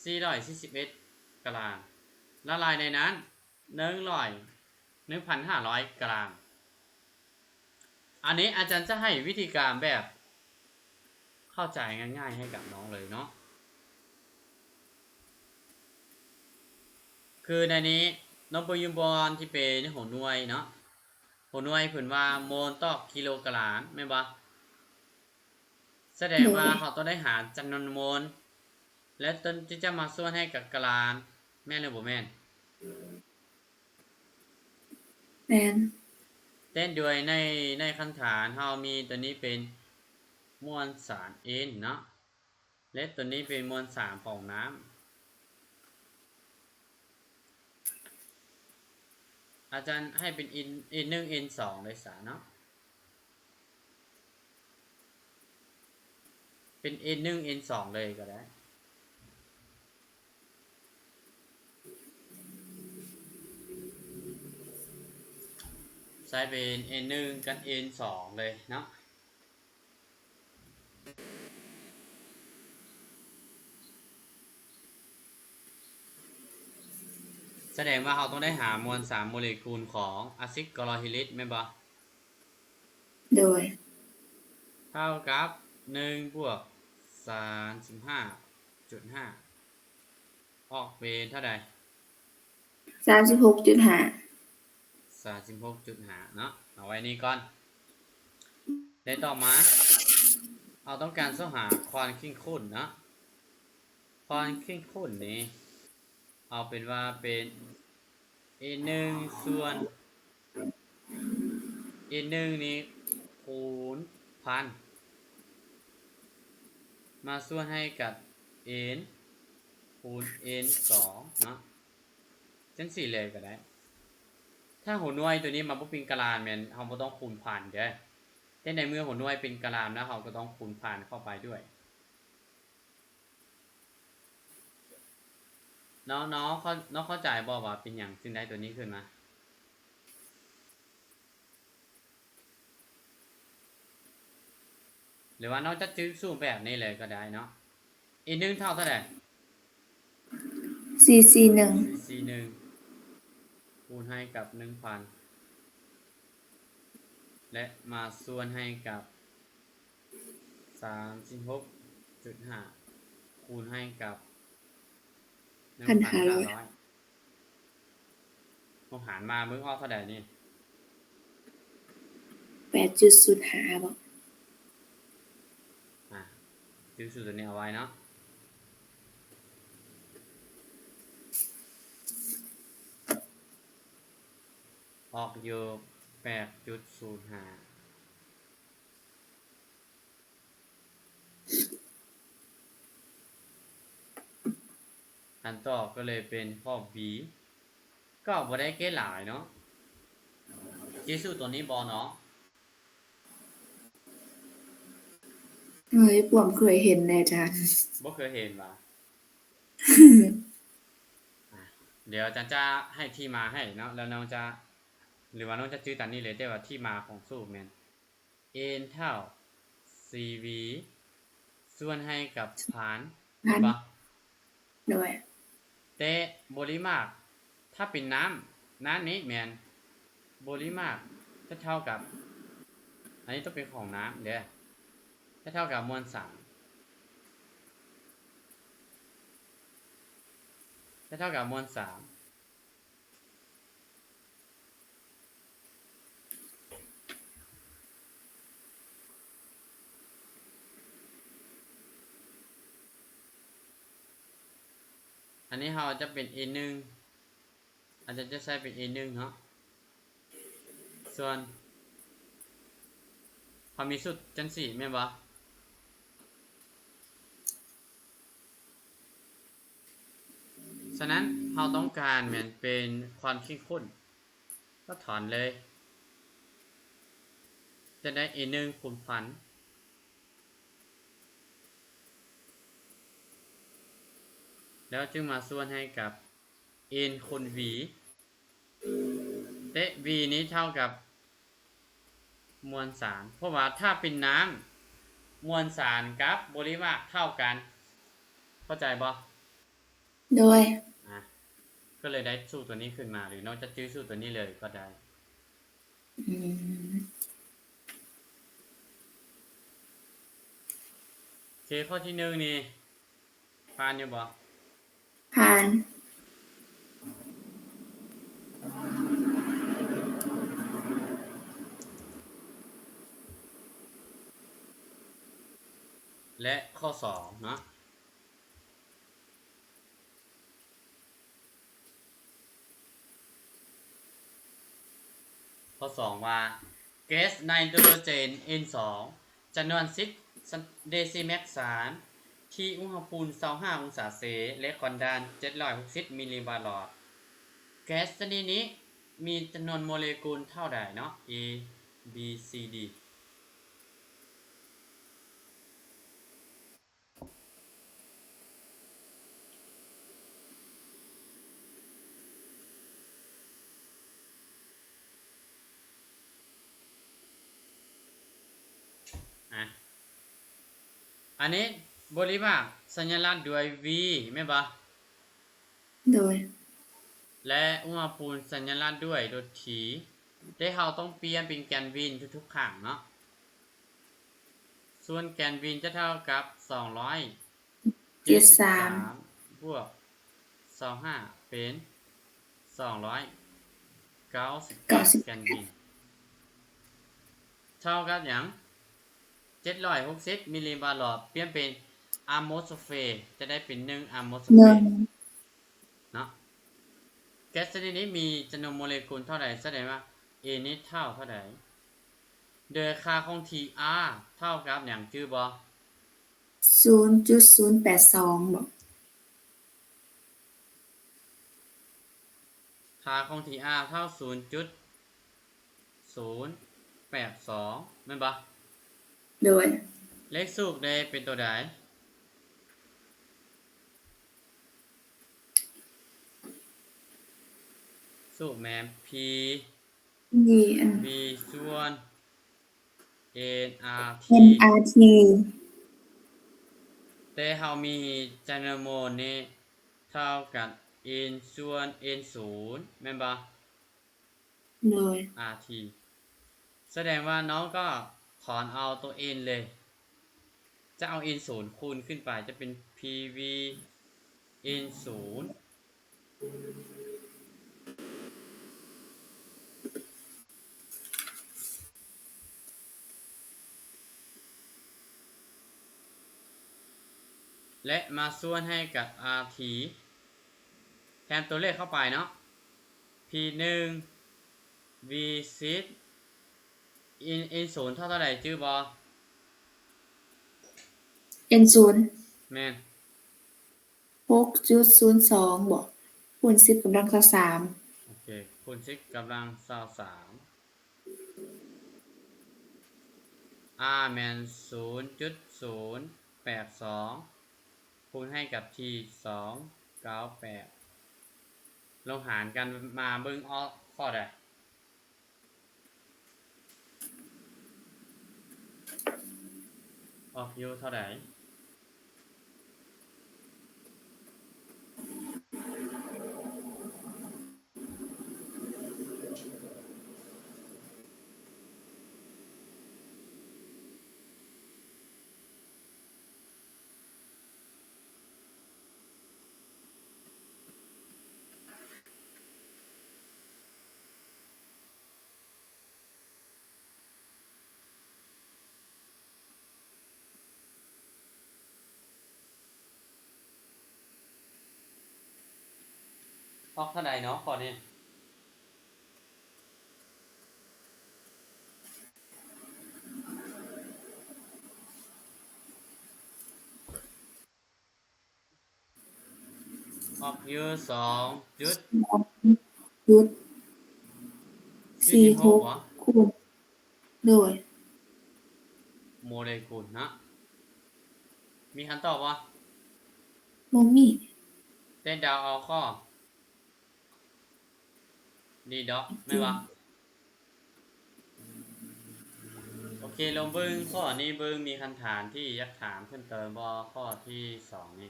ສີ່ຮ້ອຍສີ່ສິບເອັດກະຣາມ ລະລາຍໃນນ້ຳ ໜຶ່ງຮ້ອຍ ໜຶ່ງພັນຫ້າຮ້ອຍກະຣາມ. ອັນນີ້ອາຈານຈະໃຫ້ວິທີການແບບເຂົ້າໃຈງ່າຍໆໃຫ້ກັບນ້ອງເລີຍເນາະ. ຄືໃນນີ້ນ້ອງເບິ່ງຢູ່ບ່ອນທີ່ເປັນຫົວໜ່ວຍເນາະ, ຫົວໜ່ວຍເພິ່ນວ່າໂມນຕໍ່ກິໂລກະລາມແມ່ນບໍ່? ສະແດງວ່າ ໂດຍ ເຮົາຕ້ອງໄດ້ຫາຈຳນວນໂມນ ແລະ ຕົວນີ້ຈະມາສ່ວນໃຫ້ກັບກະລາມ ແມ່ນຫຼືບໍ່ແມ່ນ? ແມ່ນ. ແຕ່ໂດຍໃນ ໃນຂັ້ນຖານເຮົາມີຕົວນີ້ເປັນມວນສານ N ເນາະ ແລະ ຕົວນີ້ເປັນມວນສານຂອງນ້ຳ. ອາຈານໃຫ້ເປັນ N ໜຶ່ງ N ສອງເລີຍຊະເນາະ. ເປັນ N ໜຶ່ງ N ສອງເລີຍກໍໄດ້. ໃຊ້ເປັນ N ໜຶ່ງ ກັບ N ສອງເລີຍເນາະ. ສະແດງວ່າເຮົາຕ້ອງໄດ້ຫາມວນສານໂມເລກຸນຂອງອາຊິດຄລໍໂຣຮາລິກແມ່ນບໍ່? ໂດຍ. ເທົ່າກັບໜຶ່ງບວກສາມສິບຫ້າຈຸດຫ້າ ອອກເປັນເທົ່າໃດ? ສາມສິບຫົກຈຸດຫ້າ. ສາມສິບຫົກຈຸດຫ້າເນາະ ເອົາໄວ້ນີ້ກ່ອນ. ແລະ ຕໍ່ມາ ເຮົາຕ້ອງການຊອກຫາຄວາມເຂັ້ມຂຸ້ນເນາະ. ຄວາມເຂັ້ມຂຸ້ນນີ້ ເອົາເປັນວ່າເປັນ N ໜຶ່ງ ສ່ວນ N ໜຶ່ງນີ້ຄູນພັນ ມາສ່ວນໃຫ້ກັບ N ຄູນ N ສອງເນາະ. ຈັ່ງຊີ້ເລີຍກໍໄດ້. ຖ້າຫົວໜ່ວຍຕົວນີ້ມັນບໍ່ເປັນກະລາມ ແມ່ນເຮົາບໍ່ຕ້ອງຄູນພັນເດີ້. ແຕ່ໃນເມື່ອຫົວໜ່ວຍເປັນກະລາມແລ້ວ ເຮົາກໍຕ້ອງຄູນພັນເຂົ້າໄປດ້ວຍ. ນ້ອງ ນ້ອງເຂົ້າ ນ້ອງເຂົ້າໃຈບໍ່ວ່າເປັນຫຍັງຈຶ່ງໄດ້ຕົວນີ້ຂຶ້ນມາ? ຫຼືວ່ານ້ອງຈະຈື່ສູດແບບນີ້ເລີຍກໍໄດ້ເນາະ. N ໜຶ່ງເທົ່າເທົ່າໃດ? ສີ່ສີ່ໜຶ່ງ ສີ່ສີ່ໜຶ່ງ ຄູນໃຫ້ກັບໜຶ່ງພັນ ແລະ ມາສ່ວນໃຫ້ກັບ ສາມສິບຫົກຈຸດຫ້າ ຄູນໃຫ້ກັບ ໜຶ່ງພັນຫ້າຮ້ອຍ ຫານມາເບິ່ງອອກເທົ່າໃດນີ້? ແປດຈຸດສູນຫ້າບໍ? ອ່າ ຈື່ສູດຕົວນີ້ເອົາໄວ້ເນາະ. ອອກຢູ່ແປດຈຸດສູນຫ້າ. ຄຳຕອບກໍເລີຍເປັນຂໍ້ B ກໍບໍ່ໄດ້ເກດຫຼາຍເນາະ. ຈື່ສູດຕົວນີ້ບໍ່ເນາະ? ເອີຍ ພວກເຄີຍເຫັນແດ່ອາຈານ. ບໍ່ເຄີຍເຫັນຫວາ? ອ່າ ດຽວອາຈານຈະໃຫ້ທີ່ມາໃຫ້ເນາະ ແລ້ວນ້ອງຈະ ຫຼືວ່ານ້ອງຈະຈື່ຕາມນີ້ເລີຍ ແຕ່ວ່າທີ່ມາຂອງສູດແມ່ນ N ເທົ່າ C V ສ່ວນໃຫ້ກັບພັນ ພັນ ເຫັນບໍ່? ໂດຍ. ແຕ່ບໍລິມາກ ຖ້າເປັນນ້ຳ ນ້ຳນີ້ແມ່ນບໍລິມາກຈະເທົ່າກັບ ອັນນີ້ຕ້ອງເປັນຂອງນ້ຳເດີ້ ຈະເທົ່າກັບມວນສານ ຈະເທົ່າກັບມວນສານ. ອັນນີ້ເຮົາຈະເປັນ N ໜຶ່ງ ອາຈານຈະໃຊ້ເປັນ N ໜຶ່ງເນາະ. ສ່ວນ ເຮົາມີສູດຈັ່ງຊີ້ແມ່ນບໍ່? ສະນັ້ນ ເຮົາຕ້ອງການແມ່ນເປັນຄວາມເຂັ້ມຂຸ້ນ ກໍຖອນເລີຍ ຈະໄດ້ N ໜຶ່ງຄູນພັນ. ແລ້ວຈຶ່ງມາສ່ວນໃຫ້ກັບ N ຄູນ V ແລະ V ນີ້ເທົ່າກັບມວນສານ ເພາະວ່າຖ້າເປັນນ້ຳ ມວນສານກັບບໍລິມາກເທົ່າກັນ ເຂົ້າໃຈບໍ່? ໂດຍ ອາ ກໍເລີຍໄດ້ສູດຕົວນີ້ຂຶ້ນມາ ຫຼືນ້ອງຈະຈື່ສູດຕົວນີ້ເລີຍກໍໄດ້. ອືມ ໂອເຄ ຂໍ້ທີໜຶ່ງນີ້ ຜ່ານຢູ່ບໍ່? ຜ່ານ ແລະ ຂໍ້ສອງເນາະ ຂໍ້ສອງວ່າ ແກັສໄນໂຕຣເຈນ N ສອງ ຈຳນວນສິບເດຊິແມັກສານ ທີ່ອຸນຫະພູມຊາວຫ້າອົງສາເຊ ແລະ ຄວາມດັນເຈັດຮ້ອຍຫົກສິບມິນລີບາທຫຼອດ. ແກັສຊະນິດນີ້ມີຈຳນວນໂມເລກຸນເທົ່າໃດເນາະ? A B C D. ອາ ອັນນີ້ບໍລິມາກສັນຍາລັກດ້ວຍ V ແມ່ນບໍ່? ໂດຍ ແລະ ອຸນຫະພູມສັນຍາລັກດ້ວຍໂດຍ T ແຕ່ເຮົາຕ້ອງປ່ຽນເປັນແກນວິນທຸກໆຄັ້ງເນາະ. ສ່ວນແກນວິນຈະເທົ່າກັບສອງຮ້ອຍເຈັດສິບສາມບວກຊາວຫ້າ ເປັນສອງຮ້ອຍເກົ້າສິບແປດແກນວິນ ເທົ່າກັບຫຍັງ? ເຈັດຮ້ອຍຫົກສິບມິນລີບາທຫຼອດ ປ່ຽນເປັນອາໂມສເຟຣ ຈະໄດ້ເປັນໜຶ່ງອາໂມສເຟຣເນາະ. ແກັສຊະນິດນີ້ມີຈຳນວນໂມເລກຸນເທົ່າໃດ? ສະແດງວ່າ A ນີ້ເທົ່າເທົ່າໃດ? ໂດຍຄ່າຂອງ Tr ເທົ່າກັບຫຍັງ? ຈື່ບໍ່? ສູນຈຸດສູນແປດສອງບໍ? ຄ່າຂອງ Tr ເທົ່າສູນຈຸດສູນແປດສອງ ແມ່ນບໍ່? ໂດຍ ເລກສູດເດ ເປັນໂຕໃດ? ສູດແມ່ນ P ມີອັນ V ສ່ວນ nRT nRT ແຕ່ເຮົາມີຈຳນວນໂມນນີ້ເທົ່າກັບ N ສ່ວນ N ສູນ ແມ່ນບໍ່? ໂດຍ RT ສະແດງວ່ານ້ອງກໍຖອນເອົາຕົວ N ເລີຍ ຈະເອົາ N ສູນຄູນຂຶ້ນໄປ ຈະເປັນ P V N ສູນ ແລະ ມາສ່ວນໃຫ້ກັບ RT ແທນຕົວເລກເຂົ້າໄປເນາະ P ໜຶ່ງ V ສິບ N N ສູນເທົ່າເທົ່າໃດ? ຈື່ບໍ່? N ສູນ ແມ່ນ ຫົກຈຸດສູນສອງບໍ? ຄູນສິບກຳລັງຊາວສາມ ໂອເຄ ຄູນສິບກຳລັງຊາວສາມ R ແມ່ນສູນຈຸດສູນແປດສອງ ຄູນໃຫ້ກັບ T ສອງເກົ້າແປດ ລົງຫານກັນ ມາເບິ່ງອອກຂໍ້ໃດ? ອອກຢູ່ເທົ່າໃດ? ອອກເທົ່າໃດເນາະ ຂໍ້ນີ້? ອອກຢູ່ສອງຈຸດ ສອງຈຸດສີ່ຫົກ ຄູນ ໂດຍ ໂມເລກຸນເນາະ ມີຄຳຕອບບໍ່? ບໍ່ມີ. ແຕ່ເດົາເອົາຂໍ້ດີດອກ ແມ່ນບໍ່? ໂອເຄ ລອງເບິ່ງຂໍ້ນີ້ເບິ່ງ ມີຄຳຖາມທີ່ຢາກຖາມເພີ່ມເຕີມບໍ່? ຂໍ້ທີສອງນີ້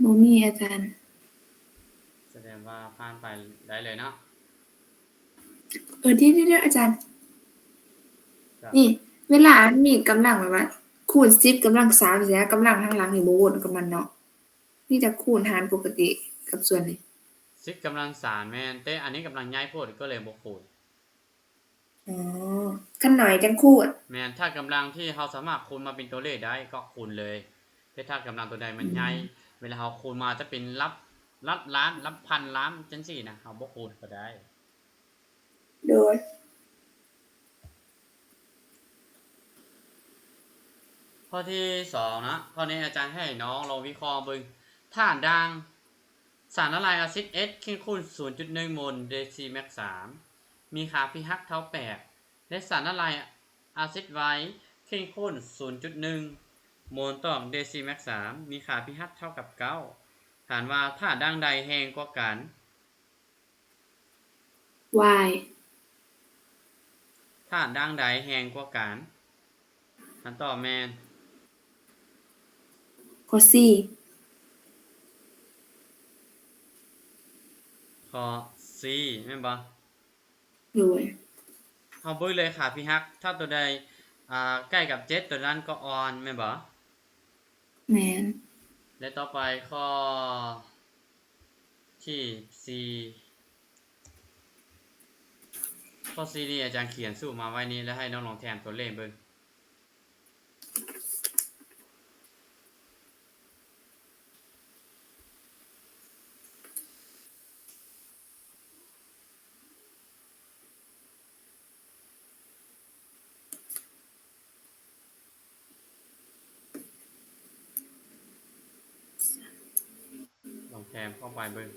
ບໍ່ມີອາຈານ. ສະແດງວ່າຜ່ານໄປໄດ້ເລີຍເນາະ. ເອີ ດຽວໆ ອາຈານ ນີ້ ເວລາມັນມີກຳລັງແບບວ່າ ຄູນສິບກຳລັງສາມຊີ້ນະ ກຳລັງທາງຫຼັງນີ້ບໍ່ວົນກັບມັນເນາະ ມີແຕ່ຄູນຫານປົກກະຕິກັບສ່ວນນີ້. ສິບກຳລັງສາມ ແມ່ນ ແຕ່ອັນນີ້ກຳລັງໃຫຍ່ໂພດ ກໍເລີຍບໍ່ຄູນ. ອໍ ຄັນນ້ອຍຈັ່ງຄູນ. ແມ່ນ ຖ້າກຳລັງທີ່ເຮົາສາມາດຄູນມາເປັນຕົວເລກໄດ້ກໍຄູນເລີຍ ແຕ່ຖ້າກຳລັງຕົວໃດມັນໃຫຍ່ ອືມ ເວລາເຮົາຄູນມາຈະເປັນຫຼັກ ຫຼັກລ້ານ ຫຼັກພັນລ້ານ ຈັ່ງຊີ້ນະ ເຮົາບໍ່ຄູນກໍໄດ້. ໂດຍ ຂໍ້ທີສອງເນາະ ຂໍ້ນີ້ອາຈານໃຫ້ນ້ອງລອງວິເຄາະເບິ່ງ ຖ້າດັ່ງ ສານລະລາຍອາຊິດ H ເຄັ່ງຄູນ ສູນຈຸດໜຶ່ງ ໂມນ ເດຊີແມັກສາມ ມີຄ່າ pH ເທົ່າ ແປດ ແລະ ສານລະລາຍອາຊິດ Y ເຄັ່ງຄູນ ສູນຈຸດໜຶ່ງ ໂມນ ຕໍ່ ເດຊີແມັກສາມ ມີຄ່າ pH ເທົ່າກັບ ເກົ້າ ຖາມວ່າ ຖ້າດ່າງໃດແຮງກວ່າກັນ? Y ຖ້າດ່າງໃດແຮງກວ່າກັນ? ຄຳຕອບແມ່ນ ຂໍ້ C ຂໍ້ C ແມ່ນບໍ່? ໂດຍ ເຮົາເບິ່ງເລີຍຄ່າ pH ຖ້າຕົວໃດ ອ່າ ໃກ້ກັບ ເຈັດ ຕົວນັ້ນກໍອ່ອນ ແມ່ນບໍ່? ແມ່ນ ແລະ ຕໍ່ໄປຂໍ້ທີສີ່ ຂໍ້ສີ່ນີ້ອາຈານຂຽນສູດມາໄວ້ນີ້ ແລ້ວໃຫ້ນ້ອງລອງແທນຕົວເລກເບິ່ງ. ລອງແທນເຂົ້າໄປເບິ່ງ.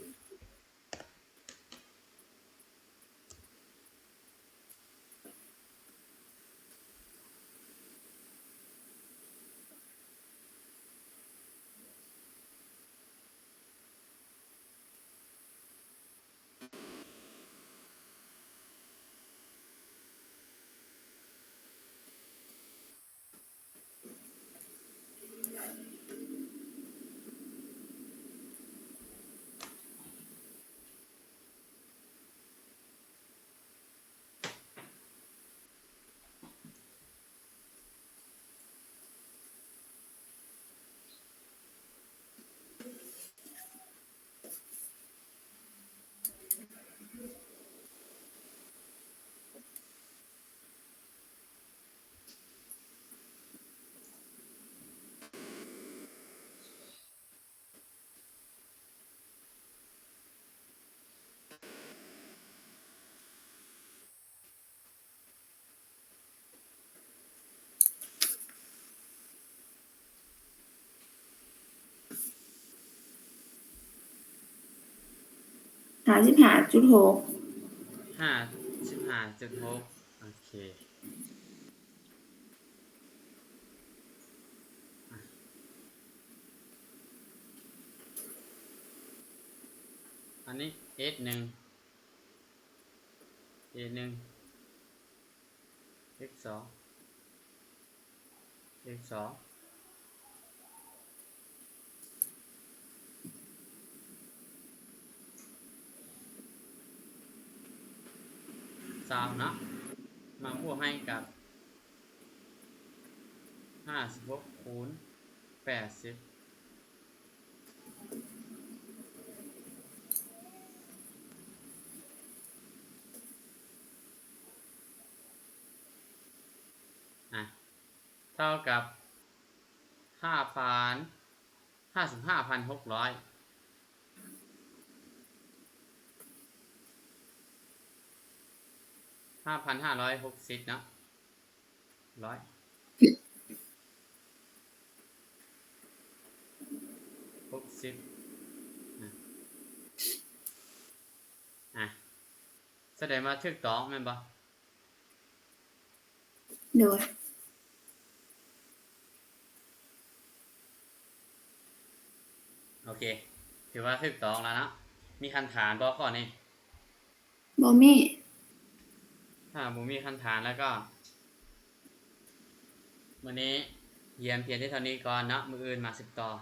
ຫ້າສິບຫ້າຈຸດຫົກ ຫ້າສິບຫ້າຈຸດຫົກ ໂອເຄ ອັນນີ້ H ໜຶ່ງ H ໜຶ່ງ H ສອງ H ສອງ ຊາວເນາະ ມາບວກໃຫ້ກັບ ຫ້າສິບຫົກ ຄູນ ແປດສິບ ອ່ະ ເທົ່າກັບ ຫ້າພັນ ຫ້າສິບຫ້າພັນຫົກຮ້ອຍ ຫ້າພັນຫ້າຮ້ອຍຫົກສິບເນາະ ຮ້ອຍ ຫົກສິບ ອ່ະ ອ່ະ ສະແດງວ່າຖືກຕ້ອງແມ່ນບໍ່? ໂດຍ ເຄ ຖືວ່າຖືກຕ້ອງແລ້ວເນາະ. ມີຄຳຖາມບໍ່ຂໍ້ນີ້? ບໍ່ມີ. ຖ້າບໍ່ມີຄຳຖາມແລ້ວກໍ ມື້ນີ້ຮຽນພຽງແຕ່ເທົ່ານີ້ກ່ອນເນາະ, ມື້ອື່ນມາສືບຕໍ່.